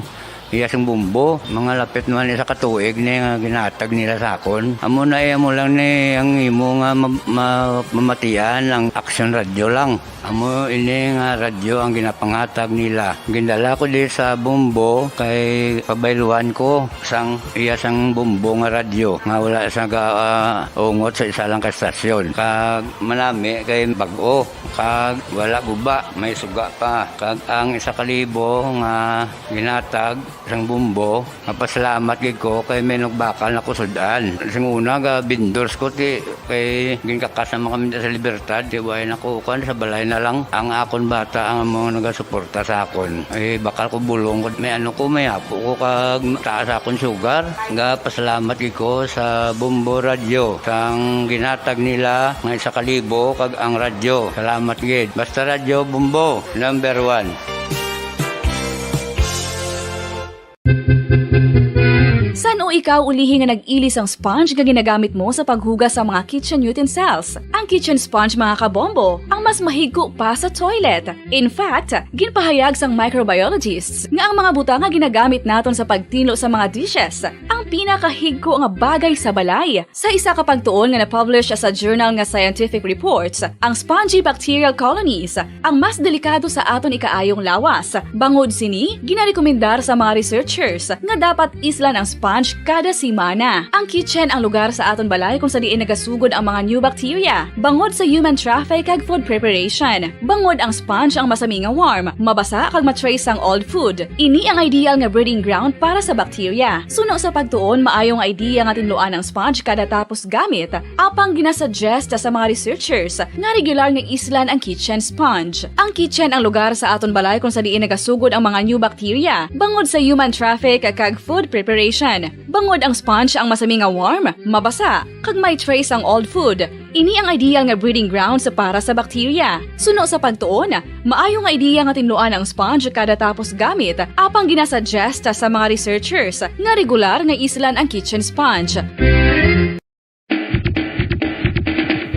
Iya sing Bumbo, mga lapit naman isa ka tuig ni nga ginatag nila sa akon. Amo na, iya mo lang ni ang imo nga ma-, ma-, mamatian ang Action Radio lang. Amo ini nga radyo ang ginapangatag nila. Gindala ko di sa Bumbo kay pabayluan ko sang iya sang Bumbo nga radyo nga wala sa ga-, ah, ungot sa isa lang ka estasyon. Kag manami kay bag-o, kag wala guba, may suga pa. Kag ang isa ka libo nga ginatag sang Bumbo, mapasalamat gid ko kay may nagbakal na ko sud-an. Sing una, ga vendors ko, ti, kay ginkakas naman kami sa Libertad, ti, way na ko, kuwan, sa balay na lang. Ang akon bata ang mga nagasuporta sa akon. Ay, bakal ko bulong ko. May ano ko, may apo ko, kag taas akon sugar. Ga pasalamat gid ko sa Bumbo Radyo, sang ginatag nila nga isa ka libo, kag ang radyo. Salamat gid. Basta Radyo Bumbo, number one. San-o ikaw ulihi nga nag-ili sang sponge nga ginagamit mo sa paghugas sa mga kitchen utensils? Ang kitchen sponge, mga kabombo, ang mas mahigko pa sa toilet. In fact, ginpahayag sang microbiologists nga ang mga butang nga ginagamit naton sa pagtinlo sa mga dishes ang pinakahigko nga bagay sa balay. Sa isa ka pagtuon nga na-publish sa journal nga Scientific Reports, ang spongy bacterial colonies ang mas delikado sa aton ikaayong lawas. Bangod sini, ginarekomendar sa mga researchers nga dapat islan ang sponge kada semana. Ang kitchen ang lugar sa aton balay kung sa diin nagasugod ang mga new bacteria bangod sa human traffic kag food preparation. Bangod ang sponge ang masami nga warm, mabasa kag ma-trace ang old food. Ini ang ideal nga breeding ground para sa bacteria. Suno sa pagtuon, maayo nga idea nga tinluan ang sponge kada tapos gamit, apang ginasuggest sa mga researchers nga regular nga islan ang kitchen sponge. Ang kitchen ang lugar sa aton balay kung sa diin nagasugod ang mga new bacteria bangod sa human traffic kag food preparation. Bangod ang sponge ang masami nga warm, mabasa, kag may trace ang old food, ini ang ideal nga breeding grounds para sa bacteria. Suno sa pagtuon, maayo nga idea nga tinluan ang sponge kada tapos gamit, apang ginasuggest sa mga researchers nga regular nga islan ang kitchen sponge.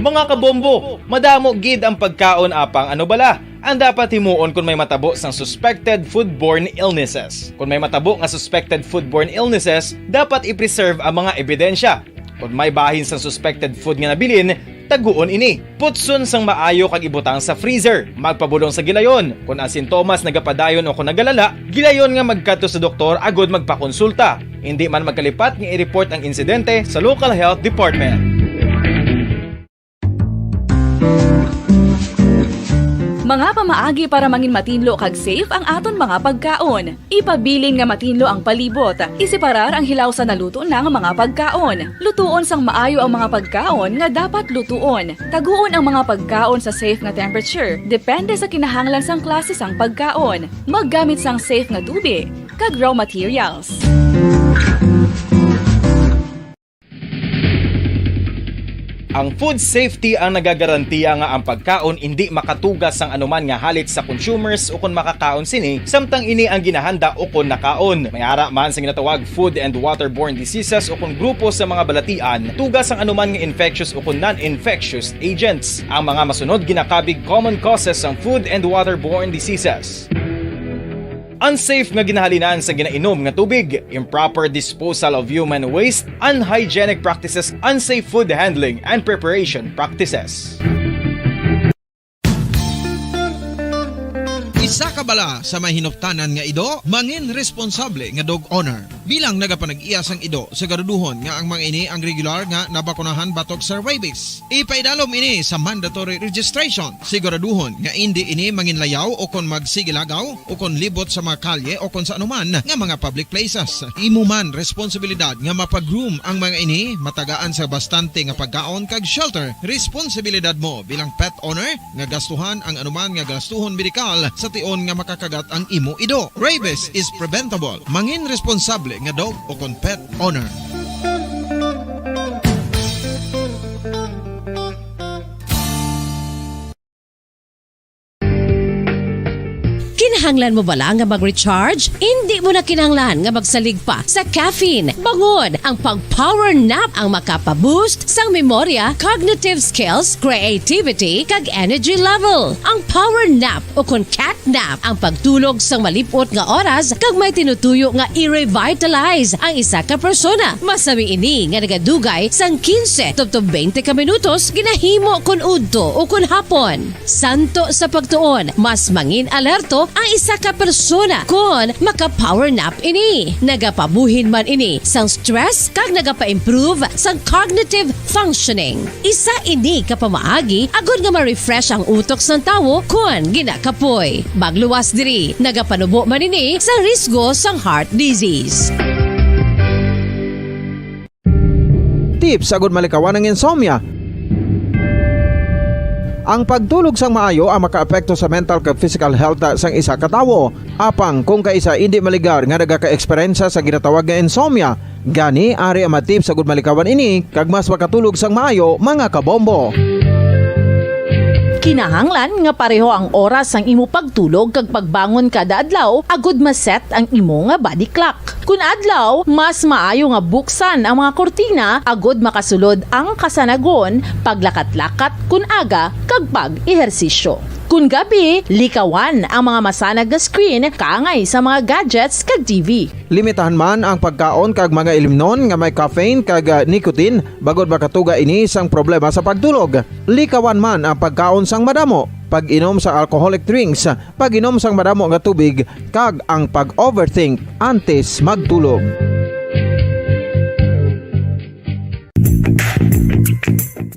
Mga kabombo, madamo gid ang pagkaon, apang ano bala ang dapat himuon kon may matabo sang suspected foodborne illnesses? Kon may matabo nga suspected foodborne illnesses, dapat i-preserve ang mga ebidensya. Kon may bahin sang suspected food nga nabilin, taguon ini. Putson sang maayo kag ibutang sa freezer. Magpabulong sa gilayon. Kon ang sintomas nagapadayon o kon nagalala, gilayon nga magkadto sa doktor agud magpakonsulta. Indi man magkalipat nga i-report ang insidente sa local health department. Mga pamaagi para mangin matinlo kag safe ang aton mga pagkaon. Ipabilin nga matinlo ang palibot. Iseparar ang hilaw sa naluto na nga mga pagkaon. Lutuon sang maayo ang mga pagkaon nga dapat lutuon. Taguon ang mga pagkaon sa safe nga temperature. Depende sa kinahanglan sang klase sang pagkaon. Maggamit sang safe nga tubig kag raw materials. Ang food safety ang nagagarantiya nga ang pagkaon indi makatugas sang anuman nga halit sa consumers ukon makakaon sini, samtang ini ang ginahanda ukon nakaon. May ara man sa ginatawag food and waterborne diseases ukon grupo sa mga balatian, tugas sang anuman nga infectious ukon non-infectious agents. Ang mga masunod ginakabig common causes sang food and waterborne diseases. Unsafe nga ginahalinan sa ginainom nga tubig, improper disposal of human waste, unhygienic practices, unsafe food handling and preparation practices. Isa ka bala sa may hinuptanan nga ido, mangin responsable nga dog owner. Bilang nagapanag-iya sang ido, siguraduhon nga ang mga ini ang regular nga nabakunahan batok sa rabies. Ipaidalom ini sa mandatory registration. Siguraduhon nga indi ini manginlayaw o kon magsigilagaw o kon libot sa mga kalye o kon sa anuman nga mga public places. Imo man responsibilidad nga mapa-groom ang mga ini, matagaan sa bastante nga pagkaon kag shelter. Responsibilidad mo bilang pet owner nga gastuhan ang anuman nga gastuhon medikal sa tion nga makakagat ang imo ido. Rabies is preventable. Mangin responsable nga dog o kon pet owner. Kinahanglan mo bala nga mag-recharge? Indi mo na kinahanglan nga magsalig pa sa caffeine. Bangod ang pag-power nap ang makapa-boost sang memorya, cognitive skills, creativity, kag energy level. Ang power nap o kon cat nap ang pagtulog sang malip-ot nga oras kag may tinutuyo nga i-revitalize ang isa ka persona. Masami ini nga nagadugay sang quince tubtob twenty ka minutos ginahimo kon udto o kon hapon. Santo sa pagtuon, mas mangin alerto ang isa ka persona kon maka-power nap ini. Nagapabuhin man ini sang stress kag nagapa-improve sang cognitive functioning. Isa ini ka pamaagi agod nga ma-refresh ang utok sang tawo kon ginakapoy. Magluwas diri, nagapanubo man ini sa risgo sang heart disease. Tips agud malikawan ang insomnia. Ang pagtulog sang maayo ang makaapekto sa mental kag physical health sang isa ka tawo. Apang kung kaisa indi maligar nga nagaka-eksperyensya sa ginatawag nga insomnia, gani ari ang mga tips agud malikawan ini kag mas makatulog sang maayo, mga kabombo. Kinahanglan nga pareho ang oras sang imo pagtulog kag pagbangon kada adlaw agud ma-set ang imo nga body clock. Kun adlaw, mas maayo nga buksan ang mga kurtina agud makasulod ang kasanagon, paglakat-lakat kun aga, kag pag-ehersisyo. Kun gabi, likawan ang mga masanag nga screen kaangay sa mga gadgets kag T V. Limitahan man ang pagkaon kag mga ilimnon nga may caffeine kag, ah, nicotine, bangod makatuga ini sang problema sa pagtulog. Likawan man ang pagkaon sang madamo, pag-inom sa alcoholic drinks, pag-inom sang madamo nga tubig, kag ang pag-overthink antes magtulog.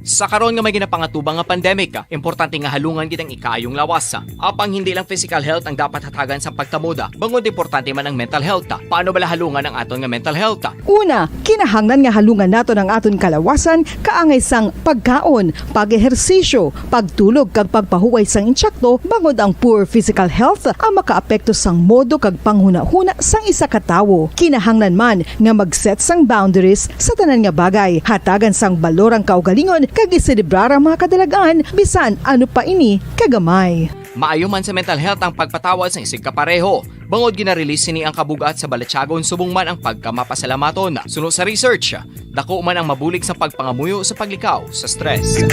Sa karon nga may ginapangatubang nga pandemic, importante nga halungan gid ang ikaayong lawas. Apang hindi lang physical health ang dapat hatagan sa pagtamod, bangod importante man ang mental health. Paano bala halungan ang aton nga mental health? Una, kinahanglan nga halungan naton ang aton kalawasan kaangay sang pagkaon, pag-ehersisyo, pagtulog kag pagpahuway sang insakto, bangod ang poor physical health ang makaapekto sang modo kag panghunahuna sang isa ka tawo. Kinahanglan man nga mag-set sang boundaries sa tanan nga bagay, hatagan sang balor ang kaugalingon kag iselebrar ang mga kadalagan bisan ano pa ini kagamay. Maayo man sa mental health ang pagpatawad sa isig kapareho. Bangod gina-release sini ang kabug-at sa balatyagon subong man ang pagkamapasalamaton. Suno sa research, dako man ang mabulig sa pagpangamuyo sa paglikaw sa stress.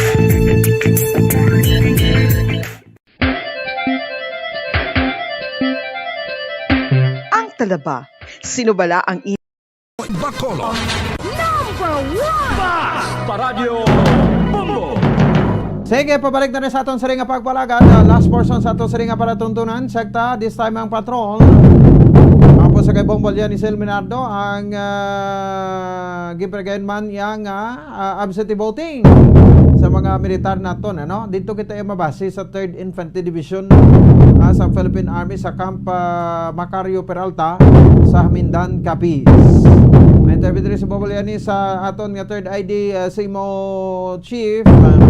Ang talaba, sino bala ang i- Bacolod. Number one! Mas Paradyo Bombo! Sige, pabalik na rin sa aton sari nga pagpalagad. Ah, last portion sa aton sari nga palatuntunan. Check ta, this time ang patrol. Tapos sa kay Bombo Leonicel Minardo, ang, ah, gipregayan man iya nga, ah, absentee voting sa mga militar naton, ano? Dito kita ay mabase sa Third Infantry Division, ah, sa Philippine Army sa Camp, ah, Macario Peralta sa Hamindan, Capiz. May interview diri sa Bombo Leonicel sa aton nga Third I D, ah, Simo Chief, ah,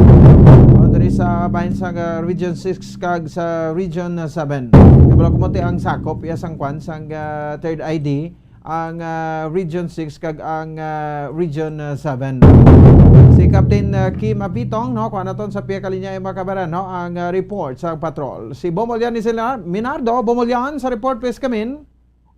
o diri sa bahin sa, ah, Region six kag sa Region seven. Kabalo ko mo ti ang sakop iya sang kwan sang, ah, Third I D, ang, ah, Region six kag ang, ah, Region, ah, seven. Si Captain, ah, Kim Apitong, no, kuha naton sa piya ka linya, mga kabaran, no, ang, ah, report sa patrol. Si Bombo Leonicel Minardo. Bombo Leon, sa report, please come in.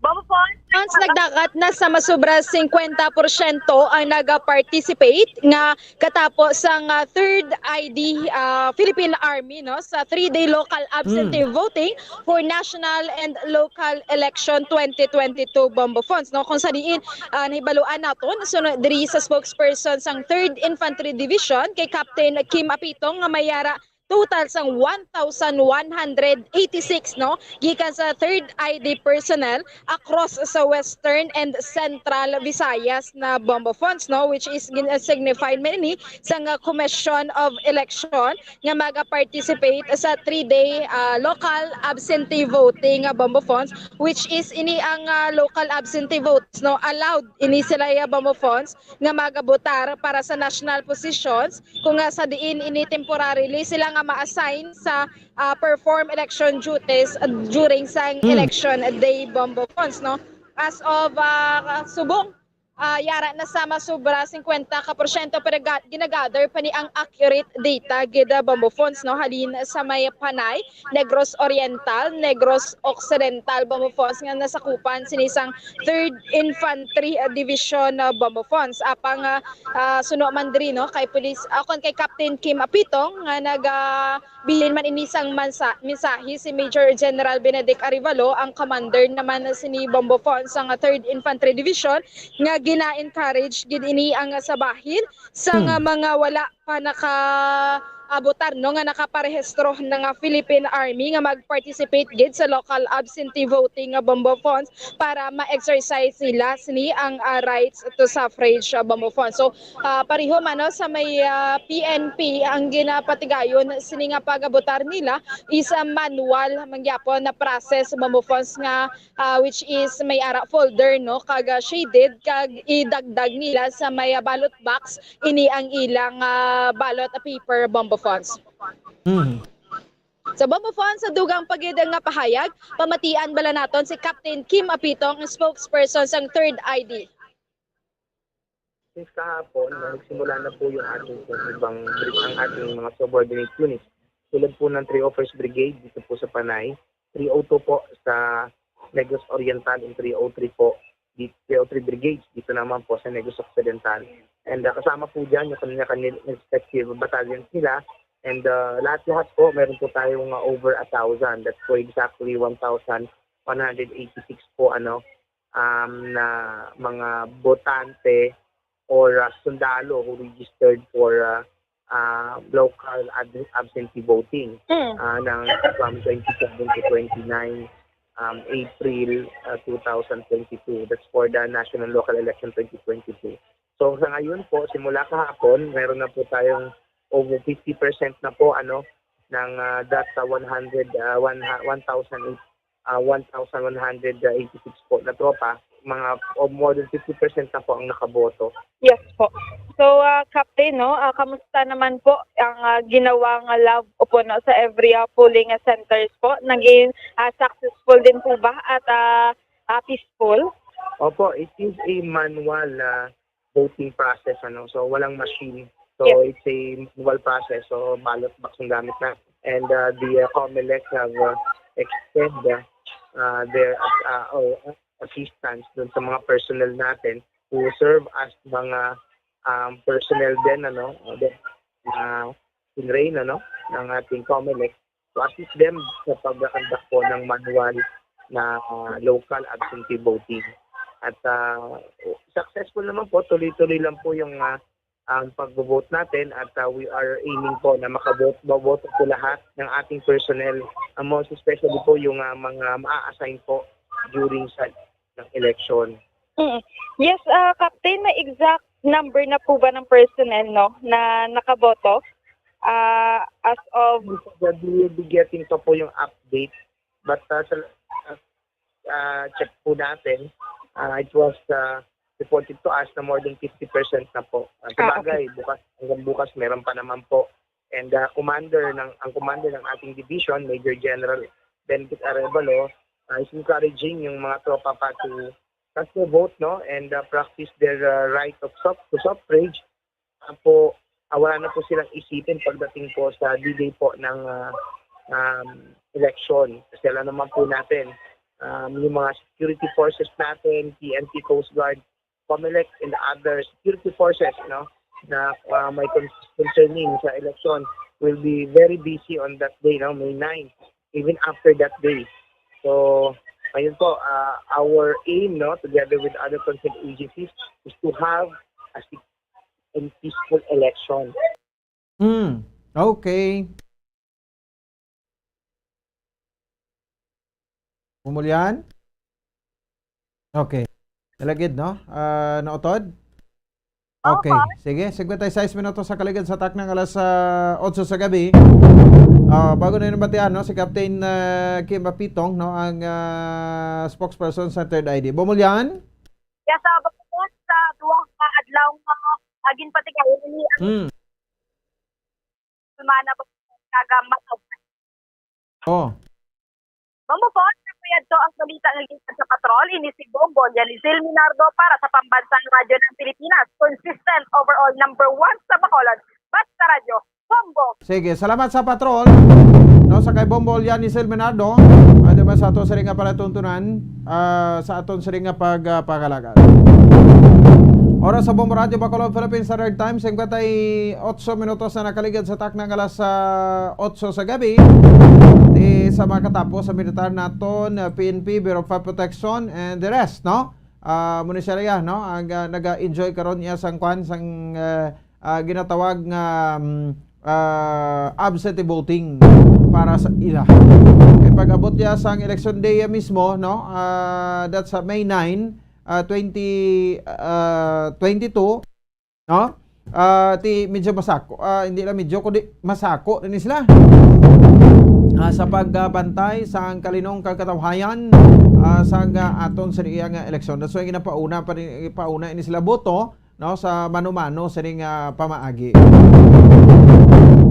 Bombo Fons, nagdagat na sa masubra singkwenta porsyento ang naga-participate nga katapo sang, ah, Third I D, ah, Philippine Army, no, sa three-day local absentee Hmm. voting for national and local election twenty twenty-two, Bombo Fons, no, kung sa diin, ah, nahibaluan naton, sunod diri sa spokesperson sang Third Infantry Division kay Captain Kim Apitong nga may yara total sang one thousand one hundred eighty-six, no, gikan sa Third I D personnel across sa Western and Central Visayas na, Bombo Fons, no, which is gin-, signified man ini sang, ah, Commission of Election nga maga-participate sa three-day, ah, local absentee voting nga, Bombo Fons, which is ini ang, ah, local absentee votes, no, allowed ini sila ya, Bombo Fons, nga magabotar para sa national positions, kung nga sa diin ini temporarily sila nga ma-assign sa, ah, perform election duties, ah, during sang Hmm. election day, Bombo Fons, no? As of, ah, subong ah, yara na sa masobra singkwenta ka porsyento, pero ga-, ginagather pa ni ang accurate data gid, ah, Bombo Fonz, no, halin sa may Panay, Negros Oriental, Negros Occidental, Bombo Fonz, nga nasakupan sini sang Third Infantry, ah, Division, ah, Bombo Fonz. Apang, ah, ah, suno man diri, no, kay Police, ah, kon kay Captain Kim Apitong nga nag, ah, bilin man ini sang mansa-, mensahe si Major General Benedict Arevalo, ang commander naman sini Bombo Fonz sang Third Infantry Division, nga gina-encourage gid ini ang sa bahin sang, Hmm. ah, mga wala pa nakaabutan, no, nga nakaparehistro na nga Philippine Army nga mag-participate gid sa local absentee voting nga Bombo Fonz para ma-exercise nila sini ang, ah, rights to suffrage, ah, Bombo Fonz. So, ah, pareho man, no, sa may, ah, P N P, ang ginapatigayon sini nga pagabutar nila is, ah, manual man gyapon na process, Bombo Fonz, nga, ah, which is may ara folder, no, kag, ah, shaded, kag idagdag nila sa may, ah, ballot box ini ang ilang, ah, ballot paper, Bombo Fonz. Mhm. Sa Bombo Fonz, sa dugang pa gid nga pahayag, pamatian bala naton si Captain Kim Apitong, ang spokesperson sang Third I D. Since kahapon, no, nagsimula na po yung ating pong ibang bri-, ang ating mga subordinate units. Tulad po ng three oh first Brigade dito po sa Panay, three oh two po sa Negros Oriental, and three oh three po, di-, three oh three Brigades dito naman po sa Negros Occidental. And, ah, kasama po dyan yung kanya-kanya respective battalions nila. And, ah, lahat-lahat po, meron po tayong, ah, over a thousand. That's po exactly one thousand one hundred eighty-six po, ano, um, na mga botante or, ah, sundalo who registered for, ah, ah, local ad-, absentee voting, Mm. ah, ng from twenty-seven to twenty-nine, um, April, ah, two thousand twenty-two. That's for the national local election twenty twenty-two. So, sa ngayon po, simula kahapon, meron na po tayong over fifty percent na po, ano, ng, ah, that sa one hundred, ah, one ha-, one thousand eight, ah, one thousand one hundred eighty-six po na tropa, mga, o more than fifty percent na po ang nakaboto. Yes po. So, ah, Captain, no, ah, kamusta naman po ang, ah, ginawa nga love po, no, sa every, ah, polling, ah, centers po? Naging, ah, successful din po ba at, ah, ah, peaceful? Opo, it is a manual, ah, voting process, ano. So, walang machine. So, Yes. it's a manual process. So, ballot box ang gamit na. And, uh, the, uh, Comelec have, uh, extend, uh, uh, their, uh, uh, assistance dun sa mga personnel natin who serve as mga, um, personnel din, ano, uh, the, uh, in rain, ano, ng ating Comelec to assist them sa pag-conduct po ng manual na, uh, local absentee voting. At, uh, successful naman po, tuloy-tuloy lang po yung, uh, ang pagbo-vote natin at, uh, we are aiming po na makaboto, boboto po lahat ng ating personnel, uh, most especially po yung, uh, mga ma-assign po during sa ng election. Mm. Yes, ah, Captain, may exact number na po ba ng personnel, no, na nakaboto? Ah, as of We will be getting to po yung update. But, uh, sa, uh, uh, check po natin, uh, it was, uh, reported to us na more than fifty percent na po. Uh, Ah, okay. Sabagay, bukas, hanggang bukas, meron pa naman po. And, uh, commander ng, ang commander ng ating division, Major General Benedict Arevalo, uh, is encouraging yung mga tropa pa to cast their vote, no? And, uh, practice their, uh, right of suff-, to suffrage. Uh, po, uh, wala na po silang isipin pagdating po sa D-Day po ng, uh, um, election. Kasi alam naman po natin, um, yung mga security forces natin, P N P, Coast Guard, Comelec, and other security forces, no, na, uh, may con-, concerning sa election will be very busy on that day, no, May nine, even after that day. So, ayun po, uh, our aim, no, together with other concerned agencies is to have a sig-, and peaceful election. Mm, okay. Umulyan? Okay. Nalagid, no? Ah, nautod? Okay. Opo. Sige, cincuenta y seis minutos sa kaligid sa taknang alas, ah, otso sa gabi. Ah, bago na yung batian, no? Si Captain, ah, Kim Apitong, no? Ang, ah, spokesperson sa Third I D. Bumulyan? Yes, ah, bukod sa duha ka adlaw nga, ah, ginpatigayon ni ang Hmm. semana ba, kaga matog. Oh. Bumukod sa Yadto ang balita nga gikan sa Patrol, ini si Bombo Yanizil Minardo para sa Pambansang Radyo ng Pilipinas, consistent overall number one sa Bacolod. Basta Radyo, Bombo! Sige, salamat sa Patrol. No, sa kay Bombo Yanizil Minardo, ano ba sa ato sini nga palatuntunan, ah, sa aton sini nga pag, ah, pagalagan. Oras sa Bombo Radyo Bacolod, Philippine Standard Time, singkwenta y otso minutos na nakaligad sa takna nga alas, ah, otso sa gabi. Di sa makatapos sa militar naton, ah, P N P, Bureau of Fire Protection, and the rest, no? Ah, muna siya, no? Ang, ah, naga-enjoy karon niya sang kwan, sang, ah, ah, ginatawag nga, mm, ah, absentee voting para sa ila. Kay pag-abot niya sang election day mismo, no? Ah, that's sa May nine, ah, twenty, ah, twenty-two, no? Ah, ti medyo masako, ah, hindi lang medyo, kundi masako na ni sila. Ah, sa pagbantay sang kalinong kagkatawhayan, ah, sa nga aton sa iya nga eleksyon. That's why ginapauna pa rin, pauna ini sila boto, no, sa mano-mano sa ring, ah, pamaagi.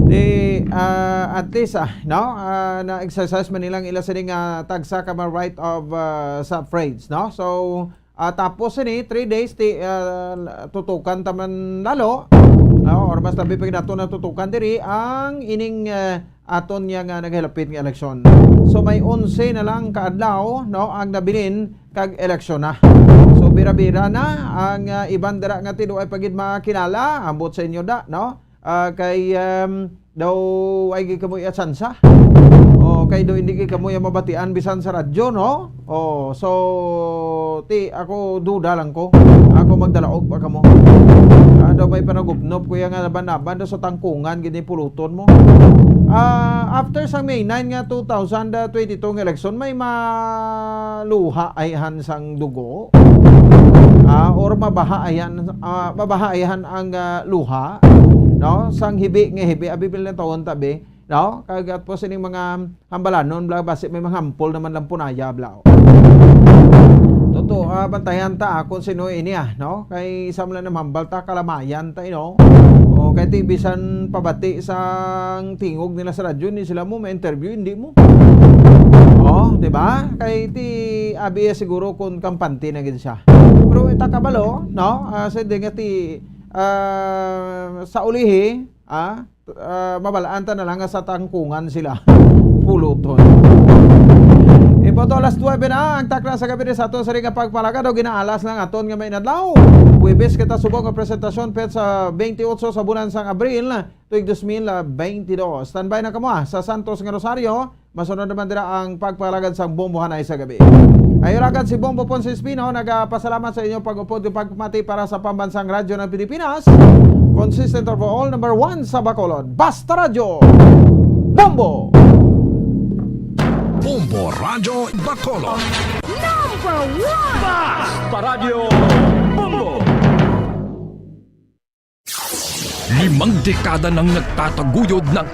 Di, ah, at least, ah, no, ah, na-exercise man nilang ila sa ring, ah, tagsa ka mga right of, ah, suffrage, no? So, ah, tapos sini, three days, ti, ah, tutukan ta man lalo, no? Or mas labi pa gid nato na tutukan diri ang ining, ah, aton niya nga naghilapit nga eleksyon. So, may onse na lang ka adlaw, no, ang nabilin kag eleksyon na. So, bira-bira na ang, ah, iban dira nga tinuay pa gid makilala, ambot sa inyo da, no? Ah, kay, um, daw ay gid kamo iya tsansa. O, kay daw hindi gid kamo iya mabatian bisan sa radyo, no? O, so, ti, ako duda lang ko. Ako magdalaog pa kamo. Ah, daw may panagupnop ko iya nga naban-naban daw sa tangkungan gid ni puluton mo. Ah, after sa May nine nga two thousand twenty-two nga election, may maluha ayhan sang dugo. Ah, or mabaha ayhan, ah, mabaha ayhan ang, ah, luha, no? Sang hibi nga hibi, abi bil na tawon tabi, no? Kag at po sining mga hambalanon, bla, basi may mga hampol naman lang punaya, bla. Totoo, ah, bantayan ta, ah, kung sino ini, ah, no? Kay sa mga namambal ta, kalamayan ta, you know? O, kay ti bisan pabati sang tingog nila sa radyo, ni sila mo ma-interview, hindi mo. Oh, di ba? Kay ti abi siguro kung kampante na gid siya. Pero ita kabalo, no? Ah, sa di nga ti, ah, sa ulihi, ah, ah, mabalaan ta na lang nga sa tangkungan sila. Puluton. Ipo to, alas nuebe na ang takna sa gabi sa aton sa ring pagpalagad o ginaalas lang aton nga may inadlaw. Huwebes kita subong nga presentasyon, petsa twenty-eight sa bulan sang Abril, tuig dos mil bentidós. Standby na kamo, ah, sa Santos nga Rosario. Masunod naman dira ang pagpalagad sang Bombohanay sa gabi. Ay, ragad si Bombo Ponce Espino, nagapasalamat sa inyo pag-upod ug pagpamati para sa Pambansang Radyo ng Pilipinas. Consistent overall, number one sa Bacolod. Basta Radyo, Bombo! Bombo Radyo Bacolod. Number one! Basta Radyo, Bombo! Limang dekada nang nagtataguyod ng